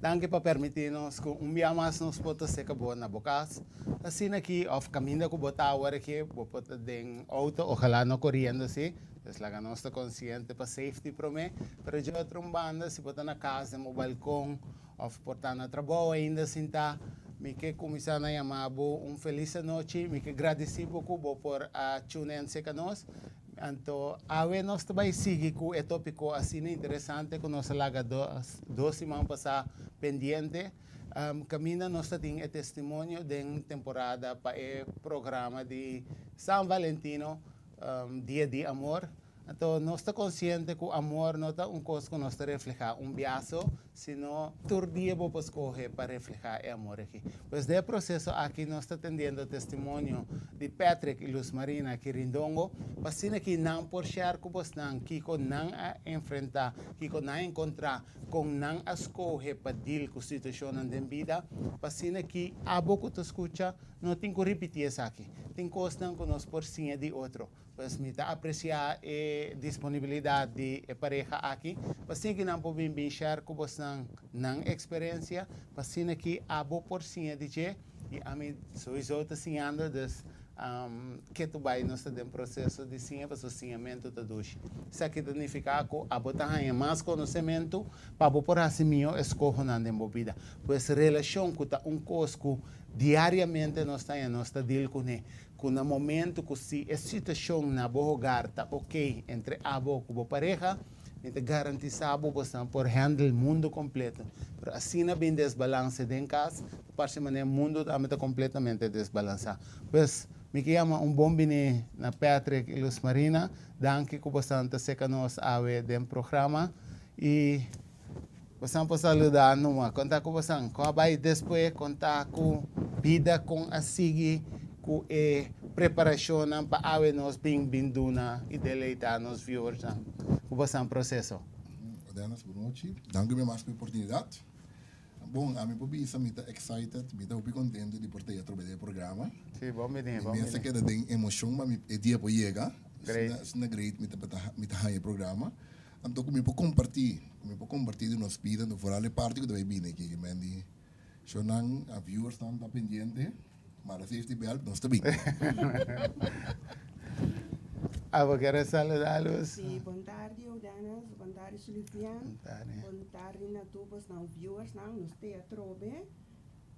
Danki pa permití nos ku un bia mas nos por ta seka bo na bo kas. Asina aki òf kaminda ku bo ta awor aki, bo por ta den outo, ojalá no koriendo si, pues laga nos ta konsiente pa safety promé. Pero dje otro un banda, si bo ta na kas den bo balkon òf por ta na trabou ainda sintá, mi ke kuminsá na yama bo un felis anochi. Mi ke gradisí bo ku bo por a tune in seka nos. Anto awe nos ta bai sigui ku e tópiko asina interesante ku nos a laga dos siman pasá pendiente. Kaminda nos ta tin e testimonio den temporada pa e programa di San Valentino, Dia di Amor. Anto nos ta konsiente ku amor no ta un kos ku nos ta reflehá un biaso, sino tur dia bo por skohe pa reflehá e amor aki. Pues den e proseso aki nos ta tendiendo testimonio di Patrick i Luz Marina Kirindongo pa asina ki nan por share ku bosnan kiko nan a enfrentá, kiko nan a enkontrá, kon nan a skohe pa deal ku situashonnan den bida, pa asina ki abo ku ta skucha no tin ku ripití esaki. Tin kosnan ku nos por siña di otro. Pues mi ta apresiá e disponibilidat di e pareha aki pa asina ki nan por bin bin share ku bosnan nan eksperensia, pa asina ki abo por siña di dje i ami souiso ta siñando, dus ketu bai nos ta den proseso di siña pasobra siñamentu ta dushi. Esaki ta nifiká ku abo ta haña mas konosementu pa bo por hasi mihó eskohonan den bo bida. Pues relashon ku ta un kos ku diariamente nos ta haña nos ta deal kuné. Ku na momento ku si e situashon na bo hogar ta ok entre abo ku bo pareha, mi ta garantisa bo bosnan por handle mundo kompleto. Pero asina bin desbalanse den kas, ta parse manera mundo tambe ta kompletamente desbalansá. Pues, mi ke yama un bon bini na Patrick i Luz Marina. Danki ku bosnan ta seka nos awe den programa i Bosan por saluda numa. Konta ku bosan kon a bai despues, konta ku bida kon a sigui ku e preparashonnan pa awe nos bin bin duna i deleita nos viewersnan ku bosan proseso. Dennis, bon nochi. Danki mi mas pa e oportunidat. Bon, ami por bisa mi ta excited, mi ta hopi contento di por ta atrobe den e programa. Sí, bon bini, bon bini. Mi mester keda den emocion pa mi e dia por yega. Great. Asina great mi ta haña e programa. Anto ku mi por kompartí, ku mi por kompartí di nos bida, anto foral e parti ku ta bai bini aki, ke men di shownan, a viewersnan ta pendiente, mara safety belt, nos ta bin. Abo kere saludá Luz? Sí, bon tardi Odanas, bon tardi Sulifian, Bon tardi. bon tardi na tur bosnan viewersnan, nos te atrobe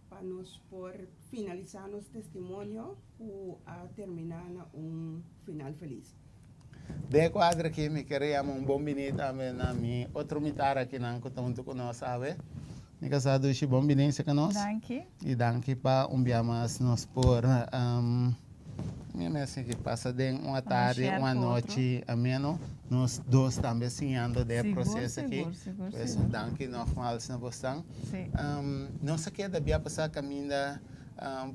pa nos por finalisá nos testimonio ku a terminá na un final felis. Den e kuadro aki mi kere yama un bon bini tambe na mi otro mitar akinan ku ta huntu ku nos awe. Mi kasá Dushi, bon bini serka nos. Danki. I danki pa un bia mas nos por mi mes aki pasa den un atardi, un anochi ameno. Nos dos tambe siñando den e proseso aki. Sigur, sigur, Pues sigur. danki nogmaals na bosnan. Si. Nos a keda bia pasá kaminda.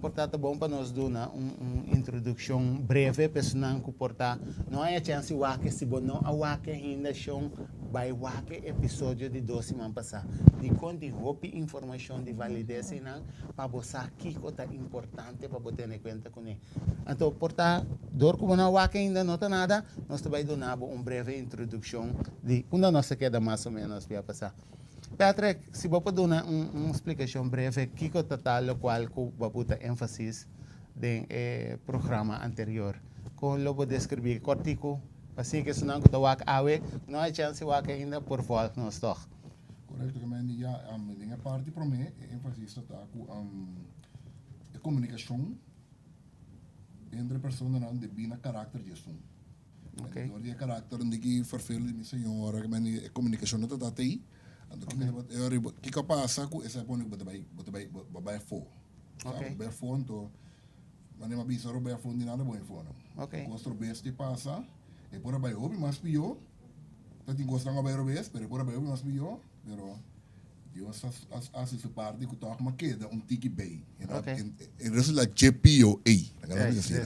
Por ta ta bon pa nos duna un introdukshon breve pa esunnan ku por ta no haña chèns di wak e. Si bo no a wak e ainda shon, bai wak e episodio di dos siman pasá. Dikon tin hopi informashon di valides einan pa bo sa kiko ta importante pa bo tene kuenta kuné. Anto por ta dor ku bo no a wak ainda no ta nada, nos ta bai duna bo un breve introdukshon di unda nos ta keda mas o ménos bia pasá. Patrick, si bo por duna un splikashon breve kiko ta ta lokual ku bo a buta énfasis den e programa anterior. Kon lo bo deskribí kòrtiku pa asina ku esunnan ku ta wak awe no a chèns di wak ainda por vòlg nos tòg? Korekto, Kemendi. Ya, den e parti promé e énfasis ta ta ku e komunikashon entre personanan debí na karakter di esun. Okay. Door di e karakter un diki verveel di mi señora, ke men e komunikashon no ta ta tei. Anto ki mi e ora kiko a pasa ku esei a pone ku bo ta bai bo ta bai bo bai afó. Sa Okay. bo bai afó anto manera mi a bisa ora bo bai afó no tin nada bon afó no. Okay. Kos robes te pasa, e por a bai hopi mas pió, ta tin kosnan a bai robes pero e por a bai hopi mas pió, pero Dios a hasi su parti ku tòg ma keda un tiki bei. E resulta dje pio ei.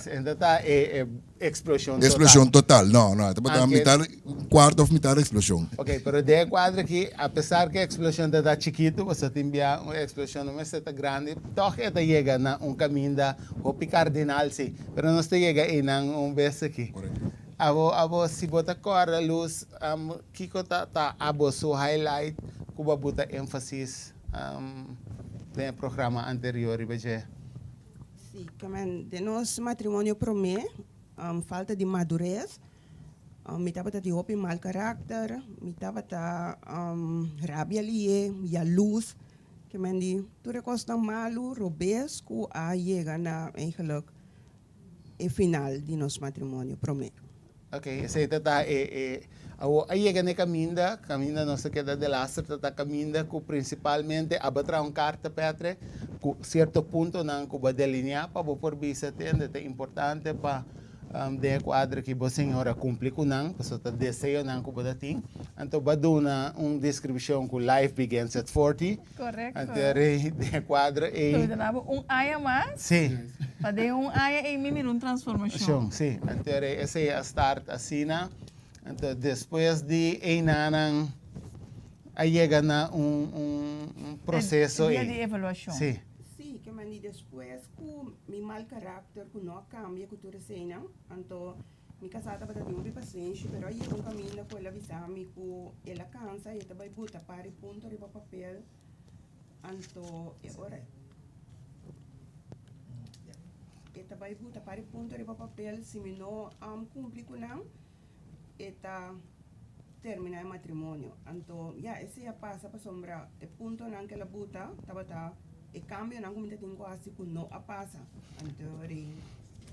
Enta ta e eksploshon total. Eksploshon total, no, no. Tabata mitar, un kuarto òf mitar eksploshon. Ok, pero den e kuadro aki, apesar ku e eksploshon ta ta chikitu, pasobra tin bia un eksploshon no mester ta grandi, tòg e ta yega na un kaminda hopi kardinal si. Pero nos ta yega einan un bes aki. Korekto. Abo, abo, si bo ta kòrda Luz, kiko ta ta abo su highlight ku bo a buta énfasis? den e programa anterior riba dje. Sí, ke men den nos matrimonio promé, falta di madurez, mi tabata di hopi mal karakter, mi tabata rabia lié, yaluz, ke men di tur e kosnan malu, robes ku a yega na eigenlijk e final di nos matrimonio promé. Ok, esei ta ta e e awor a yega na e kaminda, kaminda nos ta keda delaster ta ta kaminda ku prinsipalmente abo a traha un karta Petre ku sierto puntonan ku bo a delineá pa bo por bisa tende ta importante pa den e kuadro ki bo señor a kumpli ku nan pasobra ta deseonan ku bo ta tin anto bo a duna un deskripshon ku life begins at 40 Correcto. Anto rei den e kuadro ei. Lo duna bo un aña mas. Sí. Pa den un aña ei mi mira un transformacion. Sí. Anto rei esei a start asina. Anto despues di einanan a yega na un un proceso ei. E dia di evaluacion. Sí. Sí, ke mandi despues ku mi mal karakter ku no a kambia ku tur eseinan, anto Mi kasá tabata tin hopi pasenshi, pero a yega un kaminda ku el a bisa mi ku el a kansa i e ta bai buta par di punto riba papel. Anto e ora e ta bai buta par di punto riba papel, si mi no kumpli ku nan, e ta terminá e matrimonio. Anto ya, esei a pasa pasobra e puntonan ku el a buta tabata e kambionan ku mi ta tin ku hasi ku no a pasa. Anto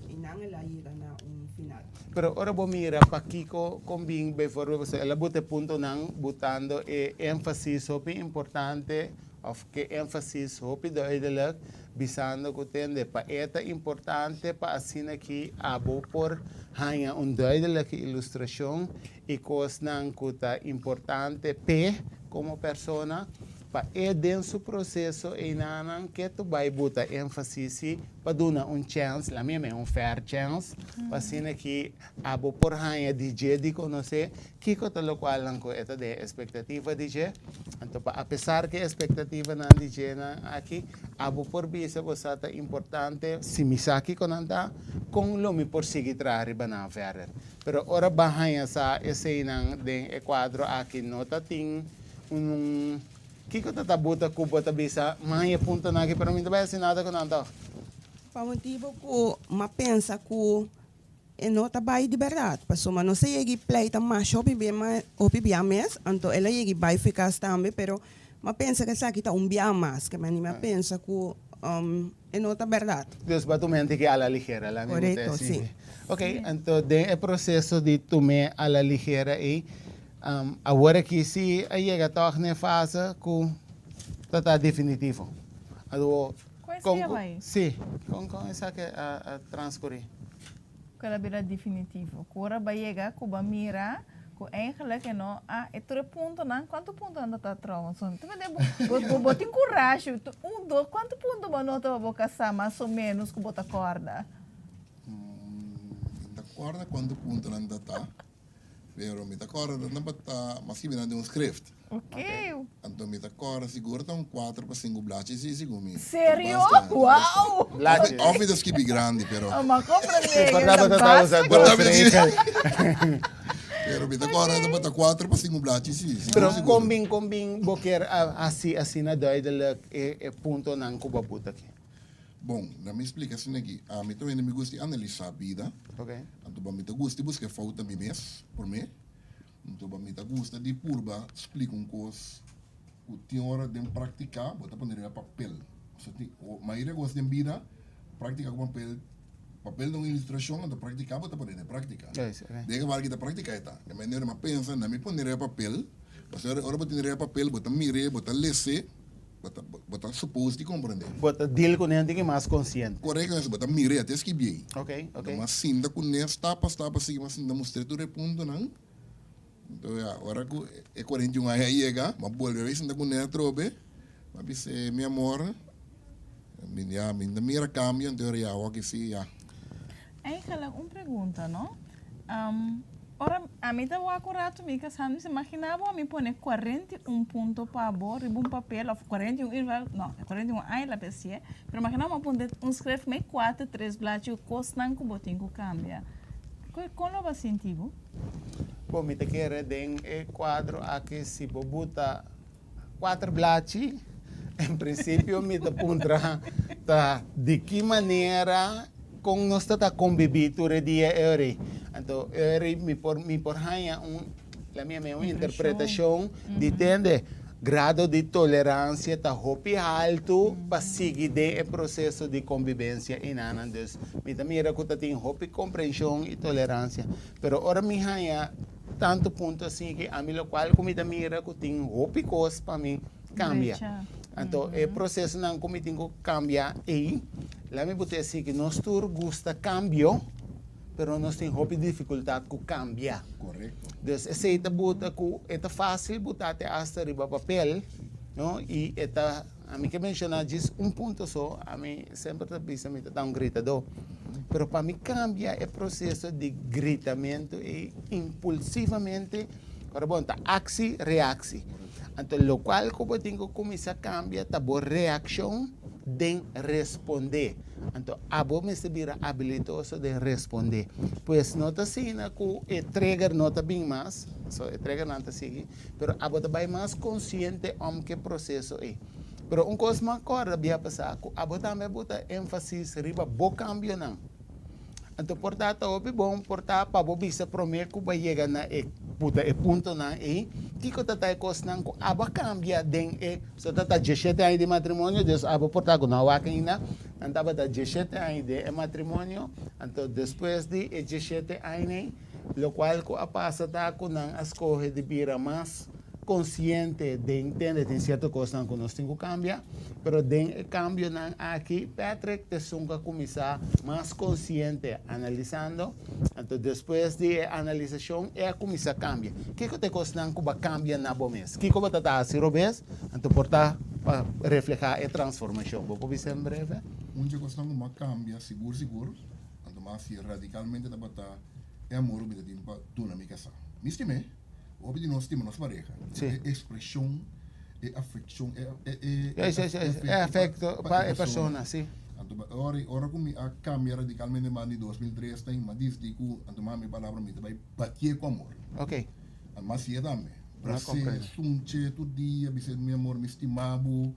I nan el a yega na un final. Pero ora bo mira pakiko kon bin bijvoorbeeld pasobra el a buta e puntonan butando e énfasis hopi importante òf ke énfasis hopi duidelijk bisando ku tende pa e ta importante pa asina ki abo por haña un duidelijke ilustrashon i kosnan ku ta importante p'e komo persona pa e den su proseso einanan ke tu bai buta énfasis si pa duna un chèns, la mi a un fair chèns, pa asina ki abo por haña di dje di konosé kiko ta lokualnan ku e ta den espektativa di dje. Anto pa apesar ku e espektativanan di djenan aki, abo por bisa bo sa ta importante, si mi sa kiko nan ta, kon lo mi por sigui traha riba nan verder. Pero ora bo a haña sa eseinan den e kuadro aki no ta tin un. Kiko ta ta buta ku bo ta bisa, Mai e puntonan aki, pero mi no ta bai hasi nada ku nan tòg? Pa motibu ku m'a pensa ku e no ta bai di bèrdat, pasobra nos a yega i pleita masha hopi bien ma hopi bia mes, anto el a yega i bai fikas tambe, pero m'a pensa ku esaki ta un bia mas, ke mani m'a pensa ku e no ta bèrdat. Dus bo a tuma hende ki a la ligera, la mi bo ta Korekto, si. si. Ok, anto den e proseso di tum'é a la ligera ei, Awor aki si a yega tòg na e fase ku ta ta definitivo. Anto Kon kon esei a ku bai? si, kon kon esaki a transkurí? Ku el a bira definitivo. Ku ora bai yega ku bo a mira ku eigenlijk e no a e tur e puntonan, kuantu puntonan ta ta trouwens? Tu mende bo bo bo tin kurashi, un dos, kuantu punto bo a nota pa bo kasá mas o ménos ku bo ta kòrda? Mi ta kòrda kuantu puntonan ta ta. Pero mi ta kòrda nan tabata mas ki bira den un skrift. Ok. Anto mi ta kòrda sigur ta un kuater pa sinku blachi si segun mi. Serio? Basta, Wow! Blachi. Òf mi ta skibi grandi pero. Oh, ma komprendé. Por tabata ta usa dos regel. Pero mi ta kòrda tabata kuater pa sinku blachi si. Pero kon bin kon bin bo kier a hasi asina duidelijk e puntonan ku bo a buta aki? Bon, na mi splika asina aki, ami ta wende mi gusta di analisá bida. Anto ba mi ta gusta di buska e fout na mi mes promé. Anto ba mi ta gusta di purba splika un kos ku tin ora den praktika bo ta pone riba papel. Pasobra tin mayoria kos den bida praktika ku papel, papel ta un ilustrashon anto praktika bo ta pone den praktika. Den e wak ta praktika e ta. E manera mi a pensa na mi pone riba papel, pasobra ora bo tene riba papel bo ta mir'é, bo ta les'é. Bo ta, bo ta suppose di comprende. Bo ta deal cu nan tin ki mas consciente. Correcto eso, bo ta mira te skibi ei. Ok, ok. Bo mas sinta cu ne stap pa stap así, mas sinta mustra tur e puntonan. Entonces ya, ora cu e 41 aña a yega, bo a bolbe a sinta cu ne atrobe, bo a bis'é, mi amor, mi ya, mi ta mira cambio, entonces ya, awor ki si ya. Eigenlijk un pregunta no. Ora ami ta wak un ratu mi kasá mi sa imagina bo ami pone 41 punto pa bo riba un papel of 41 irvel no 41 aña la besié pero imagina bo a pone un skref mei kuater tres blachi ku kosnan ku bo tin ku kambia kon lo bo a sinti bo? Bo mi ta kere den e kuadro aki si bo buta kuater blachi. En prinsipio mi ta puntra ta di ki manera kon nos ta ta kombibí tur e dia e ora. Anto e ora mi por mi por haña un la mi un interpretashon di tende grado di toleransia ta hopi haltu pa sigui den e proseso di kombibensia enanan. Dus mi ta mira ku ta tin hopi komprenshon i toleransia. Pero ora mi haña tantu punto asina ki ami lokual ku mi ta mira ku tin hopi kos pa mi kambia. Anto e prosesonan ku mi tin ku kambia ei, laat mi put'e así ki nos tur gusta kambio, pero nos tin hopi difikultat ku kambia. Korekto. Dus esei ta buta ku e ta fásil buta te asta riba papel, no, i e ta, ami ke menshoná djis un punto so, ami semper ta bisa mi ta ta un gritadó, pero pa mi kambia e proseso di gritamentu ei impulsivamente, ora bon ta aksi, reaksi. Anto lokual ku bo tin ku kuminsá kambia ta bo reakshon den respondé. Anto abo mester bira abilitoso den respondé. Pues no ta asina ku e trigger no ta bin mas, so e triggernan ta sigui, pero abo ta bai mas konsiente om ku e proseso ei. Pero un kos mi a kòrda bia pasá ku abo tambe a buta énfasis riba bo kambionan. Anto por ta ta hopi bon por ta pa bo bisa prome ku bo a yega na e puta e puntonan ei, kiko ta ta e kosnan ku abo a kambia den e, so ta ta dieshete aña di matrimonio, dus abo por ta ku no a wak ainda, nan tabata dieshete aña den e matrimonio, anto despues di e dieshete aña ei, lokual ku a pasa ta ku nan a skohe di bira mas konsiente den tende tin sierto kosnan ku nos tin ku kambia, pero den e kambionan aki Patrick ta esun ku a kuminsá mas konsiente analisando, anto despues di e analisashon e a kuminsá kambia. Kiko ta e kosnan ku bo a kambia na bo mes? Kiko bo ta ta hasi robes? Anto por ta pa reflehá e transformashon. Bo por bisa en breve? Un dje kosnan ku bo a kambia sigur sigur, anto mas si radikalmente tabata e amor ku mi ta tin pa duna mi kasá. Mi stim'é. Hopi di nos stima nos pareha. Sí. E expresion, e afeccion, e e e e sí, sí, e afecto pa e persona, sí. Anto ba ora ora ku mi a cambia radicalmente mas di 2003 ta mi a disidi ku anto mami e palabra mi ta bai batié ku amor. Ok. Anto mi a hasié tambe. Brasé, sunche tur dia, bis'é mi amor mi stima bo,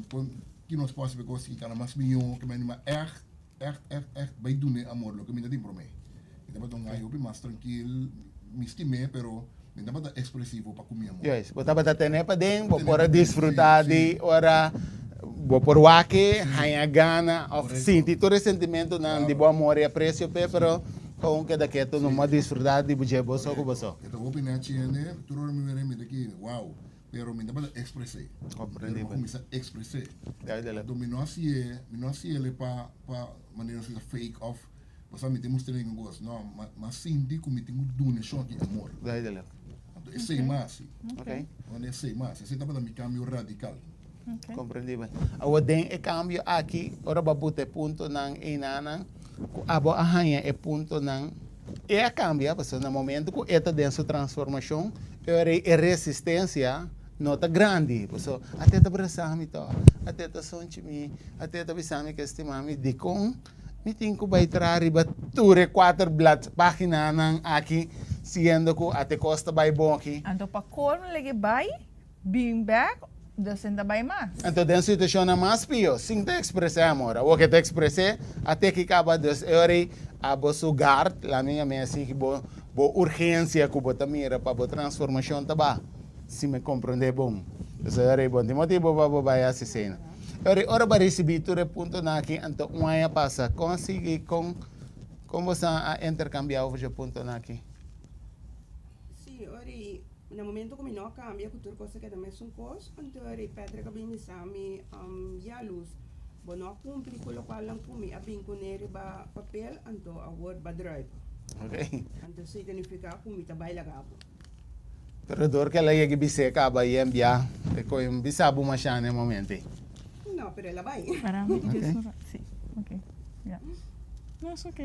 kon ki nos por hasi pa e kos aki kana mas mihó, ke mi anima ègt Echt, echt, echt bai dun'é amor loke mi ta tin promé. Mi tabata un guy hopi mas trankil, mi stim'é pero mi tabata expresivo pa ku mi amor. Juist, bo tabata ten'é paden, bo por a disfrutá di ora bo por wak-e, haña gana òf sinti tur e sentimentonan di bo amor i apresio p'e, pero kon keda ketu no a disfrutá di bo dje bo so ku bo so. E ta hopi nèchi hende, tur ora mi mir'é mi ta kere, wow. Pero mi tabata expres'é. Comprendí. Pero mi a cuminsa expres'é. Duidelijk. Anto mi no hacié, mi no haciéle pa, pa manera si ta fake of pasobra mi tin mustra ningun cos. No, ma, ma sinti cu mi tin cu duna e shon aki amor. Duidelijk. Anto esey mi a haci. Ok. Wanneer esey mi a haci. Esey tabata mi cambio radical. Ok. Comprendibel. Awor den e cambio aki, ora bo a buta e puntonan einanan, cu abo a haña e puntonan, e a cambia, pasobra na momento cu e ta den su transformacion, E ora ei e resistencia no ta grandi, pasobra ate ta brasa mi to, ate ta sonchi mi, ate ta bisa mi ke stima mi, dikon mi tin ku bai traha riba tur e kuater blad paginanan aki siendo ku ate kos ta bai bon aki. Anto pa colmo lege bai, bin bek, dus en ta bai mas. Anto den situacionnan mas pio, sin ta expres'é amor. Awor ke ta expres'é, ate ki caba, dus e ora ei abo su guard, la mi yam'é así, ki bo Bo urgensia ku bo ta mira pa bo transformashon ta ba, si mi komprondé bon. Esei ora ei bon tin motibu pa bo bai hasi esei. Ora ei ora bo a risibí tur e puntonan aki, anto un aña pasa, kon a sigui, kon kon bo sa a interkambiá over dje puntonan aki? Sí, ora ei na momento ku mi no a kambia ku tur kos a keda mesun kos, anto ora ei Patrick a bin bisa mi, Ya Luz, Bo no a cumpli cu locualnan cu mi a bin cune riba papel, anto awor ba druip. Ok. Anto significa cu mi ta bai laga bo. Pero dor cu el a yega y bis'é caba y envia, e coge un bisa bo masha na e momento ei. No, pero el a bai. Para mi que es un Sí, ok. Ya. No, es ok.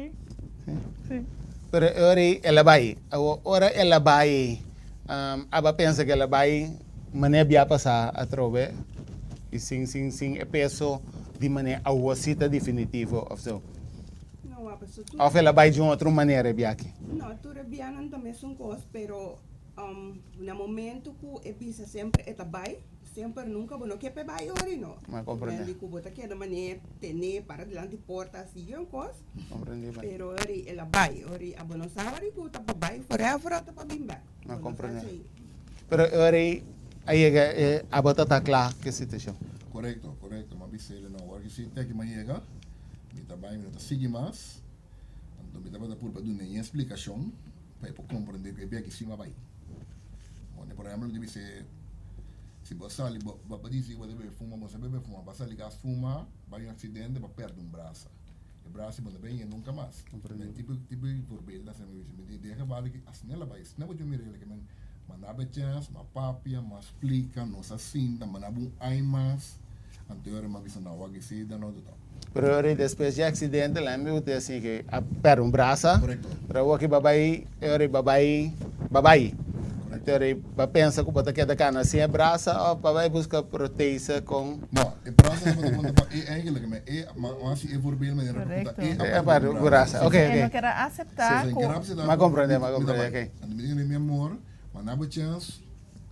Sí. Sí. Pero e ora ei el a bai. Awor, ora el a bai, aba pensa cu el a bai Manera bia pasá atrobe i sin sin sin e peso di manera awor si ta definitivo of so. No, a paso tur. Of el a bai di un otro manera e bia aki? No, tur e bianan ta mesun kos, pero na momento ku e bisa semper e ta bai. Semper nunca bo no ke p'e bai ori no. Ma comprende. Men di ku bo ta keda mane tene para dilanti porta asi un kos. Comprende bai. Pero ori el a bai ori abo no sa ori ku ta pa bai forever o ta pa bin bek. Ma Bo no sa comprende. esei. Pero ori a yega e abo ta ta kla ku e situashon. Korekto, korekto. Ma bis'el no. Ora ki si te ki mi a yega, mi ta bai, mi no ta sigui mas. Anto mi tabata purba duna e splikashon pa e por komprende ku e bia ki si mi a bai. Pone por ehempel mi ta bisa e, si bo sali bo bo disi bo ta bebe fuma, bo sa bebe fuma, bo a sali gas fuma, bai un aksidente bo a pèrdè un brasa. E brasa bo no ta bebe nunka mas. Men tipo tipo di voorbeeld asina mi bisa. Mi di den geval aki asina el a bai, asina bo tin mira el aki men manda bo e chèns, mi a papia, mi a splika, nos a sinta, manda bo un ai mas, anto e ora mi a bisa no wak esei ta no ta. Pero ora despues di accidente la mi ute así que a perde un brasa. Correcto. Pero awor ki babai, e ora babai, babai. Anto ora ba pensa ku bo ta keda kana sin e brasa of babai buska protese kon. No, e brasa tabata konta pa e eigenlijk, maar e, ma hasi e voorbeeld manera ku ta e E a perde un brasa. Si Oké, e oké. no ker a acepta Si, ku. e ker a acepta Ma ku comprende, ma mi ta comprende, bai. oké. Anto mi di mi amor, manda bo chens.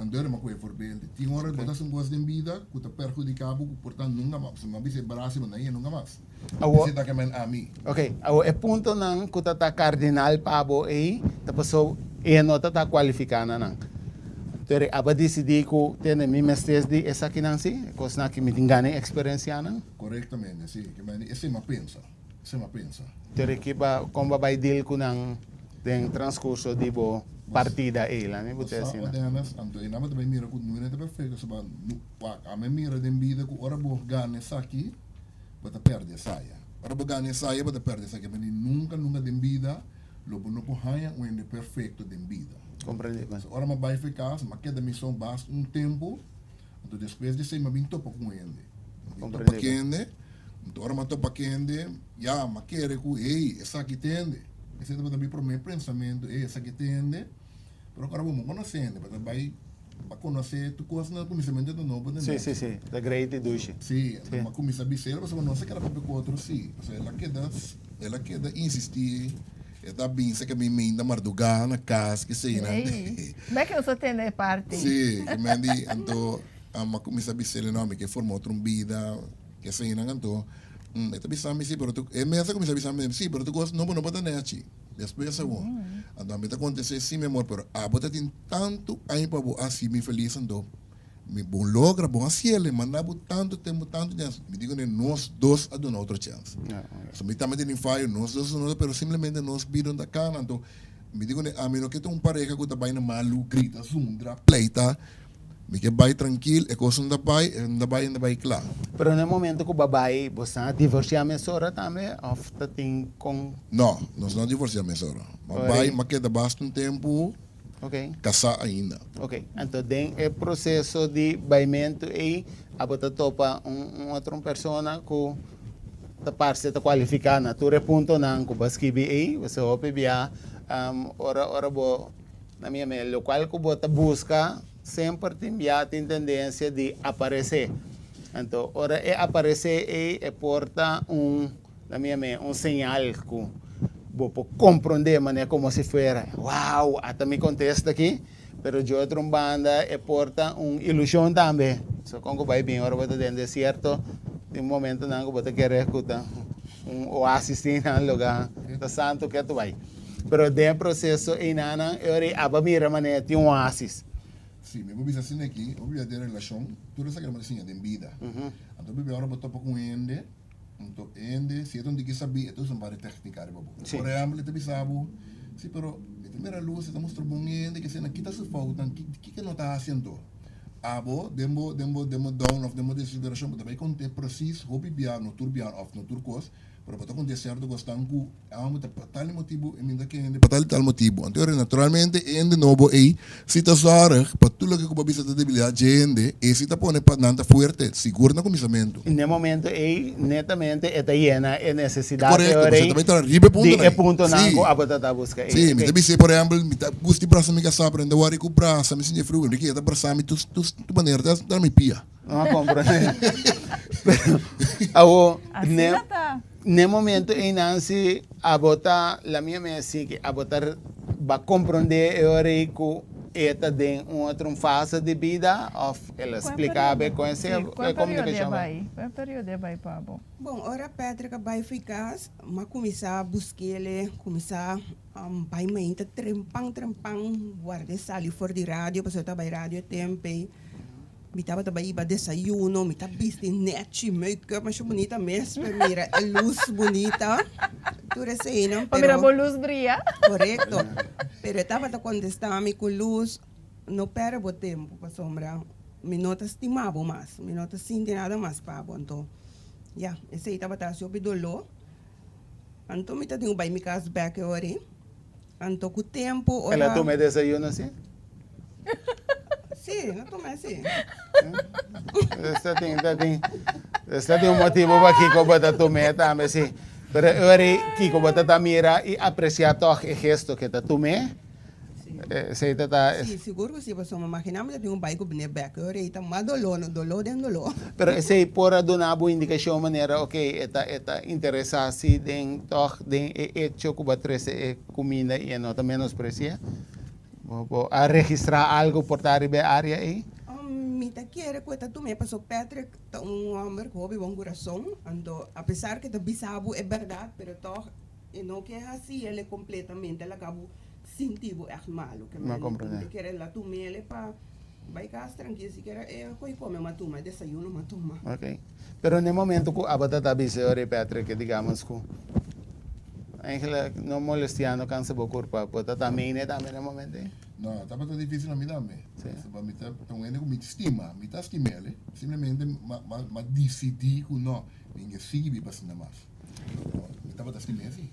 Anto era ku e voorbeeld. Tin ora bo ta hasi un kos den bida ku ta perhudiká bo ku por ta nunka mas. Pasobra mi a bisa e brasi bo no a yega nunka mas. Awor, Esei ta ke men ami. Ok, awor e puntonan ku ta ta kardinal pa bo ei ta pasobra e no ta ta kualifiká na nan. Anto era abo a disidí ku tende mi mester di esakinan si, e kosnan ki mi tin gana eksperensiá nan. Korektamente, si. Ke men esei mi a pensa. Esei mi a pensa. Anto era ki ba kon bo a bai deal ku nan den transkurso di bo partida ei, laat mi Bo put'e sa, asina. Odenas, anto e nan bo ta bai mira ku no ta perfekto, pasobra no, wak, ami a mira den bida ku ora bo gana esaki, bo ta pèrdè esaya. Ora bo gana esaya, bo ta pèrdè esaki. Pero nunka, nunka den bida lo bo no por haña un hende perfekto den bida. Komprendí, man. So, ora mi a bai for kas, mi a keda mi son basta un tempu, anto despues di esei mi a bin topa ku un hende. Mi a bin topa Komprendí, ku man. hende, anto ora mi a topa ku hende, ya, mi a kere ku, hey, esaki ta hende. Esei tabata mi promé pensamentu, ey, esaki ta hende, pero ora bo no konosé hende, bo ta bai pa konosé tur kos na kuminsamentu ta nobo Sí, sí, sí, ta great i dushi. Sí, anto mi a kuminsá bis'é, pasobra nos a keda papia ku otro sí, pasobra el a keda, el a keda insistí, e ta binse ke mi minda mardugá na kas, keseinan. Ey, bek nos a tende e parti. Sí, ke men di, anto mi a kuminsá bis'é, no, mi ke forma otro un bida, keseinan, anto. E ta bisa mi si, pero tu, e mes a kuminsá bisa mi, si, pero tu kos no bo no por ta nechi. Despues awor. Anto ami ta kontest'é, si mi amor, pero abo ta tin tantu aña pa bo hasi mi felis, anto mi bo logra, bo hasiel, manda bo tantu tempu, tantu chèns. Mi di kuné, nos dos a duna otro chèns. So mi tambe tene fayo, nos dos a duna otro, pero simplemente nos bida no ta kana. Anto mi di kuné, ami no ke ta un pareha ku ta bai na malu, grita, zundra, pleita. Mi ke bai trankil, e kos no ta bai, e no ta bai, e no ta bai kla. Pero na e momento ku bo a bai, bo sa a divorsiá mesora tambe òf ta tin kon? No, nos no a divorsiá mesora. Mi a bai, mi a keda basta un tempu kasá ainda. Oke, anto den e proseso di baimentu ei, abo ta topa un otro persona ku ta parse ta kualifiká na tur e puntonan ku bo a skibi ei? Pasobra hopi bia ora ora bo. Na mi ame, lokual ku bo ta buska semper tin bia tin tendensia di aparesé. Anto ora e aparesé ei e por ta un, na mi ame, un señal ku bo por komprondé manera komo si fuera, wow, ata mi kontesta aki, pero di otro un banda e por ta un ilushon tambe. So kon ku bai bin ora bo ta den desierto tin momentonan ku bo ta kere ku ta un oasis tin nan lugá ta santu ketu bai. Pero den e proceso einanan e ora ei aba mira manera tin un oasis. Si, mi por bisa asina aki, bo bira den relashon, tur esaki lo bo ta siña den bida. Anto bo bira ora bo topa ku un hende, anto e hende, si e ta un tiki sabí, e ta usa un par di tèknika riba bo. Por ehèmpel, e ta bisa bo, si, pero mi ta mira lus, e ta mustra bon hende, kese nan, kita su foutnan, kiko e no ta hasi anto? Abo, den bo, den bo, den bo down òf den bo desesperashon, bo ta bai kont'é presis hopi bia, no tur bia òf no tur kos, pero bo ta kont'é sierto kosnan ku Amo ta pa tal motibu e mi ta kende pa tal i tal motibu. Anto ora naturalmente e hende nobo ei si ta zorg pa tur loke ku bo a bisa ta debilidat dje hende, e si ta pone pa nan ta fuerte, sigur na kuminsamentu. I n'e momento ei netamente e ta yena e nesesidat e Korekto, ora pasobra ei ta bai traha riba e di puntonan e ei. puntonan Si. ku abo ta ta buska ei. Si, mi ta Oke. bis'é por ehèmpel, mi ta gusta di brasa mi kasá, pero mi ta wòri ku brasa, mi sinti frio, mi ke ta brasa mi tur tur manera, ta ta mi pia. No a comprende. Pero awo ne Asina ta. ne momento ei Nancy abo ta la mia me si ke abo ta ba comprende e ora ei ku. E ta den un otro fase di bida of el a Kuen splica periodo? be con Sí, ese kuen periodo e comunicacion bai? bai? Kuen periodo e bai pa bo? Bon, ora Patrick a bai fo'i cas, m'a cuminsa busquele, cuminsa bai mainta trempan trempan guard'e sali for di radio, pasobra e ta bai radio e tempo ei. Mi tabata bai hiba desayuno, mi ta bisti nechi, make-up masha bunita mes pa mira e luz bunita, tur eseinan, Pa mira pero bo luz bria. Korekto, pero e tabata kontestá mi ku luz, no pèrdè bo tempu pasobra mi no ta stima bo mas, mi no ta sinti nada mas pa bo. Anto, ya, esei tabata hasi hopi doló. Anto mi ta tin ku bai mi kas bèk e ora ei. Anto ku tempu ora. El a tuma e desayuno si? Si, el a tuma si. Esta tin, ta tin, esta tin un motibu pakiko bo ta tum'é tambe si. Pero e ora ei kiko bo ta ta mira i apresiá tòg e gesto ke ta tum'é. Esei ta ta. Si, sigur ku si, pasobra imaginá mi ta tin un bai ku bini bèk e ora ei ta mas doló, no doló den doló. Pero esei por a duna bo indikashon manera ok e ta e ta interesá si den tòg den e echo ku bo a trese e kuminda i e no ta menospresiá? Bo bo a registrá algu por ta riba e área ei? Mi ta kere ku e ta tum'é pasobra Patrick ta un hòmber ku hopi bon kurason, anto apesar ku e ta bisa bo e bèrdat pero tòg e no ke hasi el kompletamente laga bo Sinti bo ègt malu ke Ma men komprendé. te kere la tumele pa bai kas trankil sikiera e koi kome ma tuma e desayuno ma tuma. Ok. Pero n'e momento ku abo ta ta bisa ori Patrick ke digamos ku eigenlijk no molestia no kansa bo kurpa bo ta ta mene tambe n'e momento ei? No, tabata dificil pa mi tambe. Sí. Pasobra mi ta ta un hende ku mi stima, mi ta stim'el, simplemente m'a m'a m'a disidí ku no, mi n'ke sigui biba asina mas. Mi tabata stim'é si.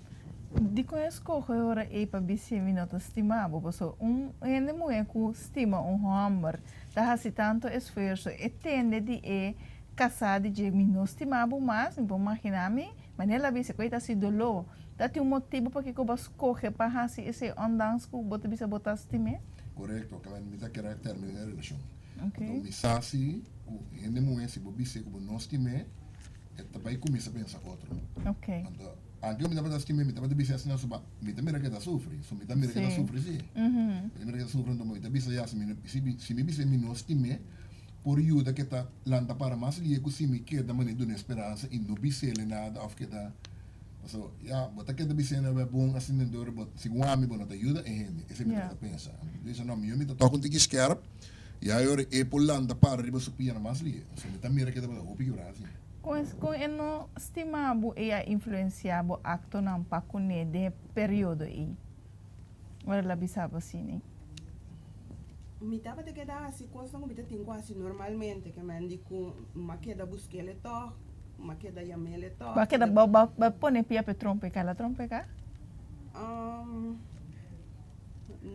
Dikon e skohe ora ei pa bis'é mi no ta stima bo? Pasobra un hende muhé ku stima un hòmber ta hasi tantu esfuerso, e tende di e kasá di dje, mi no stima bo mas, mi por maginá mi, manera el a bisa ku ei ta hasi doló. Ta tin un motibu pakiko bo a skohe pa hasi esei ondanks ku bo ta bisa bo ta stim'é? Korekto, kaba mi ta kere terminá e relashon. Oké. Anto mi sa si ku hende muhé si bo bis'é ku bo no stim'é, e ta bai kuminsá pensa otro. Oké. Anto Anke mi tabata stima, mi tabata bisa asina su ba, mi ta mira ke ta sufri, so mi ta mira ke ta sufri si. Mi ta mira ke ta sufri, anto mi ta bisa ya, si mi si mi bisa mi no stim'é, por yuda ke ta lanta para mas lie ku si mi keda manera duna speransa i no bis'el nada òf keda, pasobra ya bo ta keda bis'é na bon asina dor bo segun ami bo no ta yuda e hende, esei mi tabata pensa. Mi ta bisa no, mihó mi ta tok un tiki skèrp, ya e ora e por lanta para riba su pianan mas lie, so mi ta mira ke tabata hopi kibrá asi. Kon kon e no stima bo ei a influensiá bo aktonan pa kuné den e periodo ei? Ora el a bisa bo asina. Mi tabata keda hasi kosnan ku mi ta tin ku hasi normalmente, ke men di ku m'a keda busk'el e tòg, m'a keda yam'el e tòg. Bo a keda bo bo pone pia p'e trompeká, el a trompeká?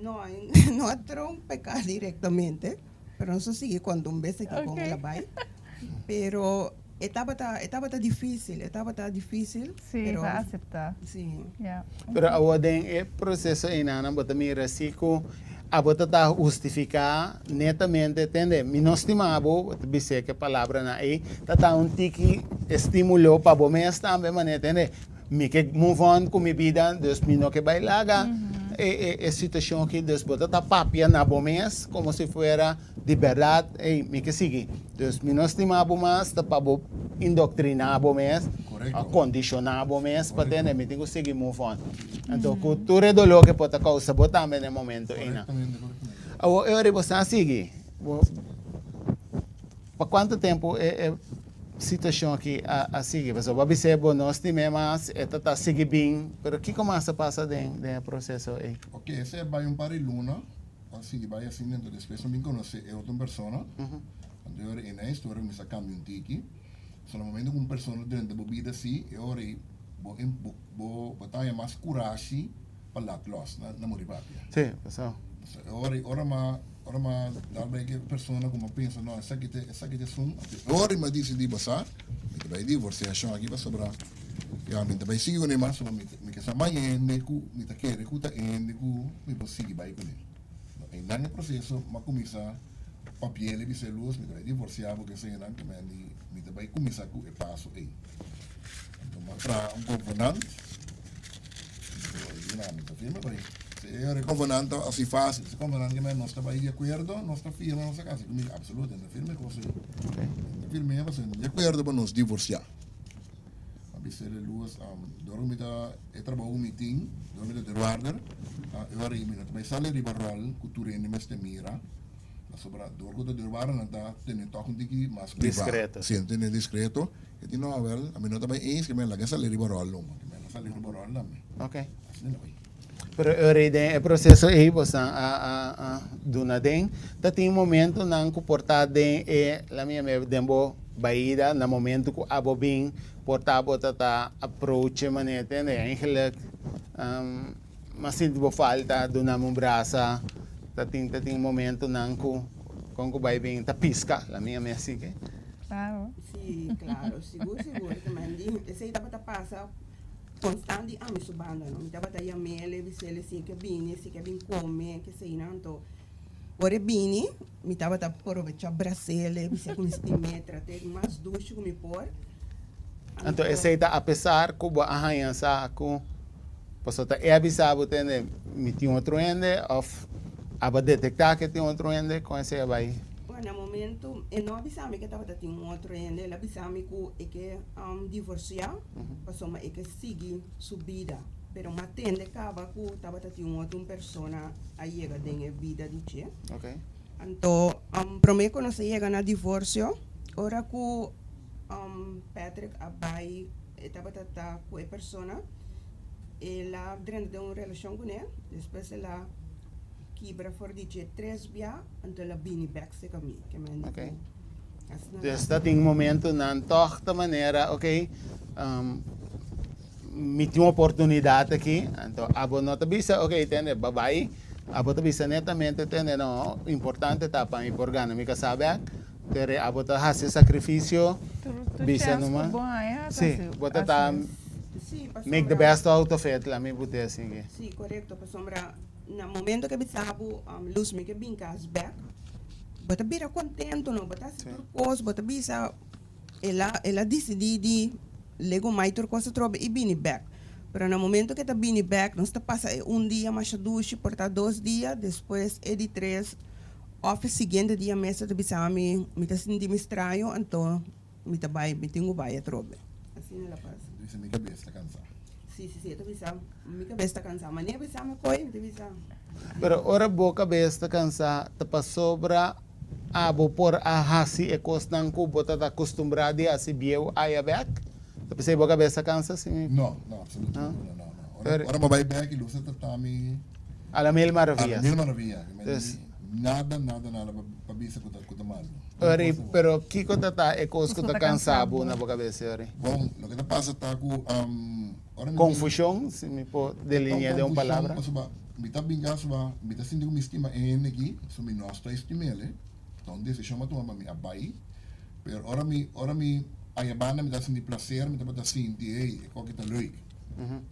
No, no a trompeká direktamente, pero nos a sigui konta un bes aki kon el a bai. Pero e tabata, e tabata difícil, e tabata difícil. Sí, pero, pa acepta. Sí. Ja. Pero awor den e proceso einanan bo ta mira si cu abo ta ta hustifica netamente, tende, mi no stima bo, bo ta bis'é ke palabranan ei, ta ta un tiki estimulo pa bo mes tambe manera, tende, mi ke move on cu mi bida, dus mi no ke bai laga e e e situacion aki, dus bo ta ta papia na bo mes como si fuera Di bèrdat, ey, mi ke sigui. Dus mi no stima bo mas, ta pa bo indoktriná bo mes, Korekto. kondishoná bo mes pa Korekto. tende mi tin ku sigui move on. Anto ku tur e doló ke por ta kousa bo tambe na e momento einan. Korektamente, korektamente. Awor e ora bo sa sigui, bo pa kuantu tempu e e situashon aki a a sigui? Pasobra bo a bis'é bo no stim'é mas, e ta ta sigui bin, pero kiko mas a pasa den den e proseso ei? Oke, esei a bai un par di luna. A sigui bai asina, enton despues mi bin konosé e otro un persona, anto e ora ei na e historia kuminsá kambia un tiki, so na momento ku un persona drenta bo bida así, e ora ei bo bo bo ta haña mas kurashi pa lat lòs na na muri papia. Sí, pasó. So e ora ei ora m'a ora m'a dal bai ku e persona ku m'a pensa no esaki ta esaki ta esun, anto e ora ei m'a disidí bo sa mi ta bai divorsiashon aki pasobra ya mi ta bai sigui kuné mas pasobra mi Mi ke sa mai hende ku mi ta kere ku ta e hende ku mi por sigui bai kuné. No, einan e proseso m'a kuminsá papiel e bis'é lus, mi ta bai divorsiá bo ke eseinan ke men di mi ta bai kuminsá ku e paso ei. Anto m'a traha un konvenant, anto e di nan mi ta firma bai. Si e convenant ta así fácil, si convenant ke men nos ta bai di acuerdo, nos ta firma, nos ta casa ku mi, absoluto, no ta firma e kos ei. No ta firma e pasobra di acuerdo pa nos divorciá. A bisa e luz, dor ku mi ta e trabou ku mi tin, dor mi ta deurwaarder, e ora ei mi no ta bai sali riba ròl ku tur hende mester mira, pasobra dor ku ta deurwaarder nan ta tene tòg un tiki mas privá. Discreto. Si, nan tene discreto. E di no, awèl, ami no ta bai eens ke mi a laga sali riba ròl numa, ke mi a laga sali riba ròl tambe. Asina ta bai. Pero e ora ei den e proseso ei bosan a a a duna den, ta tin momentonan ku por ta den e, la mi yam'é, den bo baida na momento ku abo bin por ta bo ta ta approach e manera tende eigenlijk m'a sinti bo falta duna mi un brasa, ta tin ta tin momentonan ku kon ku bai bin ta piska, la mi yam'é asi ke. Claro. Sí, claro, sigur sigur, esei tabata pasa. Constant di ami su banda no. Mi tabata yam'el e bis'el si e ke bini, si e ke bin come, keseinan. Anto ora e bini mi tabata probecha bras'el e bis'é ku mi stim'é, trat'é mas dushi ku mi por. Anto esei ta apesar ku bo a haña sa ku pasobra ta e a bisa bo tende mi tin otro hende òf abo a detektá ku e tin otro hende kon esei a bai? Bueno, na momento e no a bisa mi ku e tabata tin un otro hende, el a bisa mi ku e ke divorsiá. Pasobra e ke sigui su bida. Pero m'a tende kaba ku tabata tin un otro un persona a yega den e bida di dje. Anto prome ku nos a yega na divorsio, ora ku Patrick a bai e tabata ta ku e persona, el a drenta den un relashon kuné, despues el a kibra for di dje tres bia, anto el a bini bèk serka mi. Dus ta tin momentonan tòg ta manera, ok, mi tin un oportunidat aki, anto abo no ta bisa, ok, tende, babai, abo ta bisa netamente, tende, no, importante ta pa mi por gana mi kasá bèk, pero abo ta hasi sakrifisio, bisa numa, si, bo ta ta make the best out of it, laat mi put'e asin ke. Si, korekto, pasobra na momento ke bisa bo, Luz, mi ke bin kas bèk, Bo ta bira contento no, bo ta haci tur cos, bo ta bisa el a el a dicidi di lego mai tur cos atrobe y bini bek. Pero na momento ke ta bini bek nos ta pasa e un dia masha dushi, por ta dos dia, despues e di tres of e siguiente dia mes ta bisa mi, mi ta sinti mi straño anto mi ta bai, mi tin cu bai atrobe. Asina el a pasa. Ta bisa mi cabes ta cansa. Si, si, si, e ta bisa mi cabes ta cansa. Manera bisa mi coy, mi ta bisa. Pero ora bo cabes ta cansa, ta pasobra abo por a haci e cosnan cu bo ta ta acostumbra di haci bieu aya bek? Ta p'esey bo cabes ta cansa? Si mi. No, no, absolutamente no, no, no. Ora, ora bo bai bek y luz ta trata mi. A la mil maravillas. A la mil maravillas. Nada, nada, nada pa bisa cu ta malo. Ori, pero kico ta ta e cos cu ta cansa bo na bo cabeza, Ori? Bon, loke ta pasa ta cu ora mi. Confusion, si mi por delinea den un palabra. Pasobra mi ta bin cas ba, mi ta sinti cu mi stima e hende aki, so mi no sta estimele, ta un decision mi a tuma pa mi a bay, pero ora mi, ora mi aya banda mi ta sinti placer, mi tabata sinti, hey, e coki ta leuk,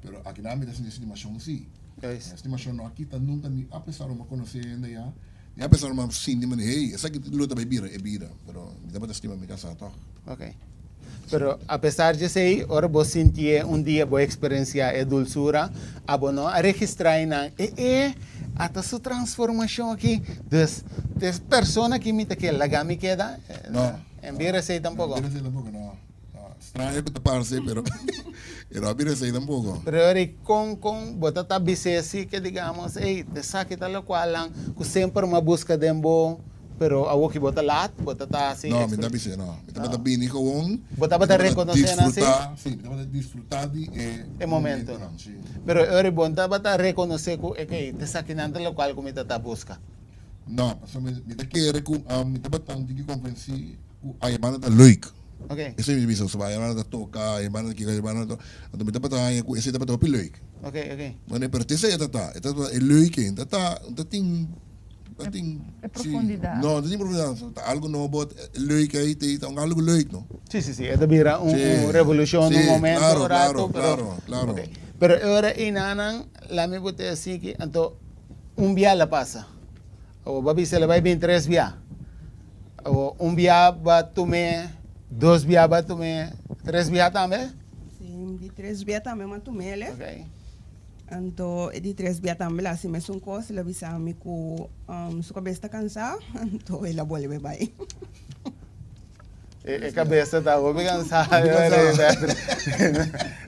pero akinan mi ta sinti estimacion si. Estimacion no a kita nunca ni apesar mi a conoce hende ya, ni apesar mi a sinti mane hey esaki lo ta bay bira e bida, pero mi tabata stima mi casa toch. Ok. Pero apesar di esey ora bo sintié un dia bo experiencia e dulzura abo no a registra einan e e ata su transformacion aki, dus e persona aki mi ta ke laga mi keda? No. En bira esey tampoco? No, en bira esey tampoco no. Straño ku ta parse, pero e no a bira esei tampoco. Pero ori kon kon bo ta ta bis'é si ke digamos, ey, esaki ta lokualnan ku semper mi a buska den bo, pero awor ki bo ta lat, bo ta ta hasi. No, mi no ta bis'é, no. Mi tabata bini gewoon. Bo tabata rekonosé nan si? Sí, mi tabata disfrutá di e E momento. momentonan, sí. Pero ori bo no tabata rekonosé ku, ekey, esakinan ta lokual ku mi ta ta buska. No, pasobra mi ta kere ku mi tabata un tiki konvensí ku ayabanda ta leuk. Ok. Esei mi bisa, soba ayabanda ta toka, ayabanda ta kiko, ayabanda ta. Anto mi tabata haña ku esei tabata hopi leuk. Ok, ok. Bueno, pero te esei e ta ta, e ta e leuk ei, ta ta, ta tin, ta tin. E profundidat. No, ta tin profundidat, ta algu nobo, e leuk ei te ta un algu leuk, no? Si, si, si, e ta bira un un revolushon un momento, un rato, pero. Claro, claro, claro. Ok, pero e ora einanan, lami bo te asiki, anto un bia la pasa. Awor bo a bisa el a bai bin tres bia. Awor un bia bo a tum'é, dos bia bo a tum'é, tres bia tambe? Sí, di tres bia tambe mi a tum'é. Ok. Anto e di tres bia tambe el a hasi mesun kos, el a bisa mi ku su kabes ta kansá, anto el a bolbe bai. E kabes ta hopi kansá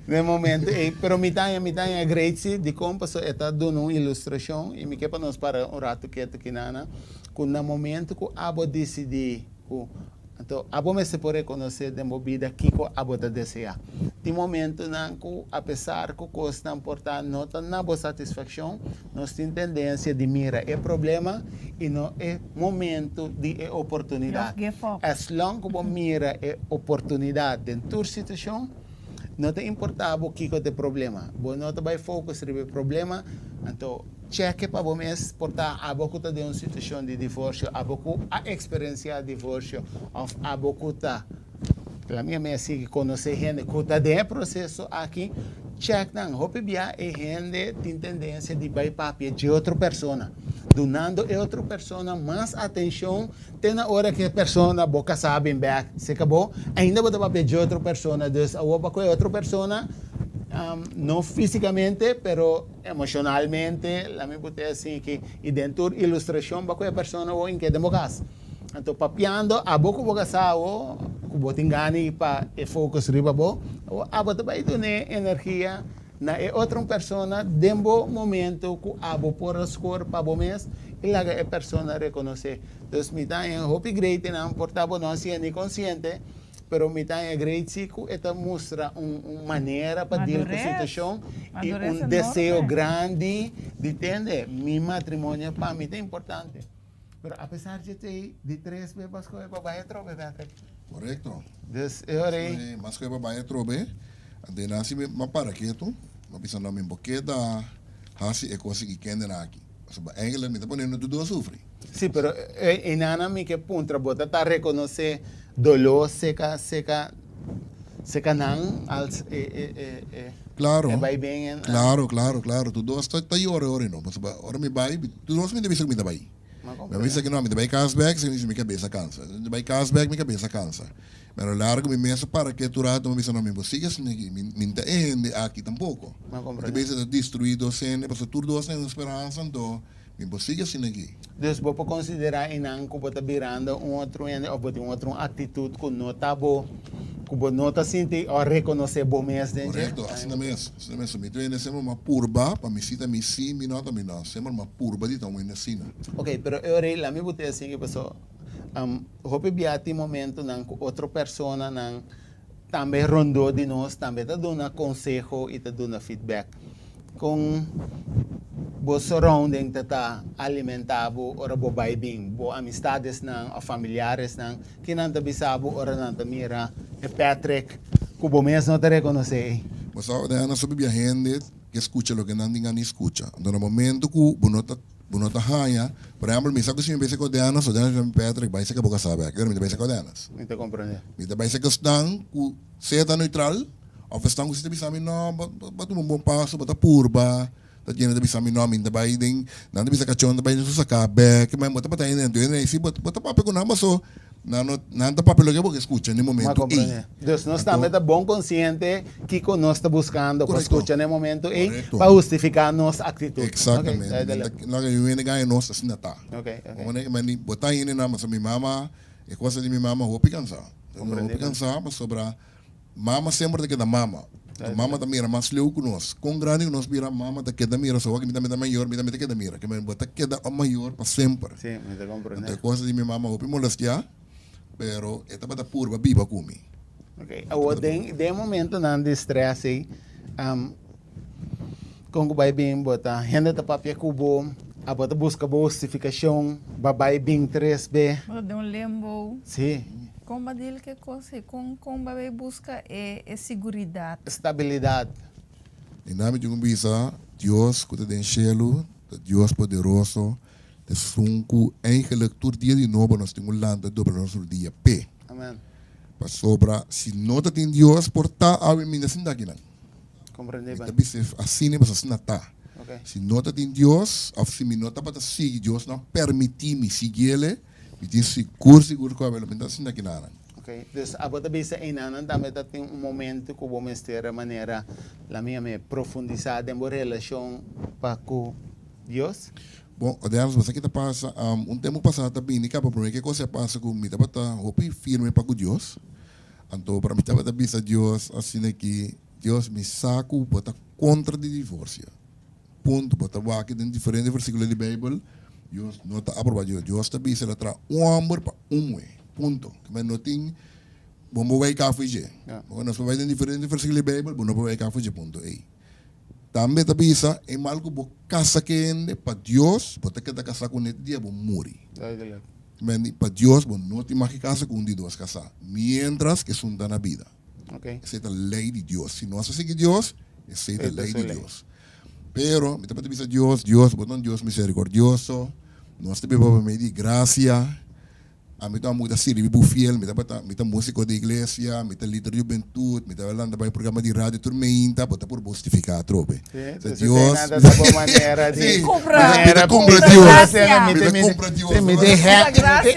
den e momento ei. Pero mi ta haña, mi ta haña great si, dikon? Pasobra e ta duna un ilustrashon i mi ke pa nos para un ratu ketu kinana, ku na momento ku abo disidí ku Anto, abo mester por rekonosé den bo bida kiko abo ta deseá. Tin momentunan ku apesar ku kosnan por ta no ta na bo satisfakshon, nos tin tendensia di mira e problema i no e momentu di e oportunidat. As long ku bo mira e oportunidat den tur situashon, no ta importá bo kiko ta e problema. Bo no ta bai focus riba e problema, anto Cheke pa bo mes, por ta abo ku ta den un situashon di divorsio, abo ku a eksperensiá divorsio òf abo ku ta, la mia mes sigui konosé hende ku ta den e proseso aki, chèk nan. Hopi bia e hende tin tendensia di bai papia dje otro persona, dunando e otro persona mas atenshon te na ora ku e persona bo kasá bin bèk serka bo, ainda bo ta papia dje otro persona. Dus awor pa ku e otro persona, no físikamente, pero. Emocionalmente, la mi put'e asin ki i den tur ilustracion ba cu e persona wo inke den bo cas. Anto papiando abo cu bo casa awo, cu bo tin gana pa e focus riba bo, awo abo ta bay dune energia na e otro persona den bo momento cu abo por a score pa bo mes i laga e persona reconoce. Dus mi ta haña hopi great nan por ta bo no a siña ni consciente. Pero mi ta haña great si ku e ta mustra un un manera pa deal ku situashon i un deseo grandi di tende mi matrimonio pa mi ta importante. Pero apesar dje t'ei di tres be bo a skohe pa bai atrobe Patrick. Korekto. Dus e ora ei. Mi a skohe pa bai atrobe, anto e nan si mi a para ketu, mi a bisa no mi bo keda hasi e kos aki kende nan aki. Pasobra eigenlijk mi ta pone tur dos sufri. Sí, pero einan mi ke puntra, bo ta ta rekonosé doló seka seka seka nan als e e e e Claro, e bai ben en. Claro, claro, claro. Tur dos ta ta yora ora no. Pasobra ora mi bai, tur dos mi ta bisa ku mi ta bai. Mi a bisa ku no, mi ta bai kas bèk, si mi kabes a kansa. Mi ta bai kas bèk, mi kabes a kansa. Pero largu mi mes a para ketu rato, mi a bisa no, mi bo sigui asina aki, mi mi no ta e hende aki tampoko. Mi ta bisa ta destruí dos hende, pasobra tur dos ta den un speransa, anto mi bo sigui asina aki. Dus bo por konsiderá einan ku bo ta birando un otro hende òf bo tin un otro aktitut ku no ta bo, ku bo no ta sinti òf rekonosé bo mes den dje? Korekto, asina mes, asina mes. Mi ta hende semper mas purba pa mi si ta mi si, mi no ta mi no. Semper mas purba di ta un hende asina. Oke, pero e ora ei laat mi bo ta esei pasobra Hopi bia tin momentonan ku otro personanan tambe rondó di nos tambe ta duna konseho i ta duna feedback. Kon bo surrounding ta ta alimentá bo ora bo bai bin? Bo amistadesnan òf familiaresnan, ki nan ta bisa bo ora nan ta mira e Patrick ku bo mes no ta rekonosé ei? Bo sa, Diana, so bibia hende ke skucha loke nan tin gana di skucha. Anto na momento ku bo no ta Bo no ta haña. Por ehempel, mi sa ku si mi bai seka Odenas, Odenas mi Patrick bai seka bo kasá bek. Mi ta bai seka Odenas. Mi ta komprendé. Mi ta bai seka esnan ku sea ta neutral òf esnan ku si ta bisa mi no, bo bo tuma un bon paso, bo ta purba. Ta kende ta bisa mi no, mi ta bai den, nan ta bisa kachon ta bai den su saká bek. Bo ta bata hende, anto hende si bo ta papia ku nan paso Nan no, nan ta papia loke bo ke skucha na e momento ei. Dus nos tambe ta bon konsiente kiko nos ta buskando pa skucha na e momento ei pa hustifiká nos aktitut. Eksaktamente. Loke yu hende gaña nos asina ta. Bo ta hende nan pasobra mi mama, e kosa di mi mama hopi kansá. Hopi kansá pasobra mama semper ta keda mama. Mama ta mira mas leu ku nos. Kon grandi ku nos bira mama ta keda mira. So wak mi tambe ta mayor mi tambe ta keda mira. Kimen bo ta keda un mayor pa semper. Sí, mi ta komprende. Anto e kosa di mi mama hopi molestiá, pero e tabata purba biba ku mi. Ok, awor den den e momentonan di stress ei, kon ku bai bin bo ta hende ta papia ku bo, abo ta buska bo hustifikashon, ba bai bin tres be. Bo ta den un limbo. Sí. Kon ba deal ku e kos ei? Kon kon ba bai buska e e siguridat? Stabilidat. I nan mi tin ku bisa, Dios ku ta den shelu, ta Dios poderoso, ta esun ku eigenlik tur dia di nobo nos tin ku lanta dobla nos rudia p'e. Amen. Pasobra si no ta tin Dios por ta awe mi no sinta akinan. Comprende Mi ben. ta bisa asina pasobra asina ta. Ok. Si no ta tin Dios of si mi no tabata sigui Dios no a permiti mi siguiele, mi tin sigur sigur ku awe lo mi no ta sinta akinan. Ok. Ok, dus abo ta bisa einanan tambe ta tin un momento ku bo mester manera la mi yam'é profundisá den bo relashon pa ku Dios? Bon, Odearns, bo sa ki ta pasa? Un tempu pasá ta bini kaba promé ke kos a pasa ku mi tabata hopi firme pa ku Dios. Anto para mi tabata bisa Dios asina ki, Dios, mi sa ku bo ta kontra di divorsio. Punto. Bo ta wak den diferente versíkulo di Beibel, Dios no ta aprobá Dios. Dios ta bisa el a traha un hòmber pa un muhé. Punto. Kimen no tin, bo no por bai kafo dje. Nos por bai den diferente versíkulo di Beibel, bo no por bai kafo dje punto ei. Tambe ta bisa, e mal ku bo kasa ku e hende, pa Dios bo ta keda kasá kuné te dia bo muri. Kimen pa Dios bo no tin mag kasa ku un di dos kasá, miéntras ku esun ta na bida. Esei ta lei di Dios. Si nos a sigui Dios, esei ta lei di Dios. Pero mi ta bisa Dios, Dios, bo ta un Dios misericordioso, nos ta biba pa medio di gracia. Ami ta muda sirbi bo fiel, mi tabata, mi ta musico di iglesia, mi ta lider di hubentud, mi ta lanta bai programa di radio tur meinta, bo ta por hustifica atrobe. Sí, Dios, ta bo manera di Sí, mi ta cumpra Dios. Mi ta cumpra Dios. Mi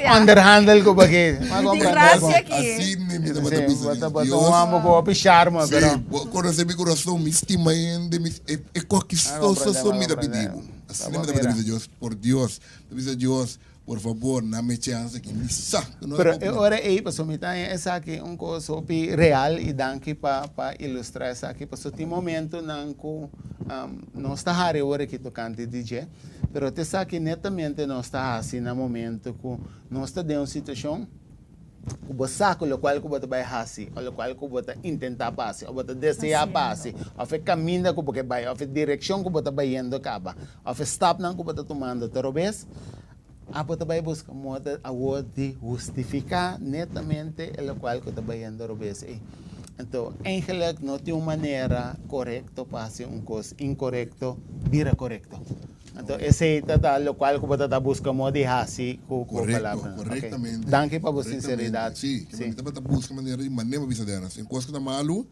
ta onderhandel ku baki. Mi tin gracia aki. Así mi mi tabata Sí, bisa bo ta Dios. bo ta un homber ku hopi charme, Sí, pero bo conoce mi corazon, mi stima hende, mi e e koki Ah, so so comprende, so mi ta comprende. pidi bo. Así Ta mi bo tabata mira. bisa Dios, por Dios, ta bisa Dios, por favor, name chance aki, mi sa ku no Pero ta e bo ora ei, pasobra mi ta haña esaki un kos hopi real i danki pa pa ilustrá esaki, pasobra tin momentonan ku nos ta hari ora aki tokante di dje, pero ta esaki netamente nos ta hasi na momento ku nos ta den un situashon ku bo sa ku lokual ku bo ta bai hasi o lokual ku bo ta intentá pa hasi o bo ta deseá pa hasi òf e kaminda ku bo ke bai òf e direkshon ku bo ta bayendo kaba òf e stapnan ku bo ta tumando ta robes, abo ta bai buska moda awor di hustifiká netamente e lokual ku ta bayendo robes ei. Anto, eigenlik no tin un manera korekto pa hasi un kos inkorekto bira korekto. Anto esei ta ta lokual ku bo ta ta buska moda di hasi ku bo Korekto, palabranan. Ok. korektamente. Danki pa bo Korektamente. sinseridat. Sí, ke Sí. mi tabata buska manera di manera pa bisa Dennis. En kos ku ta malu,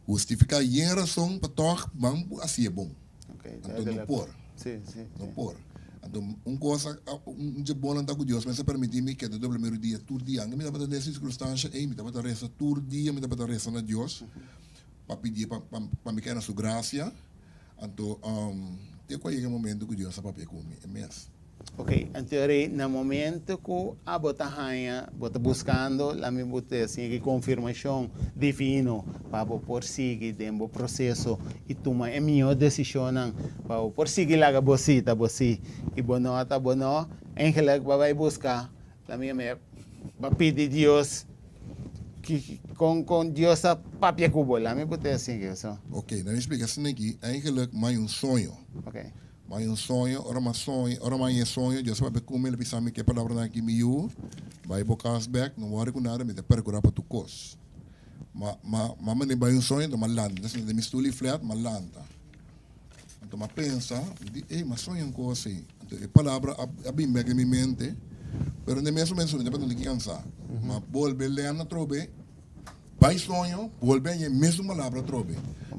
hustifiká yen rason pa tòg ban bo hasié bon. Ok, Anto no duidelijk. por. Sí, sí, No sí. por. Anto un kos a un dje bonnan ta ku Dios mester permití mi keda dobla mi rudia tur dia. Anke mi tabata den e sirkunstansha ei, mi tabata resa tur dia, mi tabata resa na Dios pa pidié pa pa mi kai na su grasia. Anto, te ku a yega e momento ku Dios a papia ku mi, e mes. Ok, anto rei, na momento ku abo ta haña, bo ta buskando, lami bo ta sigui konfirmashon divino pa bo por sigui den bo proseso i tuma e mihó desishonnan pa bo por sigui laga bo sí ta bo sí i bo no ta bo no, eigenlijk bo a bai buska, lami yam'é, bo a pidi Dios Ki kon kon Dios a papia ku bo? Lami bo te asin ke so. Ok, na mi splika asina aki, eigenlijk mi hay un soño. Ok. Mi hay un soño, ora mi a soña, ora mi haña e soño, Dios a papia ku mi, el a bisa mi ke palabranan aki, mi yu, bai bo kas bek, no wòri ku nada, mi ta perkurá pa tur kos. Ma, ma, ma mane bai un soño, enton mi a lanta, mi ta sinta den mi stul di flat, mi a lanta. Anto mi a pensa, mi di, ey, mi a soña un kos ei. Anto e palabra a, a bin bek den mi mente, pero den mes momento mi tabata un tiki kansá. Mi a bolbe lèn atrobe, bai soño, bolbe haña e mesun palabra atrobe.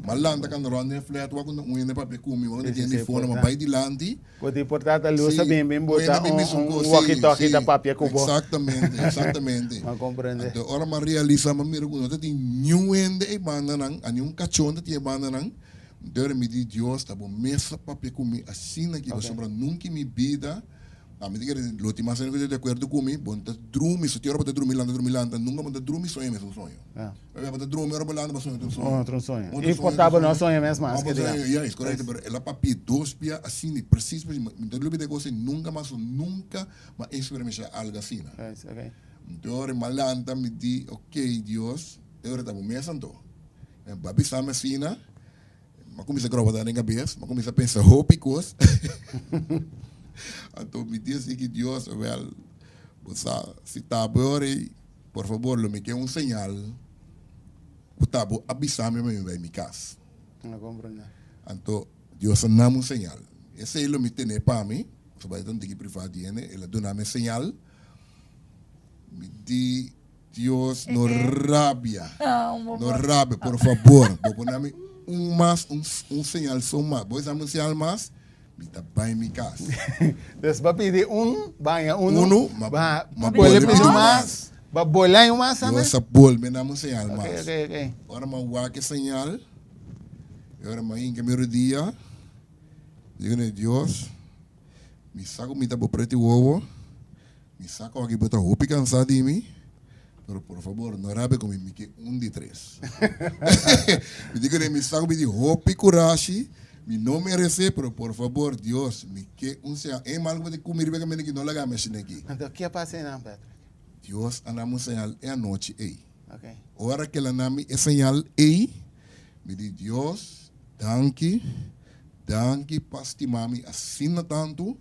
Mi a lanta kanda rònt den e flat, wak un hende papia ku mi, wak un hende di fono, mi a bai dilanti. Bo di por ta ta lus a bin bin buta un walkie-talkie ta papia ku bo. Exactamente, exactamente. Mi a comprende. Anto ora mi a realisa, mi a mira ku no ta tin niun hende ei bandanan, a niun kachon ta tin e bandanan. Dor mi di Dios ta bo mes a papia ku mi asina ki pasobra nunka in mi bida ami ta kere lo tin mas hende ku ta di akuerdo ku mi bo no ta drumi so tin ora bo ta drumi lanta drumi lanta nunka bo no ta drumi soña mes un soño pabia bo ta drumi ora bo lanta bo soña otro soño otro soño i por ta bo no soña mes mas ke dia ya es korekto pero el a papia dos bia asina presis presis mi ta lubida e kos ei nunka mas nunka mi a eksperimensha algo asina dor mi a lanta mi di ok Dios e ora ta bo mes anto. Bo a bisa mi asina, mi a kuminsá grobata den kabes, mi a kuminsá pensa hopi kos. Anto mi di así ki Dios, wèl, bo sa, si ta bo ora ei, por fabor lo mi ke un señal ku ta bo a bisa mi pa mi bai mi kas. Mi a komprendé. Anto Dios a nami un señal. Esei lo mi tene pa mi, pasobra e ta un tiki privá di hende, el a duna mi e señal. Mi di. Dios no rabia, no rabia, por fabor, bo por nami un mas, un, un señal so mas. Bo dami un señal mas, mi ta bai mi cas. Dus bo pidi un, baña uno, Uno, ma, ba, ma bo le pone pidi pidi mas, mas. Ba bola yung mas Dios a bolbe na un señal Ok, mas. ok. Ora mi wak e señal, i ora mi hinka mi rudia, digo na Dios, mi sa ku mi ta bo preti wowo, mi sa ku aki bo ta hopi kansá di mi, pero por fabor no rabia ku mi, mi ke un di tres. Mi di ku mi sa ku mi tin hopi kurashi, mi no meresé, pero por fabor Dios, mi ke un señal. E mal ku bo ta kumi riba e kaminda aki no laga mi asina aki. Anto, ke a pasa einan, Patrick? Dios a na mi un señal e anochi ei. Ok. Ora ku el a na mi e señal ei, mi di, Dios, danki, danki pa stima mi asina tantu,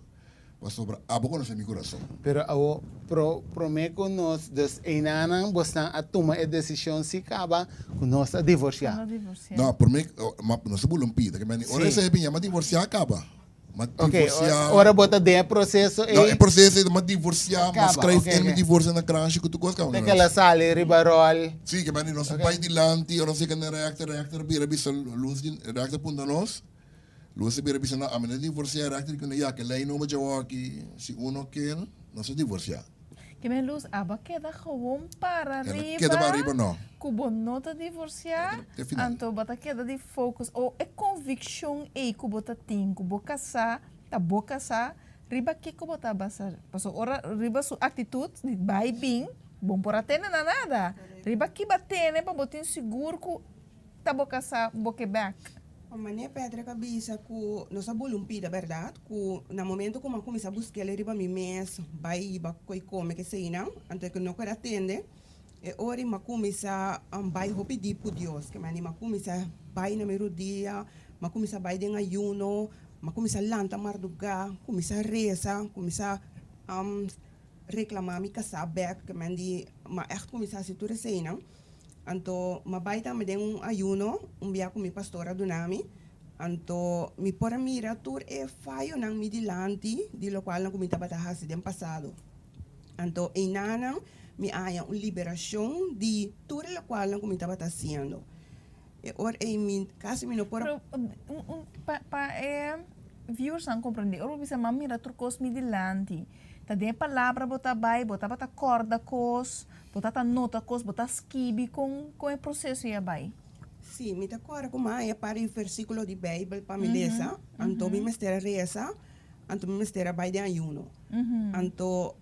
pasobra abo konosé mi kurason. Pero awo, pro, promé ku nos, dus einanan bosnan a tuma e desishon si kaba ku nos a divorsiá. Nos a divorsiá. No, promé, ma nos a bula un pida, ke mende ora esei a biña, m'a divorsiá kaba. M'a Ok, divorsiá. ora bo ta den e proseso ei. No, e proseso ei, m'a divorsiá, m'a Kaba, skrijf ok, in mi ok. divorsio na kranshi ku tur kos kaba. Te ke el a sali riba ròl. Sí, ke mende nos Ok. bai dilanti, ora nos yega na rechter, rechter bira bisa lus di, rechter puntra nos, lus a bira bisa no, ami no divorsiá, rechter di ku no, ya, ke lei nobo djawo aki, si uno ke, nos a divorsiá. Ke men lus abo a keda gewoon para El a riba. keda para riba no. Ku bo no ta divorsiá, Te final. anto bo ta keda di focus o e konvikshon ei ku bo ta tin ku bo kasá ta bo kasá, riba kiko bo ta basa? Pasobra ora riba su aktitut di bai bin, bo por a tene na nada. Riba ki bo a tene pa bo tin sigur ku ta bo kasá bo ke bèk? O Mane Patrick a bisa ku nos a bula un pida bèrdat, ku na momento ku mi a kuminsá busk'el riba mi mes, bai hiba koi kome keseinan, anto e ku no kere atende, e ora mi a kuminsá bai hopi dip ku Dios, ke mane mi a kuminsá bai na mi rudia, mi a kuminsá bai den ayuno, mi a kuminsá lanta mardugá, kuminsá resa, kuminsá reklamá mi kasá bèk, ke men di mi a ègt kuminsá hasi tur eseinan. Anto m'a bai tambe den un ayuno un bia ku mi pastor a duna mi. Anto mi por a mira tur e fayonan mi dilanti di lokualnan ku mi tabata hasi den pasado. Anto einanan mi a haña un liberashon di tur e lokualnan ku mi tabata hasiendo. E ora ei mi kasi mi no por a. Pero un un pa pa e viewersnan komprendé, ora bo bisa m'a mira tur kos mi dilanti, ta den e palabra bo ta bai, bo tabata kòrda kos, Bo ta ta nota kos, bo ta skibi kon kon e proseso ya bai. Sí, mi ta kòrda ku mi a haña par di versíkulo di Beibel pa mi lesa, anto mi mester a resa, anto mi mester a bai den ayuno. Anto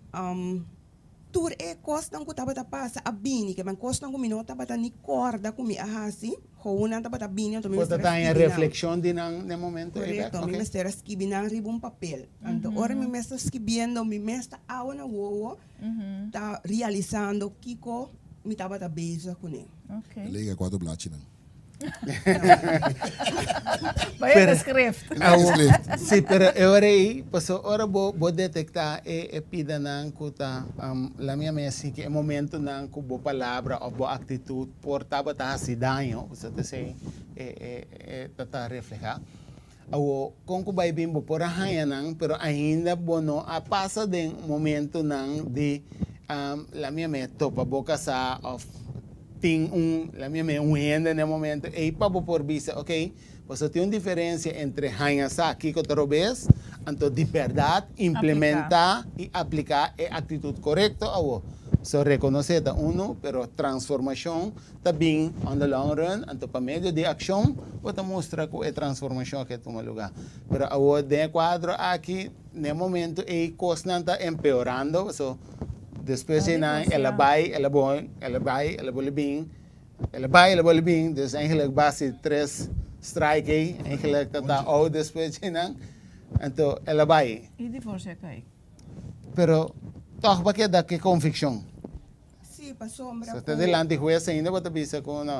tur e kosnan ku tabata pasa a bini, ke men kosnan ku mi no tabata ni kòrda ku mi a hasi, Gewoon nan tabata bini anto mi Bo ta mester a taña skibi nan. reflexion di nan den momento ei bek? Correcto, mi Ok. mester a skibi nan riba un papel. Anto ora mi mes ta skibiendo, mi mes ta awa na wowo, ta realisando kiko mi tabata bezig kuné. Ok. E lega cuatro blachinan. Bai Pero- e schrift. Awo, sí, pero e ora ei, paso ora bo bo detecta e e pidanan ku ta um, la mia mes si ke e momentonan ku bo palabra of bo actitud por tabata hasi daño, bo sa ta esei e e e ta ta reflehá. Awor, kon ku bai bin bo por a haña nan, pero ainda bo no a pasa den momentonan di la mia me topa bo kasá òf tin un la mia me un hende na e momento ei pa bo por bisa ok, pasobra tin un diferensia entre haña sa kiko ta robes, anto di bèrdat implementá i apliká e aktitut korekto awor. So rekonosé ta unu, pero transformashon ta bin on the long run, anto pa medio di akshon bo ta mustra ku e transformashon aki a tuma lugá. Pero awor den e kuadro aki, na e momento ei kosnan ta empeorando, paso despues di nan el a bai, el a bon, el a bai, el a boli bin, el a bai, el a boli bin, dus eigenlijk basi tres strike ei, eigenlijk ta ta out despues di nan, anto el a bai. I divorsia kai. Pero tòg bo a keda ku e konvikshon. Sí, pasobra So ta ku. dilanti hues ainda bo ta bisa ku no,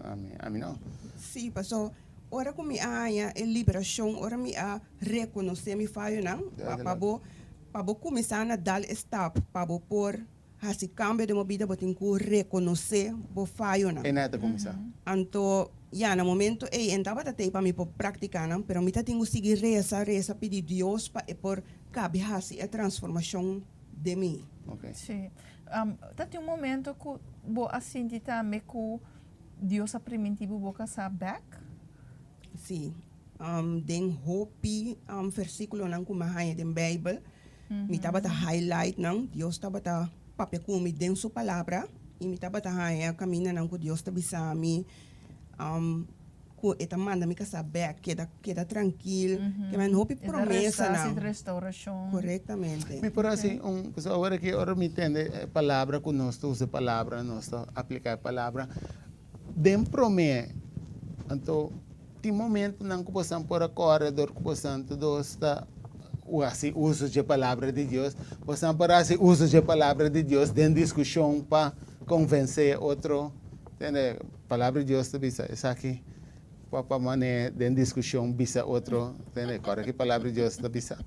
ami, ami no. Sí, paso ora ku mi a haña e liberashon, ora mi a rekonosé mi fayonan, pa pa bo pa bo kuminsá na dal e stap pa bo por hasi kambio den bo bida, bo tin ku rekonosé bo fayonan. E nèt a kuminsá. Anto, ya, na momento ei e tabata tei pa mi por praktiká nan, pero mi ta tin ku sigui resa, resa, pidi Dios pa e por kabi hasi e transformashon den mi. Okay. Sí. Ta tin un momento ku bo a sinti tambe ku Dios a primintí bo bo kasá bèk? Sí. Den hopi versíkulonan ku mi a haña den Beibel, mi tabata highlight nan. Dios tabata. papia ku mi den su palabra i mi tabata haña kamindanan ku Dios ta bisa mi ku e ta manda mi kasá bèk, keda keda trankil, ke men hopi promesanan. Korektamente. Mi por hasi un, pasobra awor aki ora mi tende e palabra ku nos ta usa e palabra, nos ta apliká e palabra, den promé, anto tin momentunan ku bosan por a kòrda dor ku bosan tur dos ta hasi uso dje palabra di Dios, bosan por hasi uso dje palabra di Dios den diskushon pa konvensé otro, tende? Palabra di Dios ta bisa esaki pa pa mane den diskushon bisa otro, tende? Kòrda ki Palabra di Dios ta bisa.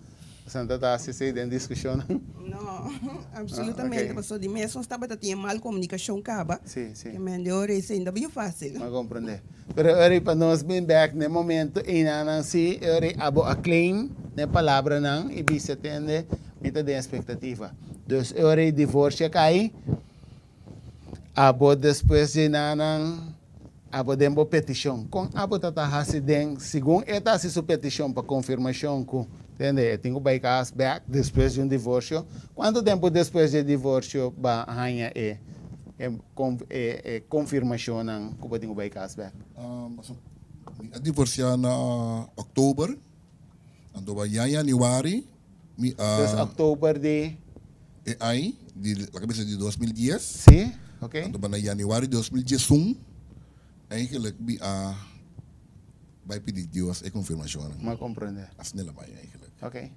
Bosan ta ta hasi esei den diskushonnan? No, absolutamente, pasobra di mes nos tabata tin e mal komunikashon kaba. Sí, sí. Ke men di ora esei no ta bien fásil. Mi a komprendé. Pero e ora ei pa nos bin bèk na e momento einanan sí, e ora ei abo a claim na e palabranan i bisa, tende, mi ta den espektativa. Dus e ora ei divorsio a kai. Abo despues dje nanan, abo den bo petishon. Kon abo ta ta hasi den segun e ta hasi su petishon pa konfirmashon ku, tende, e tin ku bai kas bèk despues di un divorsio? Kuantu tempu despues dje divorsio ba haña e e konfirmashonnan ku bo tin ku bai kas bèk? Mi a divorsiá na òktober, anto ba ya yanüari Mi a. Dus oktober di. E ai, di, laga bisa di 2010. Si, oké. Anto na januari 2011, eigenlijk mi a bai pidi Dios e konfirmashonnan. Mi a komprendé. Asina el a bai eigenlijk. Oké.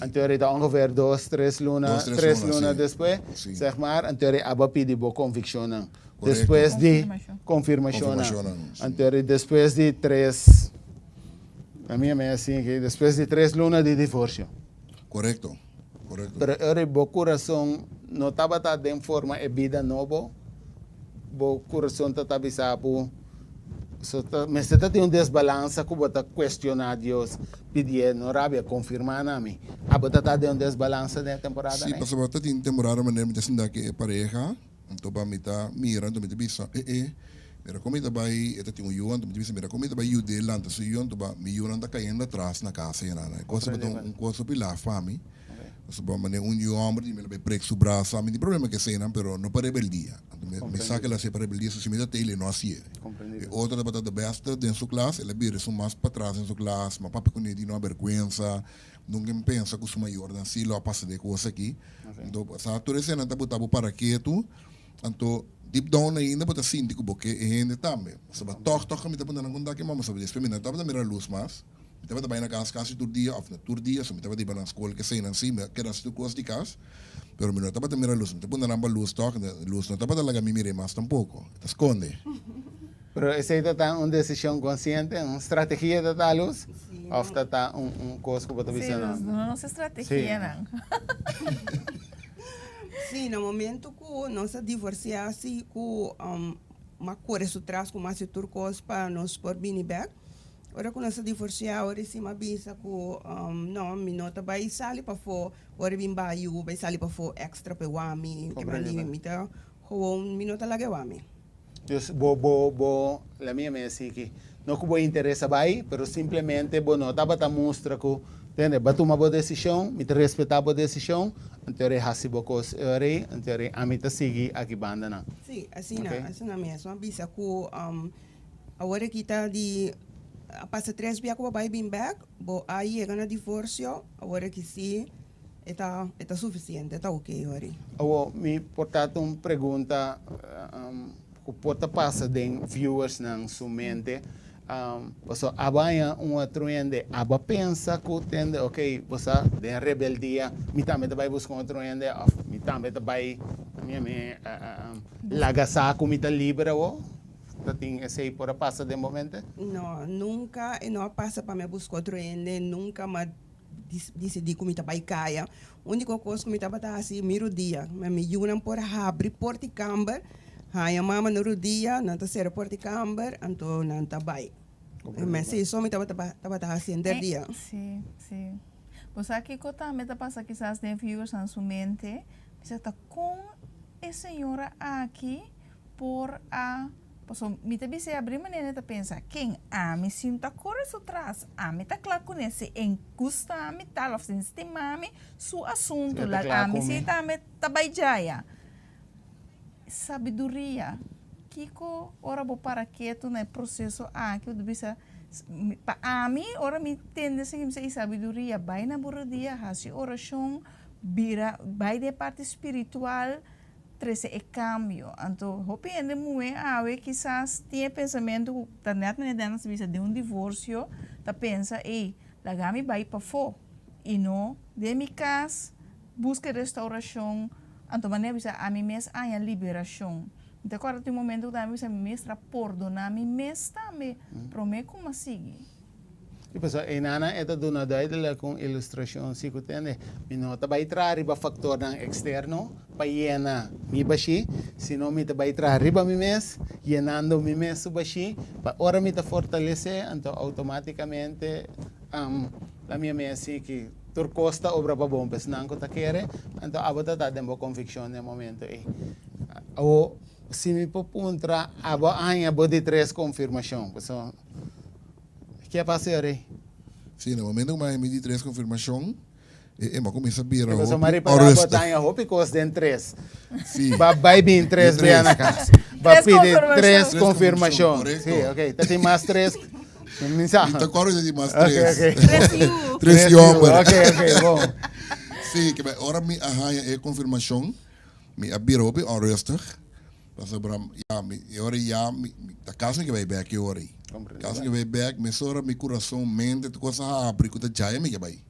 Anto ora ta ongeveer dos, tres luna, Dos, tres tres luna, luna si. despues, Si. zeg maar, anto ora abo a pidi bo konvikshonnan. Korekto. Despues di Konfirmashon. konfirmashonnan. Konfirmashonnan, si. Anto ora despues di tres. A mi a mei asin ke despues di tres luna di divorsio. Korekto, korekto. Pero e ora ei bo kurason no tabata den forma e bida nobo, bo kurason ta ta bisa bo, so ta mester ta tin un desbalansa ku bo ta kuestioná Dios, pidié no rabia, konfirmá na mi. Abo ta ta den un desbalansa den e temporada Sí, nei? pasobra ta tin temporada manera mi ta sinta ku e pareha. Anto pa mi ta mira, anto mi ta bisa, E e, mira kon mi ta bai, e ta tin un yu, anto mi ta bisa, mira kon mi ta bai yud'é lanta su yu, anto ba mi yunan ta kayendo atras na kasa i nada. E kos tabata un kos hopi laf pa mi, pasobra manera un yu hòmber di mi lo bai prek su brasa, mi tin problema ku eseinan, pero no pa rebeldia. Anto mi mi sa ku el a hasié pa rebeldia, so si mi ta tei el no hasié. E otro tabata the best den su klas, el a bira esun mas patras den su klas, ma papia kuné di no a bèrgwensa. Nunca mi pensa cu su mayornan si lo a pasa den e cos aki. Anto, sa tur esena ta bota bo para ketu. Anto, deep down ainda bo ta sinti cu bo ke e hende tambe. Pasobra tog tog mi ta pone nan conta aki, mama, pasobra despues mi no tabata mira luz mas. Mi tabata bay na cas casi tur dia of no tur dia, so mi tabata iba na scol keseinan si, mi a keda haci tur cos di cas. Pero mi no tabata mira luz. Mi ta pone nan pa luz tog, luz no tabata laga mi mira mas tampoco. E ta sconde. Pero esei ta ta un desishon konsiente, un strategia ta ta luz? Of ta ta un un kos ku bo ta bisa no? Sí, nos nos estrategianan. Sí, na momento ku nos a divorsiá sí ku m'a kore su tras ku m'a hasi tur kos pa nos por bini bèk. Ora ku nos a divorsiá ora sí m'a bisa ku no mi no ta bai sali pafó ora bin bayu bai sali pafó èkstra pa e wami ke mi ta gewoon mi no ta laga e wami. Dus bo bo bo la mia mea siki no ku bo interes a bai pero simplemente bo no tabata mustra ku tende bo a tuma bo desishon mi ta respeta bo desishon anto rei hasi bo kos e ora ei anto rei ami ta sigui aki banda nan. Si asina asina mes mi a bisa ku awor aki ta di a pasa tres bia ku bo bai bin bek bo a yega na divorsio awor aki si E ta e ta suficiente, e ta ok hori. Awor mi por ta un pregunta ku por ta pasa den viewersnan su mente, pasobra abo haña un otro hende, abo a pensa ku tende ok bo sa den rebeldia mi tambe ta bai buska un otro hende òf mi tambe ta bai mi mi laga sa ku mi ta liber awor? Ta tin esei por a pasa den bo mente? No, nunka e no a pasa pa mi a buska otro hende, nunka mi a Disidí ku mi ta bai kaya. Úniko kos ku mi tabata hasi mi rudia. Ma mi yunan por habri porta di kamber, haña mama na rudia, nan ta sera porta di kamber, anto nan ta bai. Ma esei so mi tabata tabata hasi henter dia. Sí, sí. Bo sa kiko tambe ta pasa kisas den viewers-nan su mente? Bisa ta kon e señora aki por a. Paso mi ta bisa abri manera ta pensa, ken ami sinta kore su tras, ami ta kla kuné si en gusta mi tal of sin stima mi, su asuntu, Si, ta la kla ami ku si mi. tambe ta bai djaya. Sabiduria, kiko ora bo para ketu na e proseso aki, bo ta bisa, pa ami ora mi tende esaki mi bisa, i sabiduria, bai na bo rodia, hasi orashon, bira, bai den e parti spiritual, trese e kambio. Anto hopi hende muhé awe kisas tin e pensamentu ku ta nèt manera Dennis a bisa den un divorsio ta pensa ey laga mi bai pafó i no den mi kas buska e restaurashon anto manera a bisa ami mes haña liberashon. Mi ta kòrda tin un momento ku tambe mi bisa mi mes tra pordoná mi mes tambe promé ku mi a sigui. I pasobra einana e ta duna duidelijk un ilustrashon si ku tende, mi no ta bai traha riba faktornan eksterno pa yena mi bashí, sino mi ta bai traha riba mi mes, yenando mi mes su bashí, pa ora mi ta fortalesé, anto outomátikamente la mi a mes si ki tur kos ta obra pa bon pa esnan ku ta kere, anto abo ta ta den bo konvikshon den e momento ei. Awo, si mi por puntra, abo a haña bo di tres konfirmashon, pasobra. Ke a pasa yori? Sí, na momento ku mi a midi tres konfirmashon, e e a kuminsá bira E hopi pasobra mi ripará bo onrustig. ta haña hopi kos den tres. Sí. Ba bai bin tres Den bia tres. na kas. Ba Tres pidi konfirmashon. tres Tres konfirmashon, konfirmashon. korekto. Sí, ok. Ta tin mas tres. Mi sa. Mi ta kòrda di mas Ok, tres. ok. Tres yu. Tres Tres yu. yòmber. Ok, ok, bon. Sí, ke ora mi a haña e konfirmashon, mi a bira hopi onrustig. Pasobra ya mi e ora ya mi ta kas mi ke bai bek e ora ei. Kas mi ke bai bek mesora mi kurason, mente tur kos a habri ku ta djaya mi ke bai.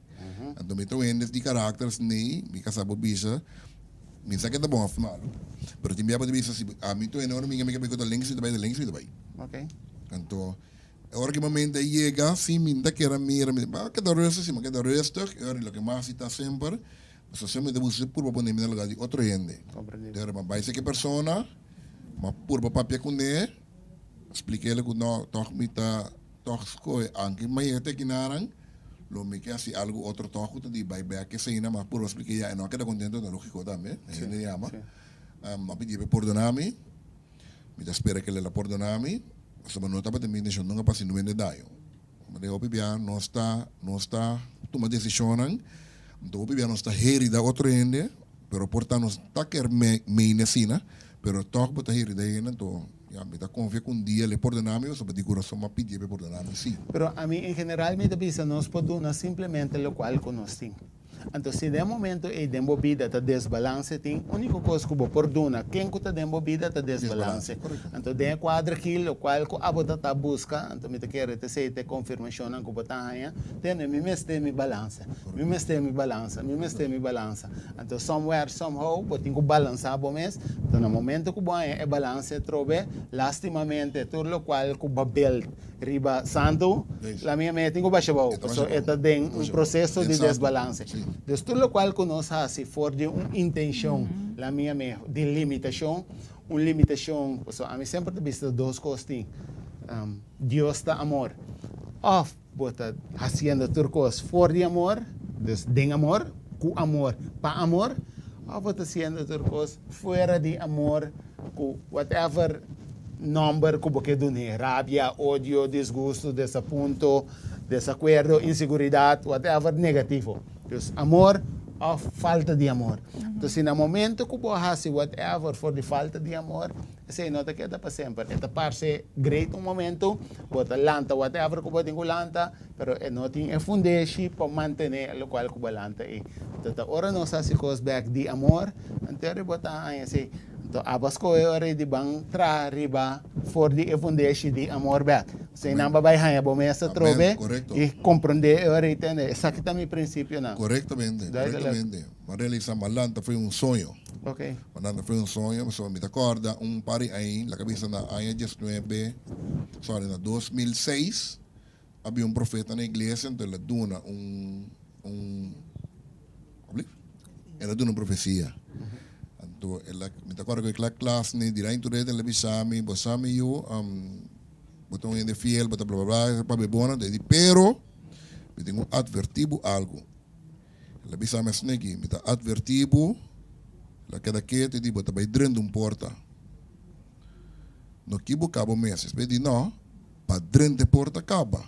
Anto mi ta un hende di karakter asina mi kasa por bisa mi sa ke ta bon of malu pero tin bia bo ta bisa si ami ta un hende ora mi ke bai ku ta links mi ta bai ta links mi ta bai. Anto e ora ki momento a yega si mi ta kere mira mi a keda rustig si mi a keda rustig e ora loke mas si ta semper Pasobra semper mi ta buska purba pone mi na lugar di otro hende. Dor mi a bai seki persona, mi a purba papia kuné, splik'el ku no, tòg mi ta tòg skohe anke mi a yega te kinaran, lo mi ke hasi algu otro tòg ku ta di bai bèk eseinan, mi a purba splik'é ya e no a keda kontento, ta lógiko tambe, e hende yama. Mi a pidié pa e pordoná mi, mi ta spera ku el a pordoná mi, pasobra no tabata mi intenshon nunka pa hasi nuende daño. Mane hopi bia nos ta nos ta tuma desishonnan, anto hopi bia nos ta herida otro hende, pero por ta nos ta ker meen asina, pero tòg bo ta herida hende, anto ya mi ta konfia ku un dia lo e pordona mi, pasobra di kurason mi a pidié pa e pordona mi si. Pero ami en general mi ta bisa nos por duna simplemente lokual ku nos tin. Anto si den momento ei den bo bida ta desbalance tin unico cos cu bo por duna ken cu ta den bo bida ta desbalance. Anto den e cuadro aki locual cu abo ta ta busca anto mi ta kere ta esey ta e confirmacionnan cu bo ta haya tene mi mester mi balansa mi mester mi balansa mi mester mi balansa anto somewhere somehow bo tin cu balansa bo mes anto na momento cu bo haya e balance atrobe lastimamente tur locual cu bo build Riba santu, la mia mea tin ku basha bou, pasobra e ta den un proseso di desbalanse. Dus tur lokual ku nos hasi for di un intenshon, la mia mea, di limitashon, un limitashon, pasobra ami semper ta bisa dos kos tin, Dios ta amor, òf bo ta hasiendo tur kos for di amor, dus den amor, ku amor, pa amor, òf bo ta hasiendo tur kos fuera di amor, Ku whatever nomber ku bo ke dun'é, rabia, odio, disgusto, desapunto, desakuerdo, inseguridat, whatever negativo. Dus amor òf falta di amor. Entonces si na momento ku bo hasi whatever for di falta di amor, esei no ta keda pa semper. E ta parse great un momento, bo ta lanta whatever ku bo tin ku lanta, pero e no tin e fundeshi pa mantené lokual ku bo lanta ei. Entonces ta ora nos hasi kos bèk di amor, anto bo ta haña esei. Anto abo a skohe ora di ban traha riba for di e fundeshi di amor bèk. Esei nan bo bai haña bo mes atrobe i komprondé e ora i tende esaki ta mi prinsipionan. Korektamente, korektamente. Mi a realisá mi a lanta foi un soño. Mi a lanta foi un soño pasobra mi ta kòrda un par di aña, laga bisa na aña diesnuebe, sorry, na 2006 habia un profeta na iglesia anto el a duna un un el a duna un profesia. Anto el a, mi ta acorda cu e kla klas ni dirá inturet el a bisa mi, bo sa mi yu, bo ta un hende fiel, bo ta bla bla bla, papia bon, anto e di, pero mi tin cu adverti bo algo. El a bisa mi asina aki, mi ta adverti bo, el a keda ketu, e di, bo ta bay drenta un porta. No kibuká bo mes. Espe di, No, pa drenta e porta kaba.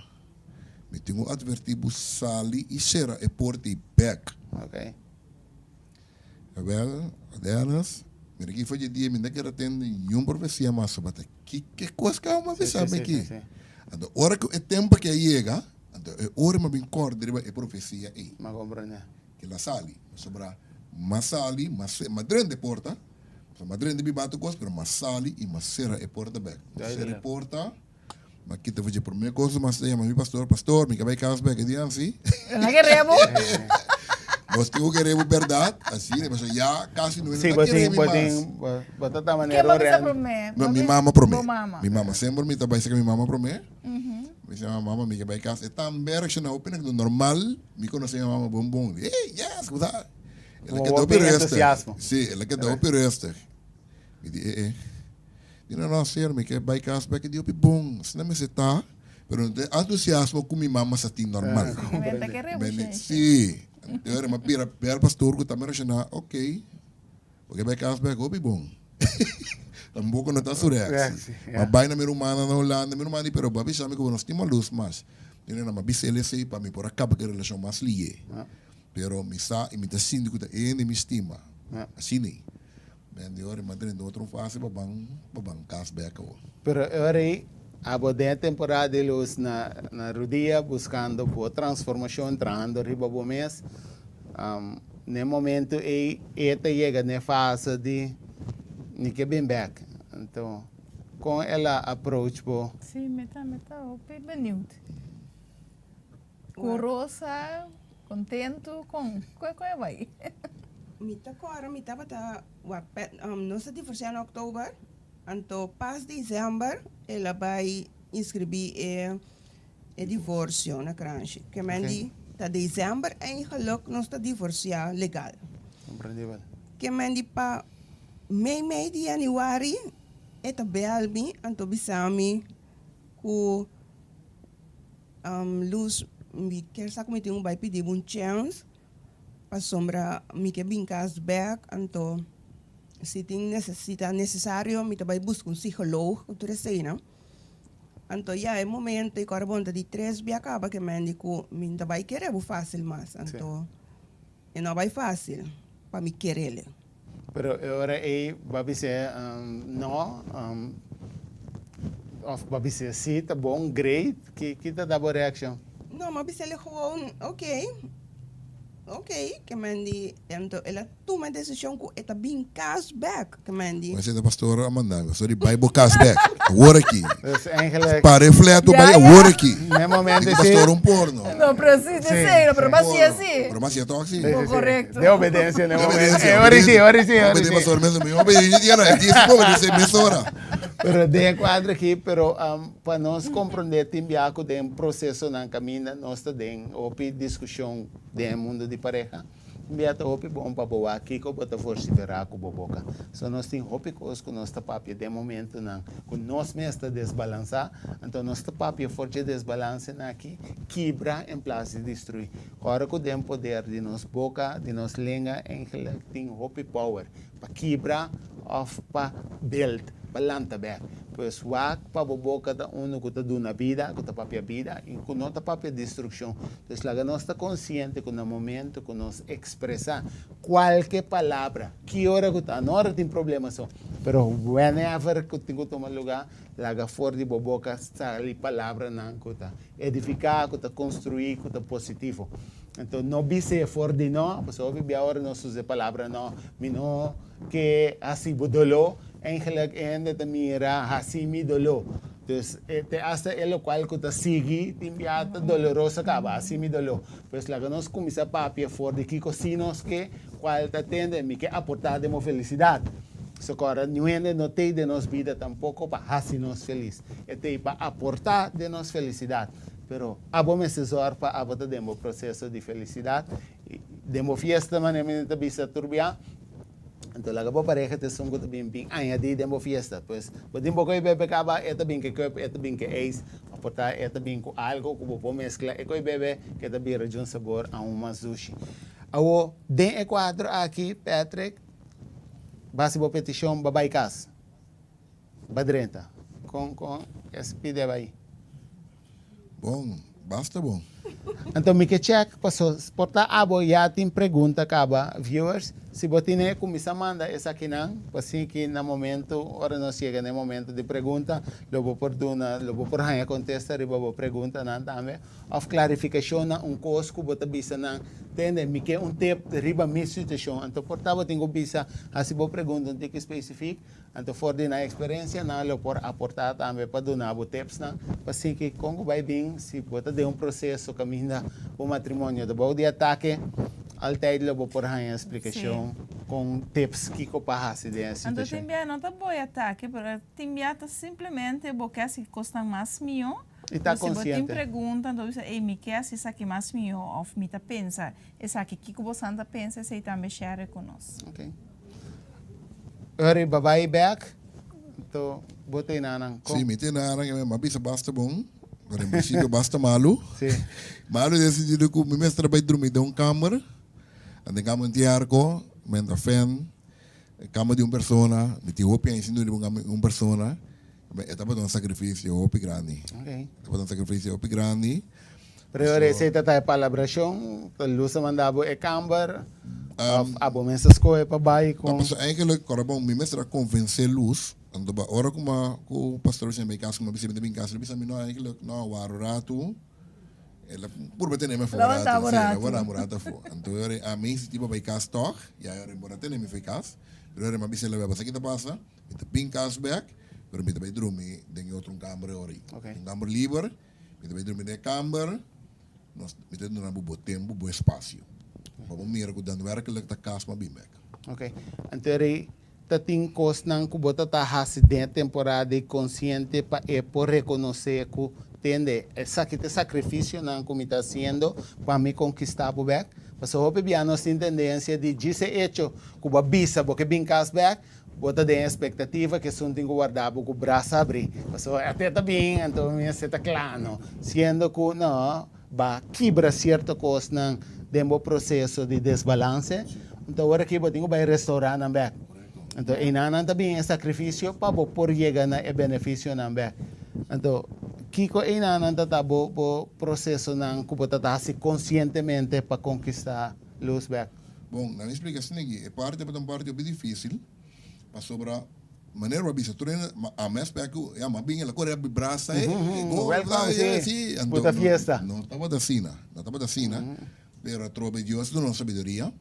Mi tin ku atvertí bo sali i sera e porta ei bèk. Ok. Awel, Dennis, mira ki for dje dia mi no ta kere tende niun profesia mas soba ta kiko kos ku abo a bisa mi aki. Anto ora ku e tempu aki a yega, anto e ora mi a bin kòrda riba e profesia ei. Mi a komprendé. Ke la sali. Pasobra mi a sali, mi a drenta e porta, pasobra mi a drenta biba tur kos, pero mi a sali i mi a sera e porta bèk. Mi a sera e porta, mi a kita for dje promé kos ku mi a yama mi pastor, Pastor, mi ke bai kas bèk e dia ansi. El a kere bo. Nos tin ku kere bo bèrdat, asina, pasobra ya kasi no ta kere mi mas. Bo ta ta Ken manera bo un bisa rèn. promé? No, mi mama promé. Bo mama. Mi mama. Semper mi ta bai seka mi mama promé. Mi bisa mama, mama, mi ke bai kas. E tambe reakshoná hopi na normal. Mi konosé mi mama bon bon. Hey, yes, ku ta? El a Como keda hopi hopi rustig. entusiasmo. Sí, el a keda hopi rustig. Mi di, eh, eh. Di no, no, señor, mi ke bai kas bek. E di hopi bon. Asina mester ta. Pero no tin entusiasmo ku mi mama sa tin normal. Mi ta kere Mi di, bushenshi. sí. Anto mi a bira bel pastor ku ta mi reakshoná, ok. Bo ke bai kas bek hopi bon. Tampoco no ta su reactie. Ma bai na mi rumannan na Hulanda, mi ruman di pero bo a bisa mi ku bo no stima lus mas. Mi di no, mi a bisa el esei pa mi por a kaba ku e relashon mas lié. Pero mi sa i mi ta sinti ku ta e hende mi stima. Asina ei. Ben di ora mi a drenta otro fase pa ban pa ban kas bek awor. Pero e ora ei abo den e temporada di lus na na rudia buskando bo transformashon, trahando riba bo mes. N'e momento ei e ta yega n'e fase di mi ke bin bek. Anto kon el a approach bo? Sí, mi ta mi ta hopi benieuwd. Ku Rosa, kontentu, kon kon kon e bai? Mi ta kòrda mi tabata wak nos a divorsiá na oktober, anto pas december el a bai inskribí e E divorcio na Kranshi. Ke men di ta december eigenlijk nos ta divorcia legal. Comprendibel. Ke men di pa mei mei di januari e ta bel mi anto bisa mi ku Luz mi kier sa ku mi tin ku bai pidi bo un chance pasobra mi ke bin kas bek anto si tin si ta necesario mi ta bai buska un psicoloog ku tur eseinan. Anto ya e momento i kòrda bon ta di tres bia kaba ke men di ku mi no ta bai kere bo fásil mas. Anto e no a bai fásil pa mi kerele. Pero e ora ei bo a bis'é no òf bo a bis'é sí ta bon, great? Ki ki ta da bo reakshon? No, mi a bis'é gewoon oké, oké ke men di anto el a Tuma e desishon ku e ta bin kas bèk, Kemendi. Bo esei ta pastor a manda mi, pastor di bai bo kas bèk, awor aki. Dus eigenlijk. Para e fleto bai awor aki. Ne momento si. Pastor un porno. No, precies, sí. Esei, no, pero mas si así. Pero mas si toch si. Correcto. De obedencia ne momento. Eh, ora sí, ora sí, ora sí. Pastor mesmo, mi obedece dia na, dia si obedece mesora. Pero den cuadro aki, pero pa nos comprende tin bia cu den procesonan caminda nos ta den hopi discusion den e mundo di pareha. Un bia ta hopi bon pa bo wak kiko bo ta vosiferá ku bo boka. So nos tin hopi kos ku nos ta papia den momentunan ku nos mes ta desbalansá, anto nos ta papia for dje desbalansenan aki kibra en plas di destruí. Ora ku den poder di nos boka, di nos lenga eigenlik tin hopi power pa kibra òf pa build, pa lanta bèk. Pues wak pa bo boka ta unu ku ta duna bida, ku ta papia bida i ku no ta papia destrukshon. Pues laga nos ta konsiente ku na momento ku nos ekspresá kualke palabra, ki ora ku ta, no ora tin problema so, pero whenever ku tin ku tuma lugá, laga for di bo boka sali palabranan ku ta edifiká, ku ta konstruí, ku ta positivo. Anto no bis'é for di no, pasobra hopi bia ora nos usa e palabra no, mi no ke hasi bo doló, eigenlijk e hende ta mira hasi mi doló. Dus te hasta e lokual ku ta sigui tin bia ta doloroso kaba, hasi mi doló. Pues laga nos kuminsá papia for di kiko si nos ke, kual ta tende, mi ke aportá den bo felisidat. Socorro, niun hende no t'ei den nos bida tampoko pa hasi nos felis. E t'ei pa aportá den nos felisidat. Pero abo mester zòrg pa abo ta den bo proseso di felisidat i den bo fiesta manera mi ta bisa tur bia. Anto laga bo pareha ta esun ku ta bin bin añadí den bo fiesta. Pues bo tin bo koe bebe kaba e ta bin ku e cup, e ta bin ku e ijs òf por ta e ta bin ku algo ku bo por meskla e koe bebe ke ta bira djun sabor aun mas dushi. Awo den e kuadro aki Patrick basi bo petishon ba bai kas. Ba drenta. Kon kon es pide bai? Bon, basta bon. Anto mi ke check paso por ta abo ya tin pregunta kaba viewers si bo tine kuminsa manda esakinan pa si ki na momento ora nos yega na e momento di pregunta lo bo por duna lo bo por haña kontesta riba bo preguntanan tambe òf klarifikashon na un kos ku bo ta bisa nan tende mi ke un tip riba mi situashon anto por ta bo tin ku bisa hasi bo pregunta un tiki spesifik. Anto for di nan eksperensia nan lo por aportá tambe pa duna bo tipsnan pa sigui kon ku bai bin si bo ta den un proseso kaminda bo matrimonio ta bou di atake, altyd lo bo por haña splikashon kon tips kiko pa hasi den e Anto situashon. tin bia no ta bou atake, pero tin bia ta simplemente bo ke hasi kosnan mas mihó. I ta Anto si bo tin konsiente. pregunta, anto bo bisa, ey, mi ke hasi esaki mas mihó òf mi ta pensa esaki, kiko bo san ta pensa, esei tambe share ku nos. Ok. Uri bo bai bek, anto bo ta enanan Sí, kon? mi ta enanan, mi a bisa basta bon, pero en principio basta malu. Malu den sentido ku mi mester a bai drumi den un kamer, den kamer tin airco, menta fan, kama di un persona, mi tin hopi aña sin drumi den un kama di un persona, e tabata un sacrificio hopi grandi. E tabata un sacrificio hopi grandi. Pero ora esei ta ta e palabrashon, ta Luz a manda bo e kamber, òf abo mes a skohe pa bai No, kon? pasobra eigenlijk, ora bon, mi mester a konvensé Luz, anto ba ora ku ma ku pastor Vicente bai kas ku mi a bisa mi ta bin kas, el a bisa mi no eigenlijk no wak un ratu, el a purba tene mi afó un Lawanta ratu, bo sí, el a ratu. wara mi un ratu afó. Anto ora ami insistí pa bai kas tòg, ya ora e por a tene mi for e kas, pero ora mi a bisa el a wak, sa ki ta pasa? Mi ta bin kas bèk, pero mi ta bai drumi den e otro un kamber e ora ei. Un kamber liber. Mi ta bai drumi den e kamber, nos, mi ta duna bo bo tempu, bo espasio. Pa bo mira ku daadwerkelijk ta kas pa bin bek. Ok. Anto rei ta tin kosnan ku bo ta ta hasi den e temporada ei konsiente pa e por rekonosé ku, tende, esaki ta e sakrifisionan ku mi ta hasiendo pa mi konkistá bo bek. Pasobra hopi bia nos tin tendensia di djis e echo ku bo a bisa bo ke bin kas bek, Bo ta den expectativa cu esun tin cu warda bo cu brasa abri. Pasobra ate ta bin, anto mi mester ta cla, no. Siendo cu no, ba kibra cierto cosnan den bo proceso di desbalance, anto awor aki bo tin cu bay restaura nan bek. Anto eynan nan ta bin e sacrificio pa bo por yega na e beneficionan bek. Anto, kico eynan nan ta ta bo bo procesonan cu bo ta ta haci conscientemente pa conquista Luz bek? Bon, nan a splika asina aki, e parti tabata un parti hopi dificil, pasobra manera bo a bisa tur hende, ma ami a spera cu ya, mi a bin el a core abi brasa e, go, Welcome, ya, si, si, anto buta no, fiesta. no tabata asina, no tabata asina, pero atrobe Dios duna nos sabiduria,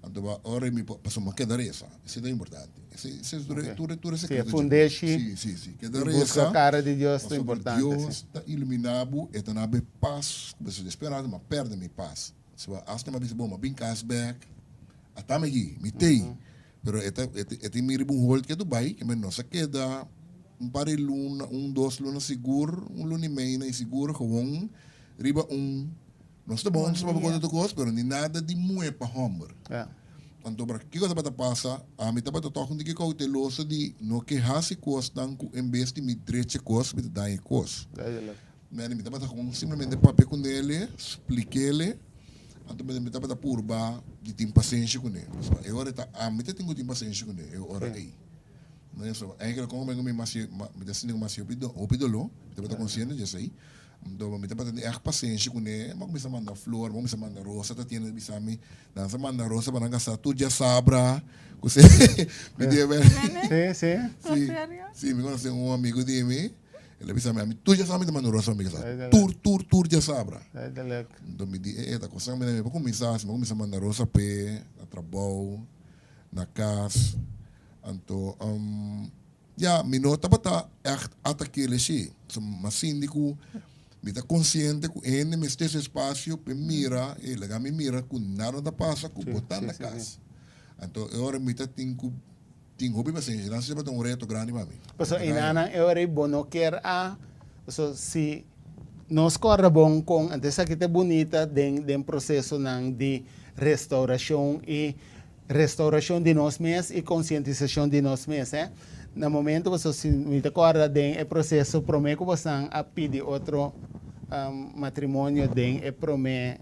anto ba ora mi por, pasobra mi a keda reza, esei ta importante, esei, esei tur e, tur e, tur e Si, e secreto dje. fundeshi Si, si, si, keda di busca reza, cara di Dios ta pasobra importante, si. Dios ta ilumina bo, e ta nabe pas, cu bo ta spera, ma perde mi pas. So hasta mi a bisa bon, mi a bin kas bek, ata mi aki, mi tei. Pero e ta e tin mi riba un hold ke Dubai, ke men nos a keda un par di luna, un dos luna sigur, un luna i mei na i sigur gewoon riba un, nos ta bon, nos ta papia kos otro kos, pero ni nada di muhe pa homber. Anto pero kiko tabata pasa, ami tabata tok un tiki kouteloso di no ke hasi kosnan ku en bes di mi drecha kos, mi ta daña e kos. Mary, mi tabata con simplemente papia cu nele, splikele, anto mi tabata purba di tin pasenshi cu ne. Pasobra e ora ta ami ta tin cu tin pasenshi cu ne, e ora ey. No eso, eigenlijk como mi mi mi ta sinti cu mi haci hopi hopi dolor, mi tabata consciente di esey. Anto mi tabata tin echt pasenshi cu ne, mi a cuminsa manda flor, mi a cuminsa manda rosa, ta tiene bisa mi, nan sa manda rosa pa nan casa tur diasabra, cu se mi debe. Si, si. Si, si, mi conoce un amigo di mi. El a bisa mi, ami tur djasabra mi ta manda un rosa pa mi kasa. Tur, tur, tur djasabra. Enton mi di, e, e ta kosa mi pa kuminsá, si mi kuminsá manda rosa p'e, na trabou, na kas. Anto, ya, mi no tabata ègt atak'é leshí. So, mi a sinti ku mi ta konsiente ku hende mester su espasio p'e mira, e laga mi mira ku nada no ta pasa ku bo ta na kas. Anto, e ora mi ta tin ku Tin hopi pasenshi, nan siempre ta un reto grandi pa mi. Pasobra enanan e ora ei bo no kier a, pasobra si nos corda bon con, anto esaki ta bunita den den procesonan di restauracion y restauracion di nos mes y concientisacion di nos mes, eh. Na momento pasobra si mi ta corda den e proceso prome cu bosan a pidi otro matrimonio den e prome,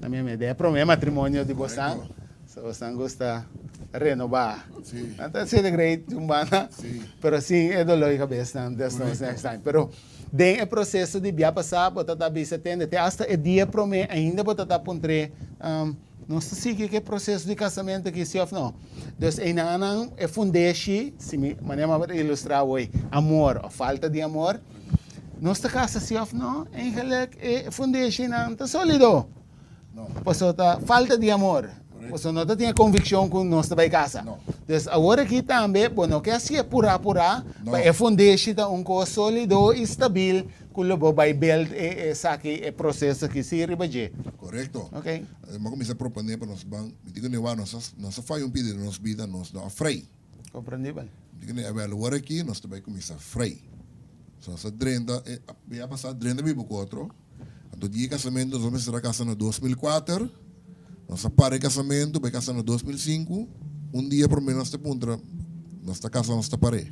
den e prome matrimonio di bosan. So bosan gusta renobá. Sí. Nan ta celebrate un banda, Sí. pero sin e dolor di cabesnan desnos Correcto. next time. Pero den e proceso di bia pasá bo ta ta bisa tende te hasta e dia promé ainda bo ta ta puntr'é, um, nos ta sigui ku e proceso di casamento aki sí of no? Dus einanan e fundeshi, si mi manera mi a ilustrá awor, amor of falta di amor, nos ta casa sí of no? Eigenlijk e fundeshinan ta sólido. No. Pasobra ta falta di amor. Correcto. Pasobra no ta tin e conviccion cu nos ta bay casa. No. Dus awor aki tambe bo no ke hacié purá purá, No. pa e fundeshi ta un cos solido y stabil cu lo bo bay build e esaki, e proceso aki si riba dje. Correcto. Ok. Mi a cuminsa propone pa nos ban, mi di cu Newa nos a, nos a faya un pida den nos bida, nos no a frei. Comprendibel. Mi di cu Newa, wel awor aki nos ta bay cuminsa frei. So nos a drenta, e, mi a pasa drenta biba cu otro. Anto di e kasamentu nos a mester a kasa na 2004, nos a para e kasamentu bai kasa na 2005, un dia prome nos ta puntra nos ta kasa nos ta par'é.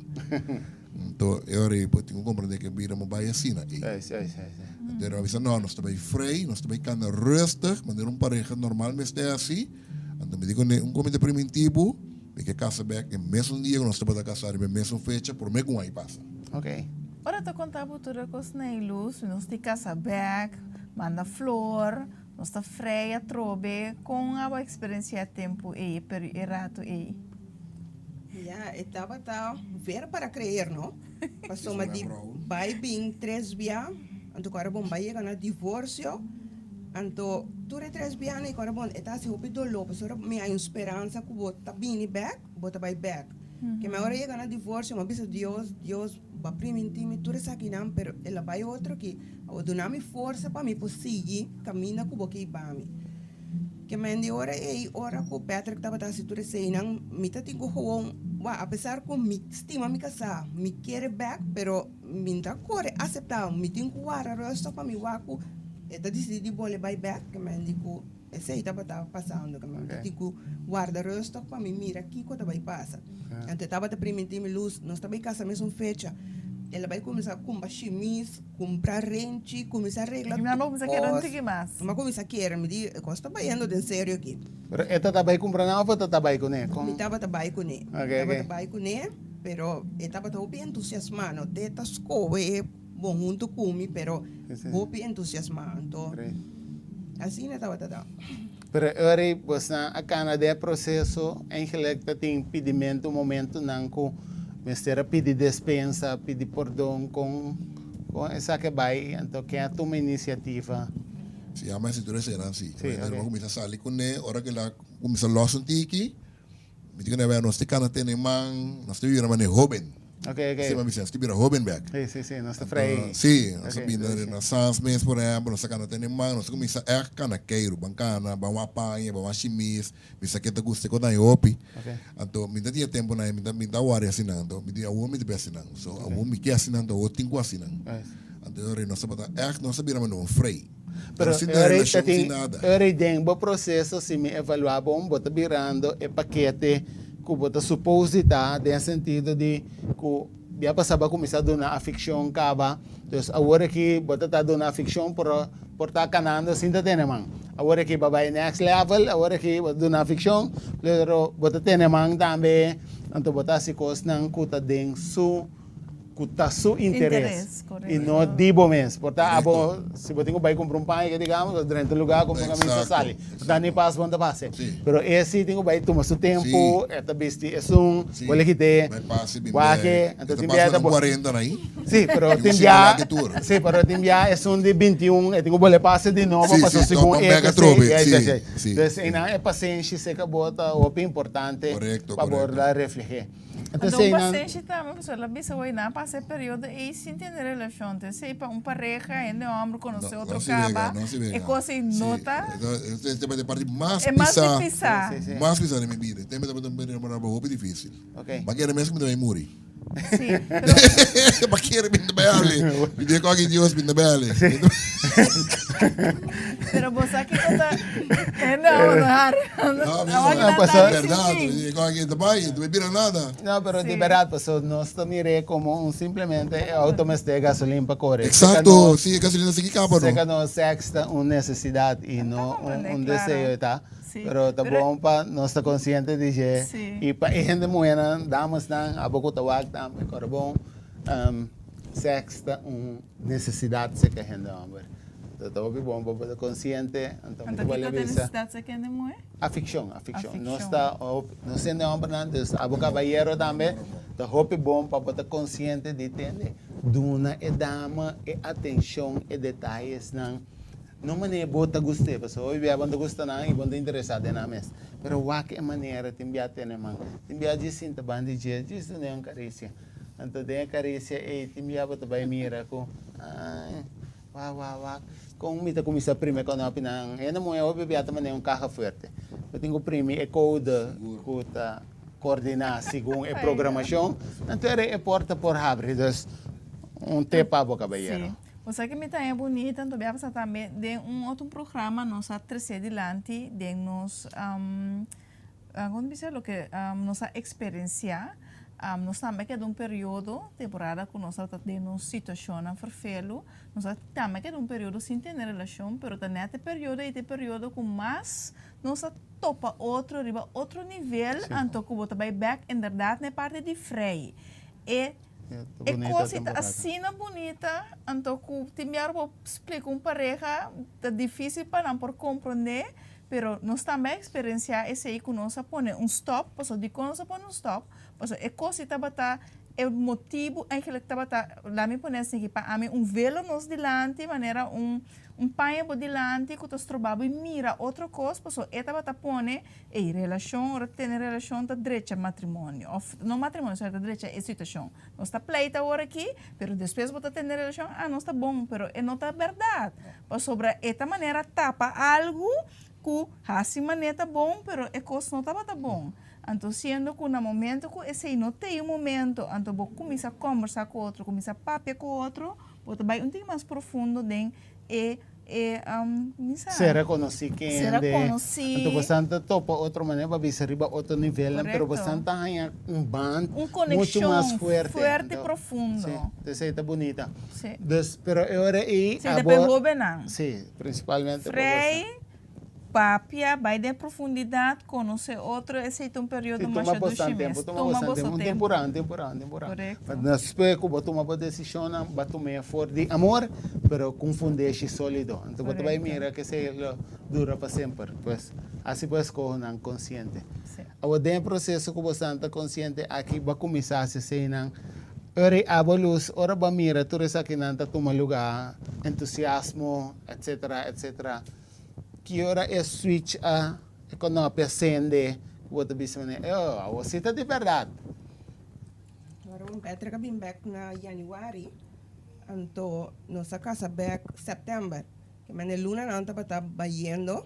Anto e ora ei bo tin ku komprende ku e bida no bai asina ei. Sí, sí, sí, sí. Anto e a bisa no, nos ta bai frei, nos ta bai kanda rustig, manera un pareha normal mester hasi. Anto mi di kuné un komite primitivo, mi ke kasa bèk e mesun dia ku nos tabata kasa riba e mesun fecha prome ku un ai pasa. Ok. Ora ta konta bo tur e kos na e lus, nos tin kasa bèk, manda flor, nos ta frei atrobe. Kon abo a eksperensiá e tempu ei, e peri, e ratu ei? Ya, e tabata ver para creer, no? Pasobra di bai bin tres bia, anto ku ora bon bai yega na divorsio, anto tur e tres bianan ei ku ora bon e ta hasi hopi doló, pasobra mi hay un speransa ku bo ta bini bèk, bo ta bai bèk. Ke mi ora yega na divorsio, mi a bisa Dios, Dios, Bo a primintí mi tur esakinan, pero el a bai otro ki a duna mi forsa pa mi por sigui kaminda ku bo ke hiba mi. Ke men di ora ei, ora ku Patrick tabata hasi tur eseinan, mi ta tin ku gewoon, wak, apesar ku mi stima mi kasá, mi kere bèk, pero mi no ta kore aseptá, mi tin ku wara rùstig pa mi wak ku e ta disidí di bole bai bèk. Ke men di ku esei tabata pasando, ke men mi ta tin ku warda rùstig pa mi mira kiko ta bai pasa. Anto e tabata primintí mi lus, nos ta bai kasa mesun fecha. El a bai kuminsá kumpra shimis, kumpra renchi, kuminsá regla Mi mama tur kuminsá kere un kos. tiki mas. Mi a kuminsá kere, mi di, e kos ta bayendo den serio aki. Pero e ta ta bai kumpra nan òf e ta ta bai kuné? Kon? Mi tabata bai kuné. Ok, Mi tabata ok. bai kuné, pero e tabata hopi entusiasmá, no te ta skohe bon huntu ku mi, pero Sí, sí. hopi entusiasmá. Anto, Great. asina tabata ta. Pero e ora ei bosnan a kana den e proseso, eigenlijk ta tin pidimentu momentunan ku mester a pidi despensa, pidi pordon, kon kon esaki a bai, anto ken a tuma inisiativa? Si ama e situra eseinan si. Sí, Mi oké. kuminsá sali kuné, ora ku el a kuminsá lòs un tiki, Mi di ku nan, Nos ta kana tene man, nos ta bira manera hóben. Ok, ok. Asina mi bisa, nos ta bira hóben bèk. Sí, sí, sí, nos ta frei. Sí, nos ta Ok, bira sí, sí. Renaissance mes, por ehèmpel, nos ta kana tene man, nos ta kuminsá ègt kana keiru, ban kana, ban wak paña, ban wak shimis, mi sa ke ta gusta e kos nan e hopi. Ok. Anto mi ta tin e tempu nan, mi ta mi ta wòri hasi nan, anto mi di awor mi ta bai hasi nan. So awor mi ke hasi nan, anto awor tin ku hasi nan. Yes. Anto e ora nos tabata ègt, nos a bira manera un frei. Pero Pero sin e ora ta relashon, tin sin nada. e ora den bo proseso si mi evaluá bon bo ta birando e pakete ku bo ta supos di ta den sentido di ku bia pasá bo a kuminsá duna afikshon kaba dus awor aki bo ta ta duna afikshon pero por ta kanando sin ta tene man awor aki bo a bai next level awor aki bo ta duna afikshon pero bo ta tene man tambe anto bo ta hasi kosnan ku ta den su ku ta su interes i no di bo mes. Por ta abo, si bo tin ku bai kumpra un paña ke digamos, bo drenta un lugá kumpra un kamisa sali. Por ta ni pas bo no ta pasa. Pero e si tin ku bai tuma su tempu, e ta bisti esun, bo le kit'é, wak-e, anto tin bia e ta bo. Si, pero tin bia, si, pero tin bia esun di 21, e tin ku bole pasa di nobo pasobra segun e ta si, si, si. Entonces einan e pasenshi seka bo ta hopi importante pa bo la refleh'é. Anto un pasenshi tambe, pasobra el a bisa hoy nan a pasa e periodo ei sin tene relashon. Te esei pa un pareha, hende homber konosé otro kaba, e kos ei no ta. E tema ta parti mas E mas pisá. di pisá. Mas pisá den mi bida. E tema tabata un enamorado hopi difisil. M'a kere mes ku mi ta bai muri. Sí, pero. M'a kere mi ta bai hali. Mi di koki Dios mi ta bai hali. Pero bo sa kiko ta. No, no, Harry. No, No, pasó- Berdad, e ta bai, no bira nada. No, pero di berdad, paso nos ta mir'é como un simplemente e auto mester gasolin pa core. Exacto, si, e gasolina sigui caba, no? Seca no sex ta un necesidad y no un deseo, ta? Pero ta bon pa nos ta consciente di dje y pa e hende muhernan, damesnan, abo cu ta wak tambe, ora bon, sex ta un necesidad seca hende homber. Entonces ta hopi bon pa bo ta consciente, anto mi Anto ta kiko bali ta bisa. necesidad seca hende muher? Aficcion, aficcion. Nos Aficcion. ta hopi, nos hende hombernan, dus abo cabayero tambe, ta hopi bon pa bo ta consciente di tende, duna e dama e atencion, e detayesnan. No manera bo ta gust'é, pasobra hopi bia bo no ta gusta nan i bo no ta interesá den nan mes. Pero wak e manera tin bia tene man. Tin bia djis sinta banda di dje, djis dun'é un karisia. Anto den e karisia ei tin bia bo ta bai mira ku, ai, wak, wak, wak, kon mi ta kuminsá primi e kònòpi nan? Hende muhé hopi bia ta manera un kaha fuerte. Bo tin ku primi e kode ku ta koordiná segun e programashon, anto e porta por habri. Dus, un tep pa bo, kabayero. Bo sa ke mi ta haña bunita, anto bia pasa tambe den un otro programa nos a trese dilanti den nos, kon ta bisa, loke nos a eksperensiá. Nos tambe a keda un periodo, temporada ku nos tabata den nos situashonnan ferfelu, nos a tambe keda un periodo sin tene relashon, pero ta nèt e periodo ei ta e periodo ku mas nos a topa otro riba otro nivel, anto ku bo ta bai bèk inderdat na e parti di frei. E E kos ei ta asina bunita, anto ku tin biaha bo splika un pareha ta difísil pa nan por komprondé, pero nos tambe a eksperensiá esei ku nos a pone un stòp, pasobra dikon nos a pone un stòp? Pasobra e kos ei tabata e motibu eigentlik tabata, laat mi pone asina, pa ami un velo nos dilanti manera un un paña bo dilanti ku ta stroba bo i mira otro kos, pasobra e tabata pone Ey, relashon, ora tene relashon ta drecha matrimonio, òf no matrimonio, sino ta drecha e situashon. Nos ta pleita awor aki, pero despues bo ta tene relashon, ah, nos ta bon, pero e no ta bèrdat. Pasobra e ta manera tapa algu ku hasi manera ta bon, pero e kos no tabata bon. Anto siendo ku na momento ku esei no t'ei un momento, anto bo kuminsá kòmbersá ku otro, kuminsá papia ku otro, bo ta bai un tiki mas profundo den e e mi sa. Ser rekonosí Ser kende. rekonosí. Anto bosan ta topa otro manera pa bisa riba otro nivelnan, pero Korekto. bosan ta haña un band Un muchu konekshon mas fuerte. fuerte i Anto, profundo. sí, esei ta bunita. Sí. Dus, pero e ora ei Sí, ta pa e abo, hóbennan. sí, prinsipalmente pa Frei, bosan. Papia, bai den profundidat, konosé otro, esei ta un periodo Sí, tuma masha bosan dushi tempu, mes. tuma Tuma bosan boso tempu. Un tempu. temporada, un temporada, un temporada. Korekto. Pa despues ku bo tuma bo desishonnan, bo a tum'é for di amor, pero ku un fundeshi sólido. Anto bo ta bai Korekto. mira ku esei lo dura pa semper. Pues, hasi bo eskohonan konsiente. Sí. Awor den e proseso ku bosan ta konsiente aki, bo a kuminsá hasi eseinan. Ora i abo lus, ora bo a mira tur esakinan ta tuma lugá, entusiasmo, etsetera, etsetera. Ki ora e switch a e konopi a sende ku bo ta bisa manera, oh, awor si ta di bèrdat. Ora un Patrick a bin bèk na yanüari, anto nos a kasa bèk sèptèmber. Ke mende lunanan tabata bayendo,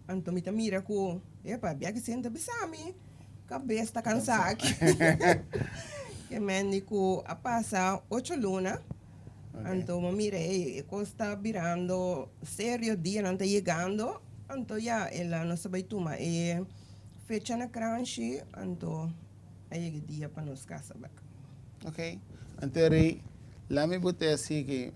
anto mi ta mira ku, epa, bia ki senta bisa mi, kabes ta kansá aki. Ke mende ku a pasa ocho luna. Anto bo mira ey e cos ta birando serio, dianan ta yegando, anto ya el a nos a bay tuma e fecha na kranshi, anto a yega e dia pa nos casa bek. Ok, anto rey lami bo te sigui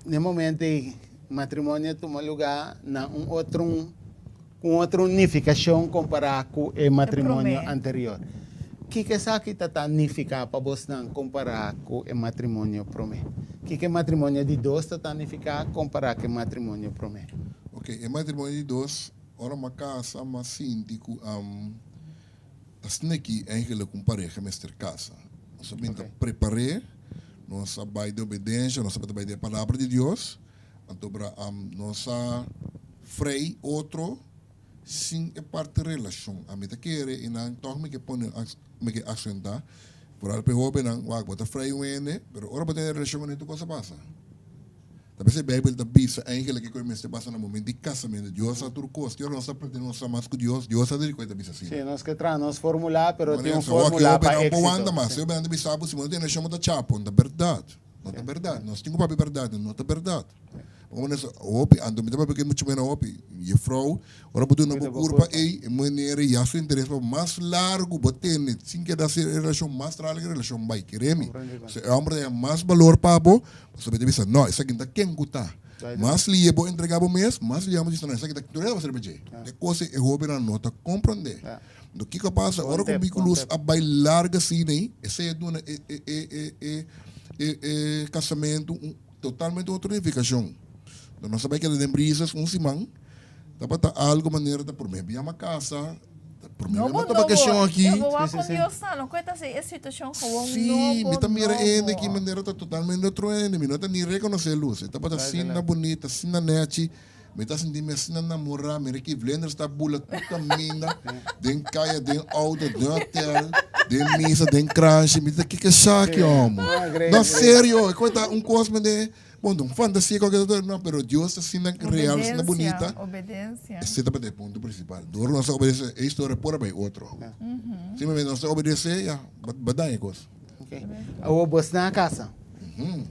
na e momento ey matrimonio a tuma lugar na un otro un otro nificacion compara cu e matrimonio anterior. Kiko esaki ta ta nifica pa bosnan compara cu e matrimonio prome? Kiko e matrimonio di dos ta ta nifica compara cu e matrimonio prome? Ok, e matrimonio di dos, ora m'a casa m'a sinti cu asina aki eigenlijk un pareha mester casa. Nos a bin ta prepar'é, nos a bai den obedencia, nos a bai den e palabra di Dios. Anto bra nos a frei otro sin e parti relashon. Ami ta kere i nan tòg mi ke pone mi ke aksentá, foral pa e hóbennan, wak bo ta frei un hende, pero ora bo tene relashon ku nan tur kos a pasa. Ta p'esei Beibel ta bisa eigenlik kiko e mester pasa na momento di kasamentu. Dios sa tur kos. Ki ora nos ta pretende nos sa mas ku Dios, Dios sa di kua e ta bisa asina. Sí, nos ke traha nos formulá, pero tin un Awor ki formulá pa hóbennan por éksito. wanta mas. E hóbennan ta bisa bo si bo no tene relashon bo ta chapo. No ta bèrdat. No ta bèrdat. Nos tin ku papia bèrdat. No ta bèrdat. Pongamos hopi, anto mi ta papia ku muchu menos hopi. Juffrouw, ora bo duna bo kurpa ei, e manera ya su interes pa mas largu bo tene, sin keda hasi e relashon mas largu e relashon bai. Kere mi? So e homber ta haña mas balor pa bo, pasobra e ta bisa, no, esaki ta ken ku ta. Mas lihe bo entrega bo mes, mas lihe bo bisa, no, esaki ta tur hende ta riba dje. E kos ei e hobennan no ta komprondé. Anto kiko a pasa? Ora ku Bikulus a bai largu asina ei, esei a duna e e e e e e kasamentu un Totalmente otro nificacion. Lo nos a bay keda den brisas un siman, tabata algo manera ta prome bia ma casa, ta prome No bia ma bo ta no bo, vacacion aki. e bo wak Sí, sí, con sí. Dios ta, no cuenta si e situacion gewoon Sí, no mi bo ta mira no hende aki bo. manera ta totalmente otro hende, mi no ta ni reconoce Luz. E tabata Right, asina right. bunita, asina nechi. Mi ta sinti mi asina namorá, mira ki vlinders ta bula tur kaminda, den kaya, den outo, den hotel, den misa, den kranshi. Mi ta kiko esaki, homo? No, serio, e kos ta un kos mende, bon, ta un fantasia ku algu no, pero Dios ta asina real, asina bunita. Obedensia. Esei tabata e punto prinsipal. Dor nos a obedesé e historia por a bai otro. Simplemente nos a obedesé, ya, ba daña e kos. Awor bos na kasa.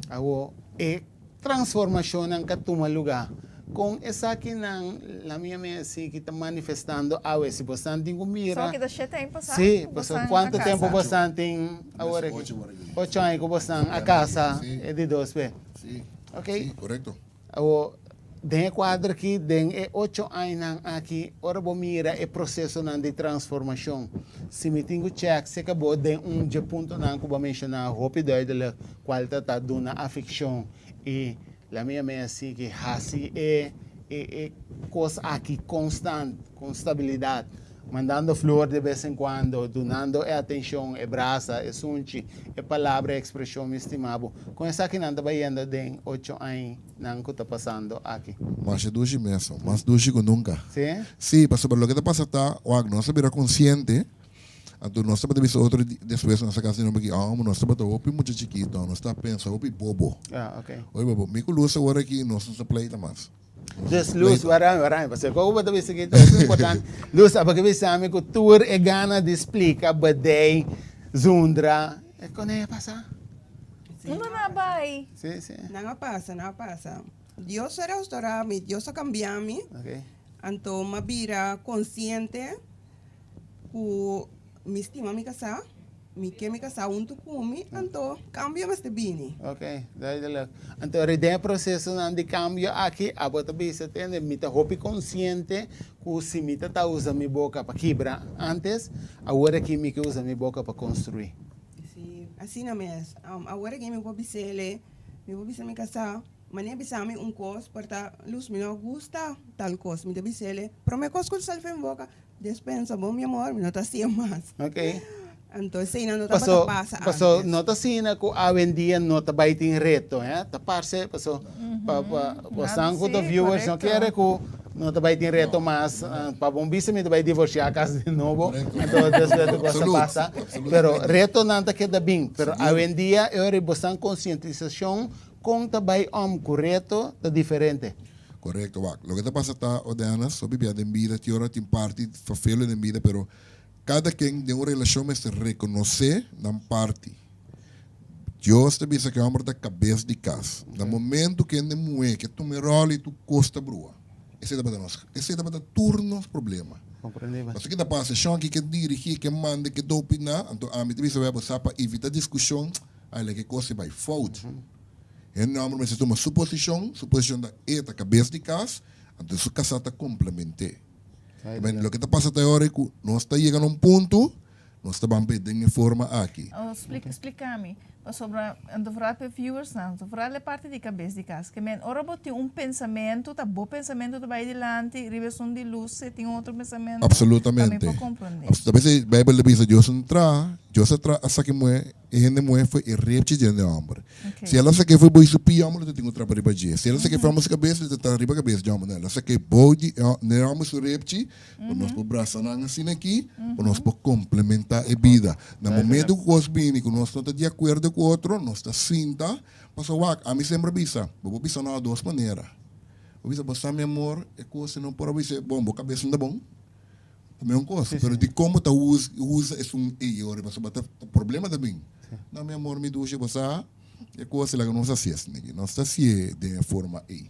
Awor e Transformashonnan ka tuma lugá. Kon esakinan la mi a si ki ta manifestando awe? Si bosan tin ku mira. So ki ta shete aña pasá Sí, ku paso bosan a kuantu tempu kasa? bosan tin awor aki? Ocho aña ku bosan a kasa e di dos be. Sí. Ok. Sí, korekto. Awor, den e kuadro aki, den e ocho añanan aki, ora bo mira e prosesonan di transformashon, si mi tin ku chèk si ka bo den un dje puntonan ku bo a menshoná hopi duidelik, kual ta ta duna afekshon i la mi a sigui hasi e e e kos aki konstant, kon stabilidat, mandando flor de bes en kuando, dunando e atenshon, e brasa, e sunchi, e palabra, e ekspreshon mi stima bo. Kon esakinan ta bayendo den ocho añanan ku ta pasando aki? Masha dushi mesun, mas dushi ku nunka. Sí? Sí, pasobra loke ta pasa ta, wak, nos a bira konsiente, anto nos tabata bisa otro despues nos a kasa di nobo aki, oh, nos tabata hopi mucha chikito, nos ta pensa hopi bobo. Ah, ok. Hopi bobo. Mi ku Luz awor aki nos no ta pleita mas. Dus Luz, wara, wara, pasobra kiko bo ta bisa aki ta hopi importante. Luz, abo ke bisa mi ku tur e gana di splika bedei, zundra, e kon e a pasa? Unda nan a bai? Sí, sí. Nan a pasa, nan a pasa. Dios a restaurá mi, Dios a kambia mi. Ok. Anto mi a bira konsiente ku mi stima mi kasá, mi ke mi kasá huntu ku mi, anto kambio mester bini. Ok, duidelijk. Anto den e prosesonan di kambio aki, abo ta bisa tende, mi ta hopi konsiente ku si mi ta ta usa mi boka pa kibra antes, awor aki mi ke usa mi boka pa konstruí. Sí, asina mes. Awor aki mi por bis'ele, mi por bisa mi kasá, Manera bisa mi un kos, por ta Luz mi no gusta tal kos, mi ta bis'ele, prome kos ku sali for mi boka, Despensa bo mi amor, mi no ta haci'e mas. Ok. Anto eseinan no tabata Paso, pasa paso antes. no ta asina ku awendia no ta bai tin reto, hè? Ta parse, paso, pa, pa, bosan ku ta Sí, viewers no korekto. kere ku no ta bai tin reto mas, pa bon bisa mi ta bai divorsiá kas di nobo, Korekto. anto despues tur kos a Absolut, pasa. Pero absolutamente. retonan ta keda bin, pero Sigur. awendia e ora bosan konsientisashon Kon ta bai om ku reto ta diferente. Korekto, wak. Loke ta pasa ta, Odeanas, hopi bia den bida, tin ora tin parti vervelend den bida, pero kada ken den un relashon mester rekonosé nan parti. Dios ta bisa ku e hòmber ta kabes di kas. Na momentu ku hende muhé ke tuma e ròl i tur kos ta brua. Esei tabata nos, esei tabata tur nos problema. Komprendí. Pasobra ki ta pasa, shon aki ke dirigí, ke manda, ke ta opiná, anto ami ta bisa wè bo sa pa evitá diskushon, Ay leke kos e bai fout. Hende homber mester tuma su posishon, su posishon ta e ta kabes di kas, anto su kasá ta komplement'é. Men loke ta pasa ta e ora ku nos ta yega na un punto, nos ta ban p'e den e forma aki. Oh, splika mi, pasobra anto vooral p'e viewersnan, anto vooral e parti di kabes di kas, ke men ora bo tin un pensamentu, ta bo pensamentu ta bai dilanti, riba esun di lus e tin otro pensamentu, pa mi Absolutamente. por komprondé. Absolutamente. Beibel ta bisa Dios no traha, Dios a traha a saki muhé E hende muhé foi e repchi dje hende hòmber. Si el a sak'é foi bou su pia hòmber lo ta tin ku trapa riba dje. Si el a sak'é foi hòmber su kabes lo ta tra riba kabes dje hòmber. No, el a sak'é bou di e hòmber su repchi pa nos por brasa nan asina aki, pa nos por komplementá e bida. Na momento ku kos bini ku nos no ta di akuerdo ku otro, nos ta sinta, pasobra wak, ami semper a bisa, bo por bisa no dos manera. Bo bisa, bo sa mi amor, e kos no por a bisa, bon, bo kabes no ta bon. Tambe un cosa, pero di como ta usa esun ey ora pasobra ta problema ta bin. No mi amor mi dushi bo sa e cosa laga nos haci esaki, nos ta hacié den e forma ey.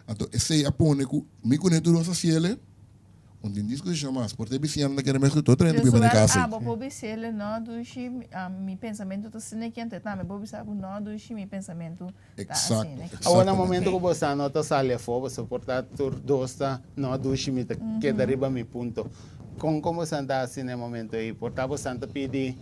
Anto esei a pone ku mi kuné tur nos a siele, un tin diskusishon mas. Por ta e bisiñanan ta kere mes ku tur otro hende biba den Josuel, kas ei. abo por bis'el, No, dushi, mi pensamentu ta asina aki, anto e tambe por bisa bo, No, dushi, mi pensamentu ta Eksakto, asina aki. Awor na eksaktamente. momento ku bo sa no ta sali afó, bo soportá tur dos ta, No, dushi, mi ta keda riba mi punto. Kon kon bo san ta hasi na e momento ei? Por ta bo san ta pidi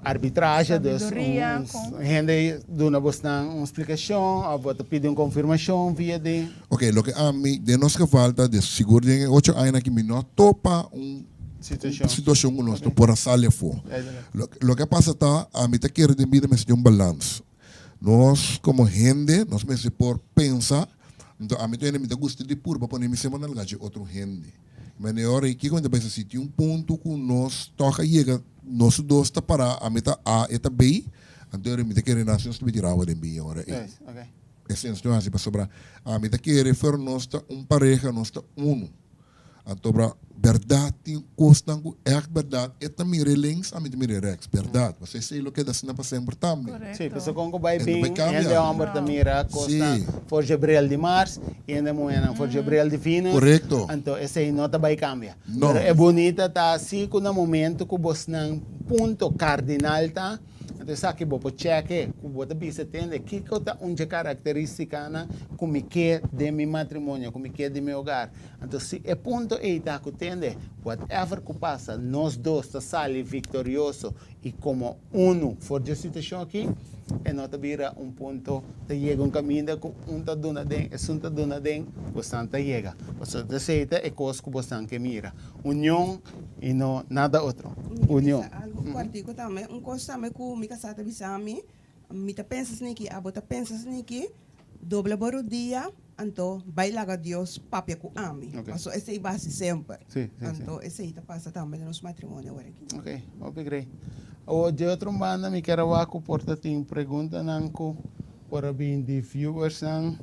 arbitrahe, dus Sabiduria, un kon. hende duna bosnan un splikashon òf bo ta pidi un konfirmashon via di. Ok, loke ami, den nos geval ta, de sigur den e ocho añanan aki mi no a topa un Situashon. situashon ku nos no por a sali afó. Duidelijk. Loke, loke a pasa ta, ami ta kere den bida mester tin un balans. Nos komo hende, nos mester por pensa, anto ami ta hende mi ta gusta di purba pone mi semper na lugar dje otro hende. Mene ora i kiko mi ta pensa si tin un punto ku nos tòg a yega nos dos ta pará ami ta A e ta B anto ora mi ta kere nan si nos ta miti rawa den biña ora ei. Esei nos tin hasi pasobra ami ta kere for nos ta un pareha nos ta uno anto bra bèrdat tin kosnan ku ègt bèrdat e ta mira e links ami ta mira e rèks bèrdat pasobra esei lo keda asina pa semper tambe. Sí, pasobra kon ku bai E no bai bin kambia. hende hòmber ta mira kosnan for dje bril di Mars i hende muhénan for dje bril di Venus. Korekto. Anto esei no ta bai kambia. No. Pero e bunita ta si ku na momento ku bosnan punto kardinal ta, anto esaki bo por chèk'e ku bo ta bisa tende kiko ta un dje karakterístikanan ku mi ke den mi matrimonio, ku mi ke den mi hogar. Anto si e punto ei ta ku tende, whatever ku pasa nos dos ta sali viktorioso i komo unu for dje situashon aki, e no ta bira un punto ta yega un kaminda ku un ta duna den, esun ta duna den, bosnan ta yega. Pasobra esei ta e kos ku bosnan ke mira, union i no nada otro. Mi ta Union. bisa algu kòrtiku tambe. Un kos tambe ku mi kasá ta bisa mi, mi ta pensa esaki, abo ta pensa esaki, dobla bo rudia, anto bai laga Dios papia ku ami. Pasobra esei basi semper. Anto esei ta pasa tambe den nos matrimonio awor aki. Ok, hopi grei. Awor di otro banda mi kier a wak ku por ta tin preguntanan ku por a bin di viewersnan.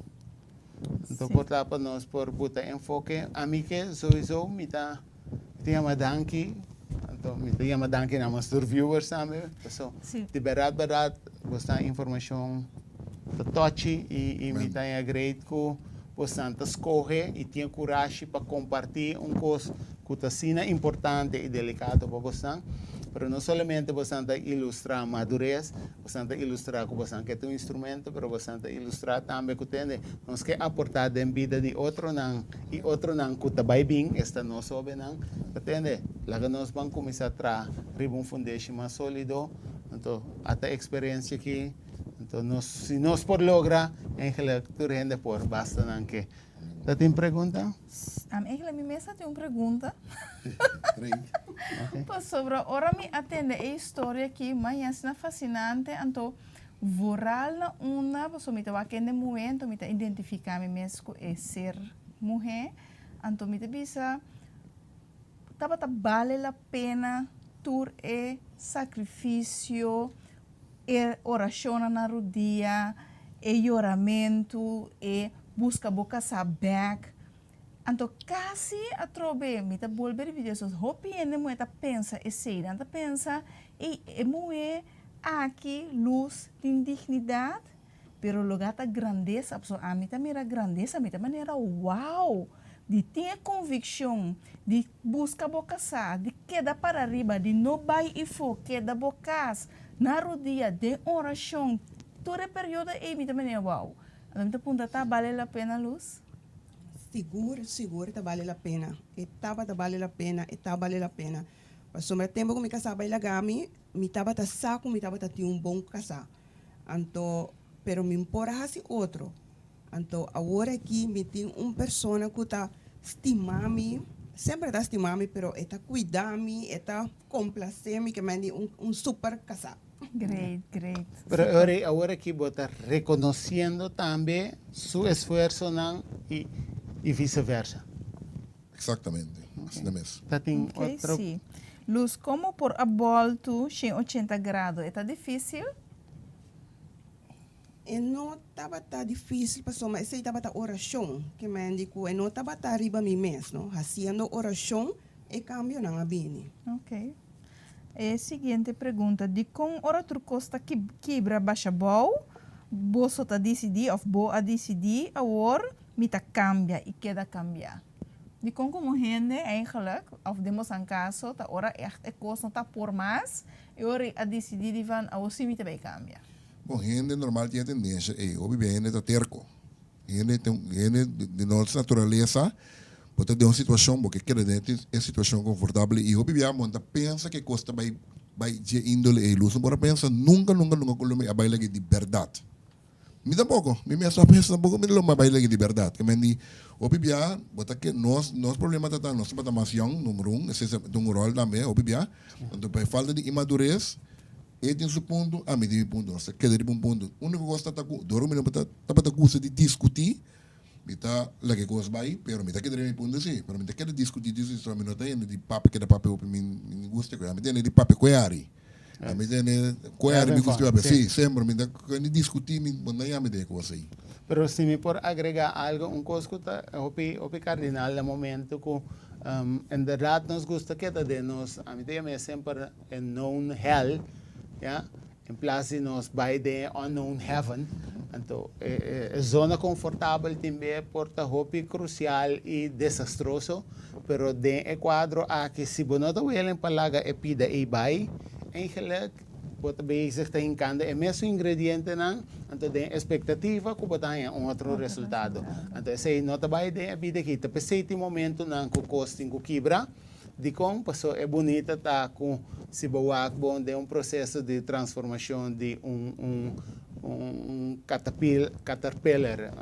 Anto por ta pa nos por buta enfoke. Ami ke souiso mi ta yama danki. Anto mi ta yama danki na nos tur viewers tambe. Paso di berdad berdad bosnan informacion ta tochi y mi ta haña great cu bosnan ta scoge y tin e curashi pa comparti un cos cu ta asina importante y delicado pa bosnan. Pero no solamente bosnan ta ilustra madurez, bosnan ta ilustra cu bosnan ke ta un instrumento, pero bosnan ta ilustra tambe cu tende nos ke aporta den bida di otronan y otronan cu ta bay bin, esta nos hobennan, ta tende, laga nos ban cuminsa traha riba un fundeshi mas solido, anto ata experiencia aki, anto nos, si nos por logra, eigenlijk tur hende por, basta nan ke. Ta tin pregunta? Eigenlijk mi mes a tin un pregunta. Pasobra ora mi a tende e historia aki, maña asina fascinante, anto vooral na unda, pasobra mi ta wak hende muhé, anto mi ta identifica mi mes cu e ser muhé, anto mi ta bisa, tabata bale la pena tur e sacrificio, e oracionnan na rudia, e yoramento, e busca bo casa bek. Anto casi atrobe mi ta bolbe ripiti eso, hopi hende muhe ta pensa esey, nan ta pensa ey e muhe aki luz tin dignidad, pero loga ta grandeza, pasobra ami ta mira grandeza, mi ta manera wow, di tin e conviccion di busca bo casa, di keda para riba, di no bay ifo, keda bo cas, na rodia, den oracion, tur e periodo ey mi ta manera wow. Anto mi ta puntra ta bale la pena Luz? Sigur, sigur ta bale la pena. E tabata bale la pena, e ta bale la pena. Pasobra tempo cu mi casa bay laga mi, mi tabata sa cu mi tabata tin un bon casa. Anto, pero mi por a haci otro. Anto awor aki mi tin un persona cu ta stima mi, semper ta stima mi, pero e ta cuida mi, e ta complace mi, ke men di un un super casa. Great, great. Pero awor awor aki bo ta reconociendo tambe su esfuerzonan y y vice versa. Exactamente, asina mes. Ta tin Ok, otro. sí. Luz, como por a boltu 180 grado? E ta dificil? E no tabata difícil pasobra esei tabata orashon, ke men di ku e no tabata riba mi mes, no. Hasiendo orashon e kambionan a bini. Ok. E siguiente pregunta, dikon ora tur kos ta kibra basha bou, Boso ta disidí òf bo a disidí awor mi ta kambia i keda kambiá. Dikon komo hende eigenlijk, òf den bosan kaso, ta ora ègt e kos no ta por mas, e ora ei a disidí di van awor sí mi ta bai kambia. Bon, hende normal tin e tendensia ei. Hopi bia hende ta terko. Hende tin hende di nos naturalesa bo ta den un situashon bo ke keda den e situashon konfortabel i hopi bia bo no ta pensa ke kos ta bai bai dje índole ei. Luz no por a pensa nunka nunka nunka ku lo mi a bai lag'é di bèrdat. Mi tampoko, mi mes no a pensa tampoko mi lo mi a bai lag'é di bèrdat. Ke men di hopi bia bo ta ke nos nos problema ta ta nos tabata mas yòn, numero un, esei ta un ròl tambe hopi bia. Anto pa e falta di inmadures E tin su punto, ami tin mi punto. Nos ta keda riba un punto. Úniko kos ta ta ku dor ku mi no tabata gusta di diskutí, mi ta laga e kos bai, pero mi ta keda riba mi punto sí. Pero mi ta keda diskutí diskutí, so mi no ta hende di papia keda papia hopi mi mi gusta ku. Ami ta hende di papia ku e ari. Ami ta hende ku e ari mi gusta papia. Sí, semper mi ta hende diskutí, mi no yama den e kos ei. Pero si mi por agregá algo, un kos ku ta hopi hopi kardinal na momento ku inderdat nos gusta keda den nos, ami ta yama e semper e known hell, ya, en plas di nos bai den e unknown heaven. Anto e e zona confortabel tin be por ta hopi crucial y desastroso, pero den e cuadro aki si bo no ta willing pa laga e pida ey bai, eigenlijk bo ta bezig ta hincando e mesun ingredientenan, anto den expectativa cu bo ta haña un otro resultado. Anto esey no ta bai den e bida aki. Ta p'esey tin momentonan cu cos tin cu kibra. Dikon? Paso e bunita ta ku si bo wak bon den un proseso di transformashon di un un un katapil caterpillar,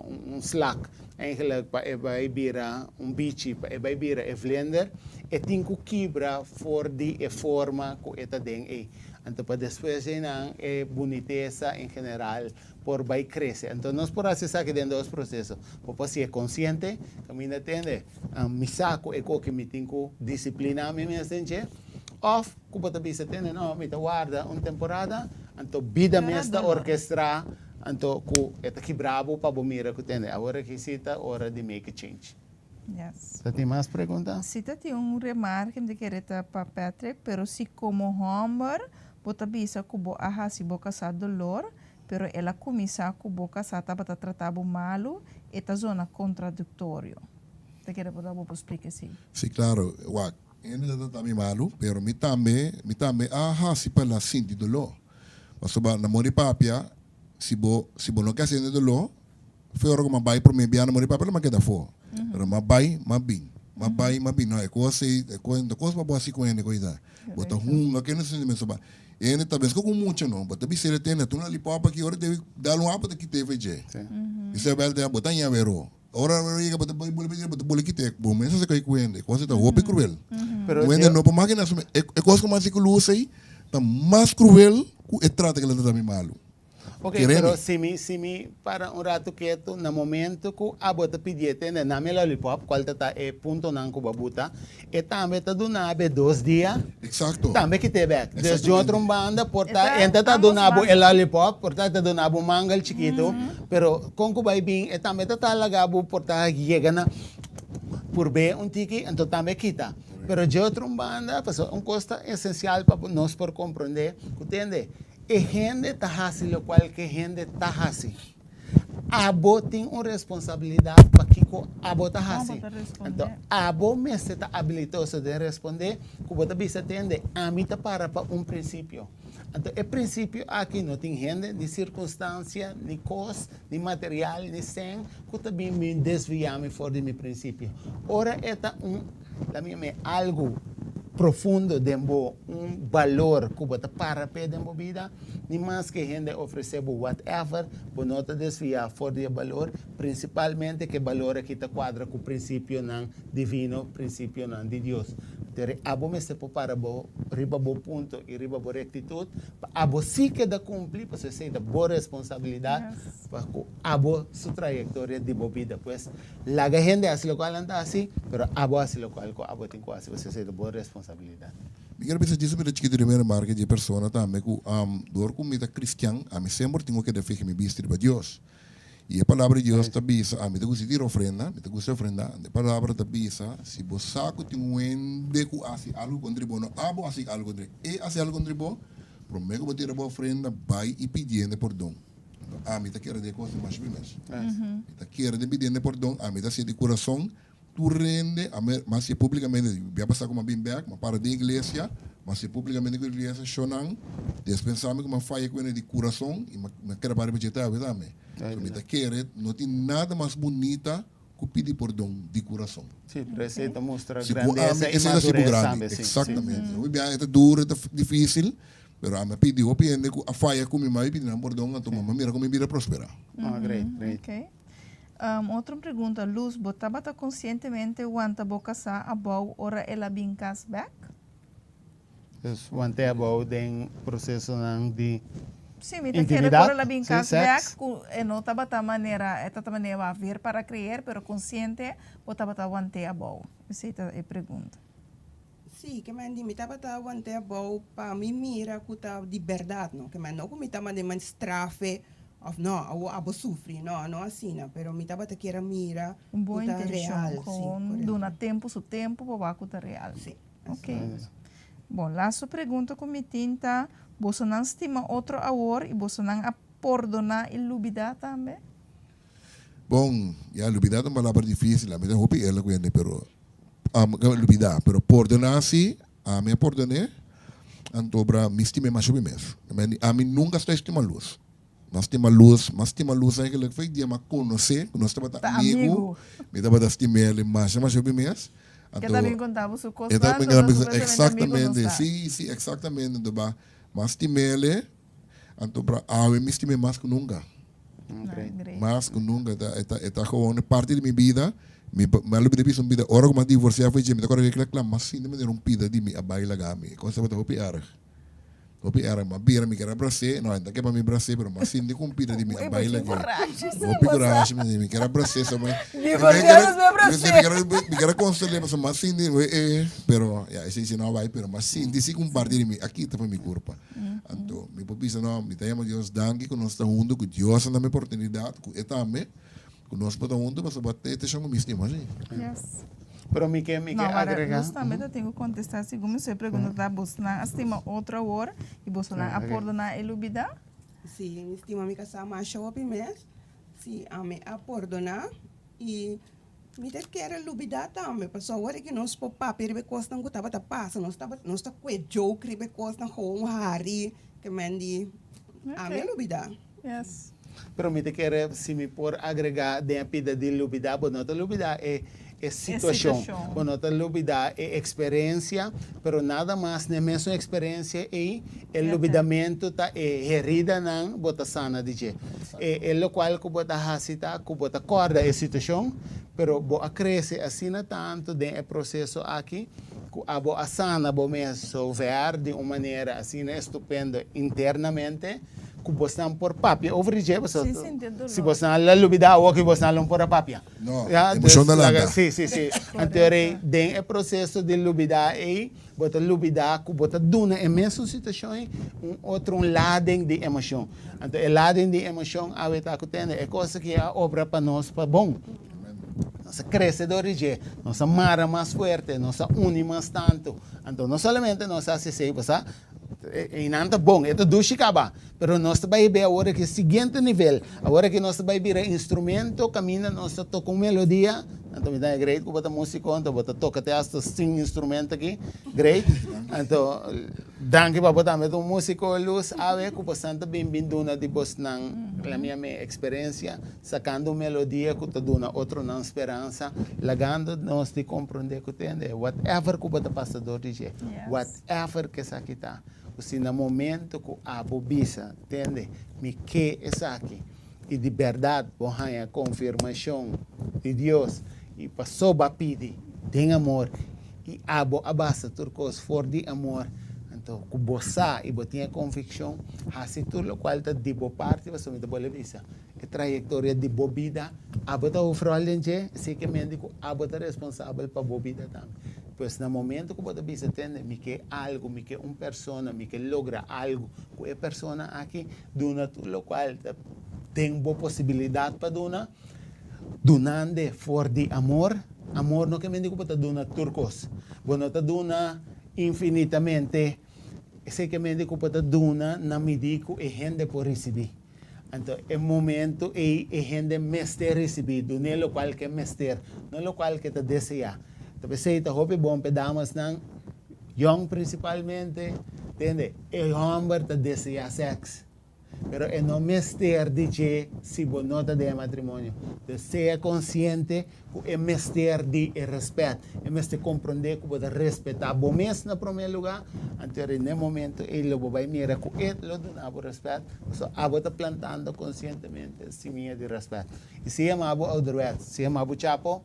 un slak eigenlijk pa e bai bira un bichi, pa e bai bira e vlinder, e tin ku kibra for di e forma ku e ta den ei. Anto pa despues dje nan e bunitesa en general por bai crece. Anto nos por haci esaki den dos proceso. Bo por haci'e consciente, caminda tende, mi sa cu e koki mi tin cu disciplina mi mes den dje, of cu bo ta bisa tende no, mi ta warda un temporada, anto bida mes ta orkestra, anto cu e ta kibra bo pa bo mira cu tende awor aki si ta ora di make a change. Yes. Ta tin mas pregunta? Si ta tin un remarke mi ta kere ta pa Patrick, pero si como homber bo ta bisa cu bo a haci bo casa dolor, pero el a cuminsa cu bo casa tabata trata bo malu, e ta zona contradictorio. Ta kere por ta bo por splica esey. Si claro, wak, hende ta trata mi malu, pero mi tambe, mi tambe a haci pa el a sinti dolor. Pasobra na mor di papia, si bo, si bo no ke haci hende dolor, Fe ora ku m'a bai promé biaha na Mori Papia lo m'a keda afó. Pero m'a bai, m'a bin. M'a bai, m'a bin. No, e kos ei, e kos, no kos pa bo hasi ku hende koita. Bo ta hunga ku hende sentimentu soba. Hende ta bes ku mucha no. Bo ta bisa el tene, tuma lollipop aki, ora debe dal un apo ta kit'é fe dje. Bisa bel te, bo ta ña wero. Ora wero yega bo ta bai bole bo ta bole kit'é. Bo mes hasi koi ku hende. E kos ei ta hopi kruel. Pero Un hende no por makina su mes. E kos ku m'a hasi ku lus ei ta mas kruel ku e trata ku el a trata mi malu. Ok, Keremi. pero si mi, si mi para un rato ketu, na momento ku abo ta pidié tende na mi lollipop, kual ta ta e puntonan ku bo a buta, e tambe ta duna bo e dos dia, Exacto. tambe kit'é bèk. Dus di otro Exactamente. banda por E ta, ta e ta ta ambos duna bo e banda. lollipop, por ta e ta duna bo un mangel chikitu, pero kon ku bai bin e tambe ta ta laga bo por ta yega na purb'é un tiki, anto tambe kita. Pero di otro banda, pasobra un kos ta esensial pa nos por komprondé, ku tende, E hende ta hasi lokual ke hende ta hasi. Abo tin un responsabilidat pa kiko abo ta hasi. Anto abo mester ta abilitoso den respondé ku bo ta bisa tende, ami ta para pa un prinsipio. Anto e prinsipio aki no tin hende, ni sirkunstansia, ni kos, ni material, ni sèn ku ta bin mi desviá mi for di mi prinsipio. Ora e ta un, laat mi yam'é algu profundo den bo, un balor ku bo ta para p'e den bo bida, ni maske hende ofresé bo whatever, bo no ta desviá for di e balor, prinsipalmente ku e balor aki ta kuadra ku prinsipionan divino, prinsipionan di Dios. Pero abo mester por para bo riba bo punto i riba bo rektitut pa abo sí keda kumpli, pasobra esei ta bo responsabilidat pa ku abo su trayektoria di bo bida. Pues, laga hende hasi lokual nan ta hasi, pero abo hasi lokual ku abo tin ku hasi, pasobra esei ta bo responsabilidat. Mi kier bisa djis un bira chikito riba e remarke di e persona tambe ku dor ku mi ta kristian, ami semper tin ku keda fija mi bista riba Dios. I e Palabra di Dios ta bisa, ami ta gusta tira ofrenda, mi ta gusta ofrenda, e Palabra ta bisa, si bo sa ku tin un hende ku hasi algu kontra bo, no abo hasi algu kontra e, e hasi algu kontra bo, promé ku bo tira bo ofrenda, bai i pidi hende pordon. Ami ta kere den e kos di masha mes. Mi ta kere den pidiendo pordon, ami ta hasié di kurason. Tur hende, ami a hasié públikamente, bia pasá ku mi a bin bèk, mi a para den iglesia, mi a hasié públikamente ku iglesia, shownan, despensá mi ku mi a faya ku hende di kurason i mi a kere para riba dje tambe tambe. So mi ta kere no tin nada mas bunita ku pidi pordon di kurason. Sí, pero esei ta mustra Si ku ami, grandesa i esei ta sibu madurez grandi. tambe, sí, sí. Exactamente. Hopi biaha e ta duro, e ta difícil, pero ami a pidi hopi hende ku a faya ku mi, mi a pidi nan pordon, anto mi a mira ku mi bida prosperá. Oh, great, great. Ok. Otro pregunta, Luz, bo tabata konsientemente wanta bo kasá abou ora el a bin kas bèk? Dus want'é abou den prosesonan di Sí, mi ta kere intimidad, ora el a bin sí, kas bèk seks. ku e no tabata manera, e tabata manera a ver para creer, pero konsiente bo tabata want'é abou? Esei ta e pregunta. Sí, ke men di mi tabata want'é abou pa mi mira ku ta di bèrdat, no? Ke men no ku mi ta manda e strafe òf no, awor abo sufri, no, no asina, pero mi tabata kier a mira Un ku bon ta intenshon, real, sí, gewoon korekto. duna tempu su tempu pa wak ku ta real. Sí. Ok. Bon, lasto pregunta ku mi tin ta, bosonan stima otro awor i bosonan a pordoná i lubidá tambe? Bon, ya, lubidá ta un palabra difísil. Ami ta hopi eerlijk ku hende, pero lubidá. Pero pordoná sí, ami a pordoné, anto bra mi stim'é masha hopi mes. Ami nunka sta estima lus. Mas stima lus, mas stima lus eigenlijk foi dia m'a conoce, cu nos tabata Ta amigo, amigo. mi tabata stim'el masha masha hopi mes. Ke Anto, ta bin conta bo su e cosnan, ta bin anto ta conta mi supuestamente amigo nos exactamente, ta. si, si, exactamente. Anto ba, m'a stim'el, anto bra awe mi stim'e mas cu nunca. Ah, great. Mas cu nunca, e ta, e ta, e ta gewoon parti di mi bida. Mi, mi a lubida bisa un bida, ora cu m'a divorcia foi dje, mi ta corda cu e kla m'a sinti manera un pida di mi a bay laga mi. E cosa tabata hopi erg. Hopi era, m'a bira, mi ker a bras'é, no, e ta ke pa mi bras'é, pero m'a sinti ku un pida di mi a baila ke. Hopi kurashi, mi mi ker a bras'é, so mi, mi ker, mi ker a konsol'é, pasobra m'a sinti, e, pero, ya, esei si no a bai, pero m'a sinti si ku un parti di mi a kita pa mi kurpa. Anto, mi por bisa, no, mi ta yama Dios danki ku nos ta huntu, ku Dios a na mi oportunidat, ku e tambe, Ku nos por ta huntu pasobra bo ta eshan ku mi stima si. Yes. Pero mi ke mi ke No, maar agrega. nos tambe ta tin ku kontestá segun mi su pregunta ta bosnan a stima otro awor i bosonan a pordoná e lubidá? Sí, mi stima mi kasá masha hopi mes. Sí, ami a pordoná i mi ta kere lubidá tambe pasobra awor aki nos por papia riba e kosnan ku tabata pasa. Nos tabata nos ta kue joke riba e kosnan gewoon hari ke men di ami a lubidá. Yes. Pero mi ta kere si mi por agrega den e pida di lubida, bo no ta lubida e e situacion, bo no ta lubida e experiencia, pero nada mas n'e mesun experiencia ey, e lubidamento ta e heridanan bo ta sana di dje. E e locual cu bo ta haci ta cu bo ta corda e situacion, pero bo a crece asina tanto den e proceso aki cu abo a sana bo mes zover di un manera asina estupendo internamente, ku bosnan por papia over di dje, pasobra Sin sinti e dolor. si bosnan la lubida awor ki bosnan lo por a papia. No, Ya, emoshon dus ta laga, lanta. si, si, si. Anto rei, den e proseso di lubida ei, bo ta lubida ku bo ta duna e mesun situashon ei un otro, un lading di emoshon. Anto e lading di emoshon awe ta ku tende e kos aki a obra pa nos pa bon. Nos a krese dor di dje, nos a mara mas fuerte, nos a uni mas tantu. Anto no solamente nos a hasi esei, bo sa, Einan ta bon, e ta dushi kaba, pero nos ta bai be awor aki siguiente nivel. Awor aki nos ta bai bira instrumento kaminda nos ta toka un melodia. Anto mi ta great ku bo ta musiko, anto bo ta toka te hasta sin instrumento aki. Great. Anto danki pa bo tambe ta un musiko Luz awe ku bosan ta bin bin duna di bosnan la mia mi eksperensia sakando un melodia ku ta duna otronan speransa, lagando nos di komprende ku tende whatever ku bo ta pasa dor di dje. Whatever ku esaki ta, ku si na momento ku abo bisa, tende, mi ke esaki, i di bèrdat bo haña konfirmashon di Dios, i paso bo a pidi den amor, i abo a basa tur kos for di amor, anto ku bo sa i bo tin e konvikshon, hasi tur lokual ta di bo parti, pasobra mi ta bolbe bisa, e trayektoria di bo bida, abo ta hoofrol den dje, esei ke mende ku abo ta responsabel pa bo bida tambe. Pues na momento ku bo ta bisa tende, mi ke algu, mi ke un persona, mi ke logra algu ku e persona aki, duna tur lokual ta den bo posibilidat pa duna, dunande for di amor. Amor no ke mende ku bo ta duna tur kos. Bo no ta duna infinitamente, esei ke mende ku bo ta duna na midi ku e hende por risibí. Anto e momento ei e hende mester risibí, dun'é lokual ku e mester, no lokual ku e ta deseá. Ta p'esei ta hopi bon p'e damasnan, yòn prinsipalmente, tende, e hòmber ta deseá sèks. Pero e no mester di dje si bo no ta den e matrimonio. Entonces sea konsiente ku e mester di e rèspèt. E mester komprondé ku bo ta respetá bo mes na promé lugá. Anto na e momento ei lo bo bai mira ku e lo duna bo rèspèt, pasobra abo ta plantando konsientemente simia di rèspèt. I si e yama bo ouderwets, si e yama bo chapo,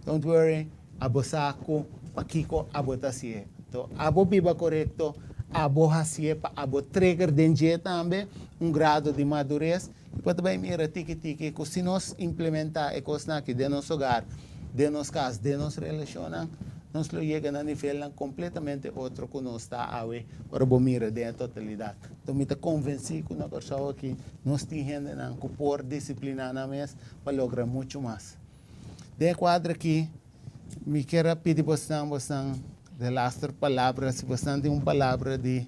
don't worry, abo sa ku pakiko abo ta hasié. Anto abo biba korekto, abo hasié pa abo trigger den dje tambe un grado di madures i bo ta bai mira tiki tiki ku si nos implementá e kosnan aki den nos hogar, den nos kas, den nos relashonnan, nos lo yega na nivelnan kompletamente otro ku nos ta awe ora bo mira den e totalidat. Anto mi ta konvensí ku na Kòrsou aki nos tin hendenan ku por disipliná nan mes pa logra muchu mas. Den e kuadro aki mi kier a pidi bosnan, bosnan de laster palabra, si bosnan tin un palabra di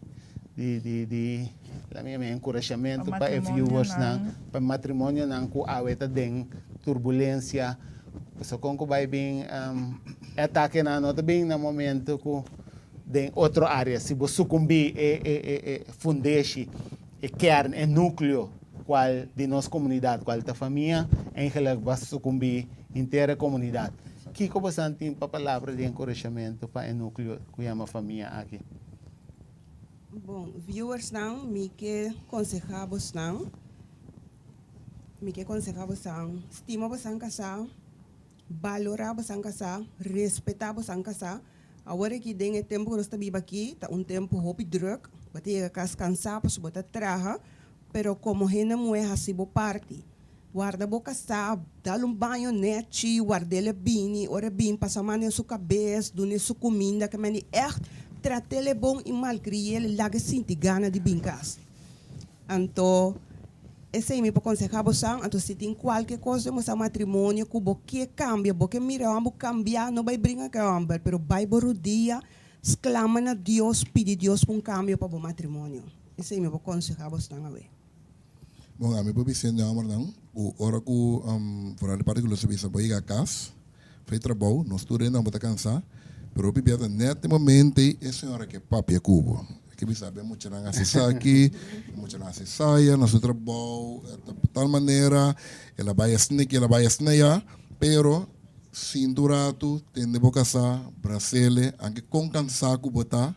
di di di la mi yama enkurashamentu pa e viewersnan, pa e matrimonionan ku awe ta den turbulensia, pasobra kon ku bai bin e atakenan no ta bin na momento ku den otro área, si bo sukumbí e e e e fundeshi. E kern, e núkleo kual di nos komunidat, kual ta famia, eigenlik bo a sukumbí henter e komunidat. Kiko bosan tin pa palabra di enkurashamentu pa e núkleo ku yama famia aki? Bon, viewersnan, mi ke konsehá bosnan, mi ke konsehá bosan, stima bosan kasá, balorá bosan kasá, respetá bosan kasá. Awor aki den e tempu ku nos ta biba aki ta un tempu hopi drùk, bo ta yega kas kansá pasobra bo ta traha, pero komo hende muhé hasi bo parti. Warda bo kasá, dal un baño nèchi, ward'el e bini, ora e bini pasa man den su kabes, dun'e su kuminda, ke mende ègt trat'el e bon i malkri'el, laga e sinti gana di bin kas. Anto, esei mi por konsehá bosan, anto si tin kualke kos den bosan matrimonio ku bo ke kambia, bo ke mira e hòmber kambiá, no bai bringa ku e hòmber, pero bai bo rudia, sklama na Dios, pidi Dios pa un kambio pa bo matrimonio. Esei mi por konsehá bosnan awe. Bon, ami por bisa e hòmbernan ku ora ku, foral di parti ku los a bisa, bo yega kas, for e trabou, nos tur hende bo ta kansá, pero hopi bia ta nèt e momento ei e señora ke papia ku bo. E ke bisa be muchanan hasi esaki, e muchanan hasi esaya na su trabou, ta tal manera, el a bai esneki, el a bai esneya, pero sinta un ratu, tende bo kasá, brasele, anke kon kansá ku bo ta,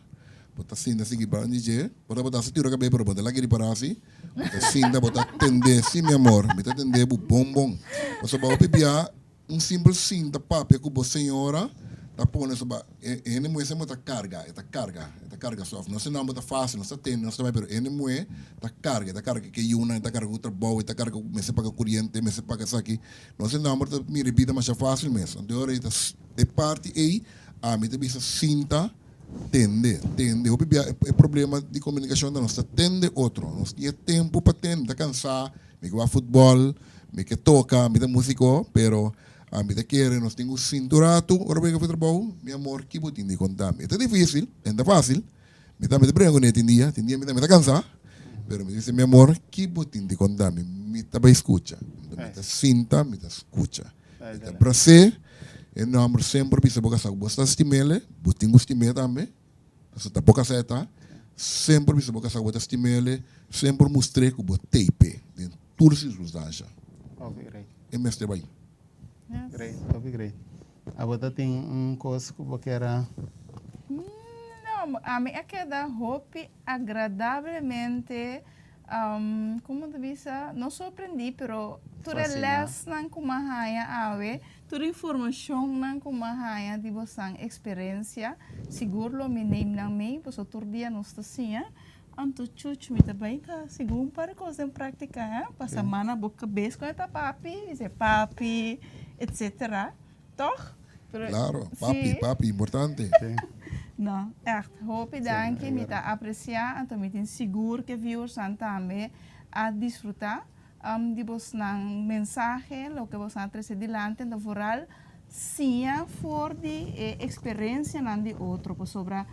bo ta sinta sigui banda di dje, bo ta bo ta hasi tiro kabei pero bo ta laga ripará si, bo ta sinta bo ta tende, si mi amor, mi ta tende bo bon bon, pasobra hopi bia Un simpel sinta papia ku bo señora ta pone so ba e hende muhé semper ta karga, e ta karga, e ta karga sof. No se nan bo ta fásil, nos ta tende, nos ta bai, pero hende muhé ta karga, e ta karga ku e yunan, e ta karga ku trabou, e ta karga ku mester paga kuriente, mester paga esaki. No se nan bo ta mira e bida masha fásil mes. Anto e ora ei ta e parti ei ami ta bisa sinta tende, tende. Hopi bia e problema di komunikashon ta nos ta tende otro, nos tin e tempu pa tende, ta kansá. Mi ke wak futbòl, mi ke toka, mi ta músiko, pero ami ta kere nos tin ku sintu ratu ora bo yega for trabou, mi amor, ki bo tin di konta mi? E ta difísil, e no ta fásil, mi tambe ta bringa kuné tin dia, tin dia mi tambe ta kansá, pero mi ta bisa, mi amor, ki bo tin di konta mi? Mi ta bai skucha. Anto mi ta sinta, mi ta skucha. Mi ta bras'é, e nòmber semper bisa bo kasá ku bo sta stim'el, bo tin ku stim'é tambe. Pasobra ta bo kasá e ta, semper bisa bo kasá ku bo ta stim'el, semper mustr'é ku bo teipe den tur sirkunstansha. Hopi great. E mester bai. Yes. Great, hopi great. Abo ta tin un kos ku bo kier a. No, ami a keda hopi agradablemente Como ta bisa, no sorprendí, pero tur e lesnan cu m'a haña awe, tur e informacionnan cu m'a haña di bosan experiencia, sigur lo mi neem nan mee, pasobra tur dia nos ta siña. Anto chuch, mi ta bay ta sigur un par di cos den practica, hè? Pasa man na bo cabes cu e ta papi, dice papi, etcetera. Toch? Pero, Claro, papi, sí. papi, importante. Sí. No, echt, hopi danki, mi ta aprecia, anto mi tin sigur ke viewersnan tambe a disfruta um, di bosnan mensahe, loke bosnan a trece dilanti, anto vooral siña for di e experiencianan di otro, pasobra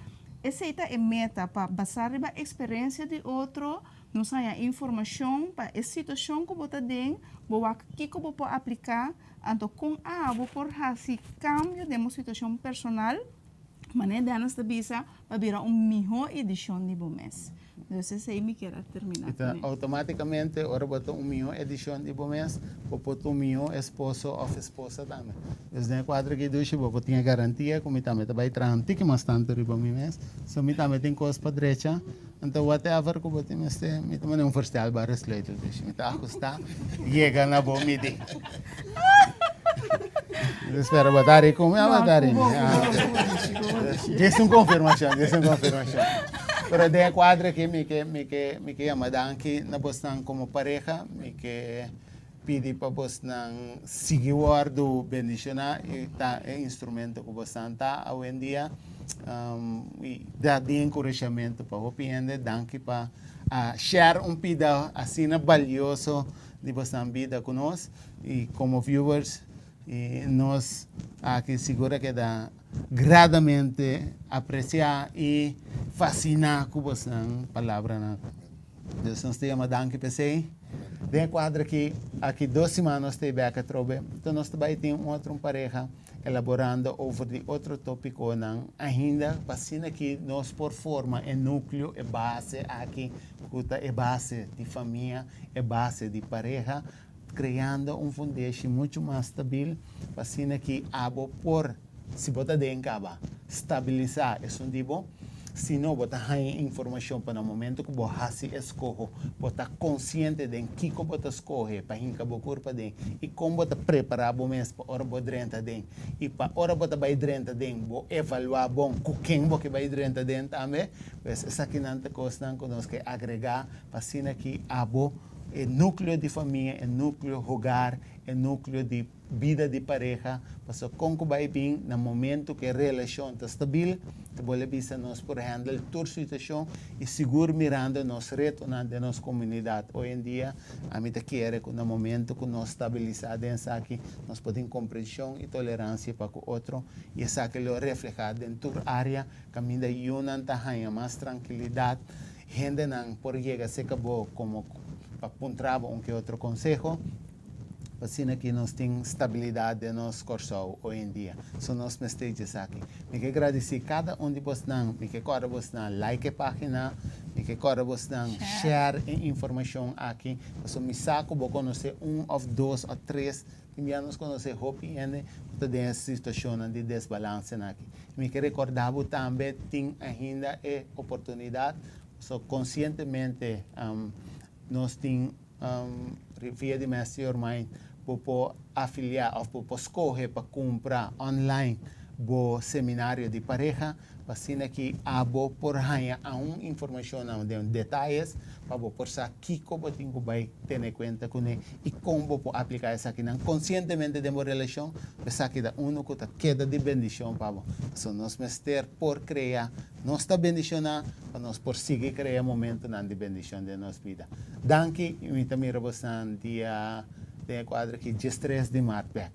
esey ta e meta, pa basa riba experiencia di otro. Nos haña informashon pa e situashon ku bo ta den, bo wak kiko bo por apliká, anto kon abo por hasi kambio den bo situashon personal, manera Dennis ta bisa, pa bira un mihó edishon di bo mes. Dus esei mi kier a terminá I ta kuné. outomátikamente ora bo ta un mihó edishon di bo mes, bo por ta un mihó esposo òf esposa tambe. Dus den e kuadro aki dushi bo por tin e garantia ku mi tambe ta bai traha un tiki mas tantu riba mi mes. So mi tambe tin kos pa drecha. Anto whatever ku bo tin mester, mi ta manda un verstelbare sleutel dushi. Mi ta ahusta yega na bo midi. Mi ta spera bo ta ari ku mi òf bo ta ari mi? Djis un konfirmashon, djis un konfirmashon. Pero den e kuadro aki mi ke mi ke mi ke yama danki na bosnan komo pareha. Mi ke pidi pa bosnan sigui wòrdu bendishoná i ta e instrumento ku bosnan ta awendia. I da di enkurashamentu pa hopi hende. Danki pa a share un pida asina balioso di bosnan bida ku nos. I komo viewers i nos aki sigur a keda gradamente apresiá i fasiná ku bosnan palabranan. Dus nos ta yama danki p'esei. Den e kuadro aki, aki dos siman nos ta e bek atrobe. Enton nos ta bai tin un otro un pareha elaborando over di otro topikonan ainda pa asina ki nos por forma e nukleo, e base aki ku ta e base di famia, e base di pareha, kreando un fundeshi muchu mas stabil pa asina ki abo por, si bo ta den kaba, stabilisá esun di bo. Si no, bo ta haña informashon pa na momento ku bo hasi eskoho, bo ta konsiente den kiko bo ta skohe pa hinka bo kurpa den i kon bo ta prepará bo mes pa ora bo drenta den. I pa ora bo ta bai drenta den, bo evaluá bon ku ken bo ke bai drenta den tambe. Pues esakinan ta kosnan ku nos ke agregá pa asina ki abo e núkleo di famia, e núkleo hogar, e núkleo di bida di pareha, pasobra kon ku bai bin na momento ku e relashon ta stabil, ta bole bisa nos por handle tur situashon i sigur mirando nos retonan den nos komunidat hoy en dia, ami ta kere ku na momento ku nos stabilisa den esaki, nos por tin komprenshon i toleransia pa ku otro i esaki lo refleha den tur área kaminda yunan ta haña mas trankilidat, hendenan por yega serka bo komo pa puntra bo un ke otro konseho. Asina ki nos tin stabilidat den nos Kòrsou hoy en dia. So nos mester dje esaki. Mi ke gradisí kada un di bosnan. Mi ke kòrda bosnan like e página. Mi ke kòrda bosnan share e informashon aki. Pasobra mi sa ku bo konosé un òf dos òf tres. Tin bia nos konosé hopi hende ku ta den e situashonnan di desbalansenan aki. Mi ke rekòrdá bo tambe tin ainda e oportunidat. So konsientemente nos tin. Via di Master Your Mind bo por afiliá òf bo por skohe pa kumpra online bo seminario di pareha pa asina ki abo por haña aun informashonnan den detayes pa bo por sa kiko bo tin ku bai tene kuenta kuné i kon bo por apliká esakinan konsientemente den bo relashon. Esaki ta unu ku ta keda di bendishon pa bo. Pasobra nos mester por krea Nos ta bendishoná pa nos por sigui krea momentunan di bendishon den nos bida. Danki i mi ta mira bosnan dia den e kuadro aki 13 di mart bek.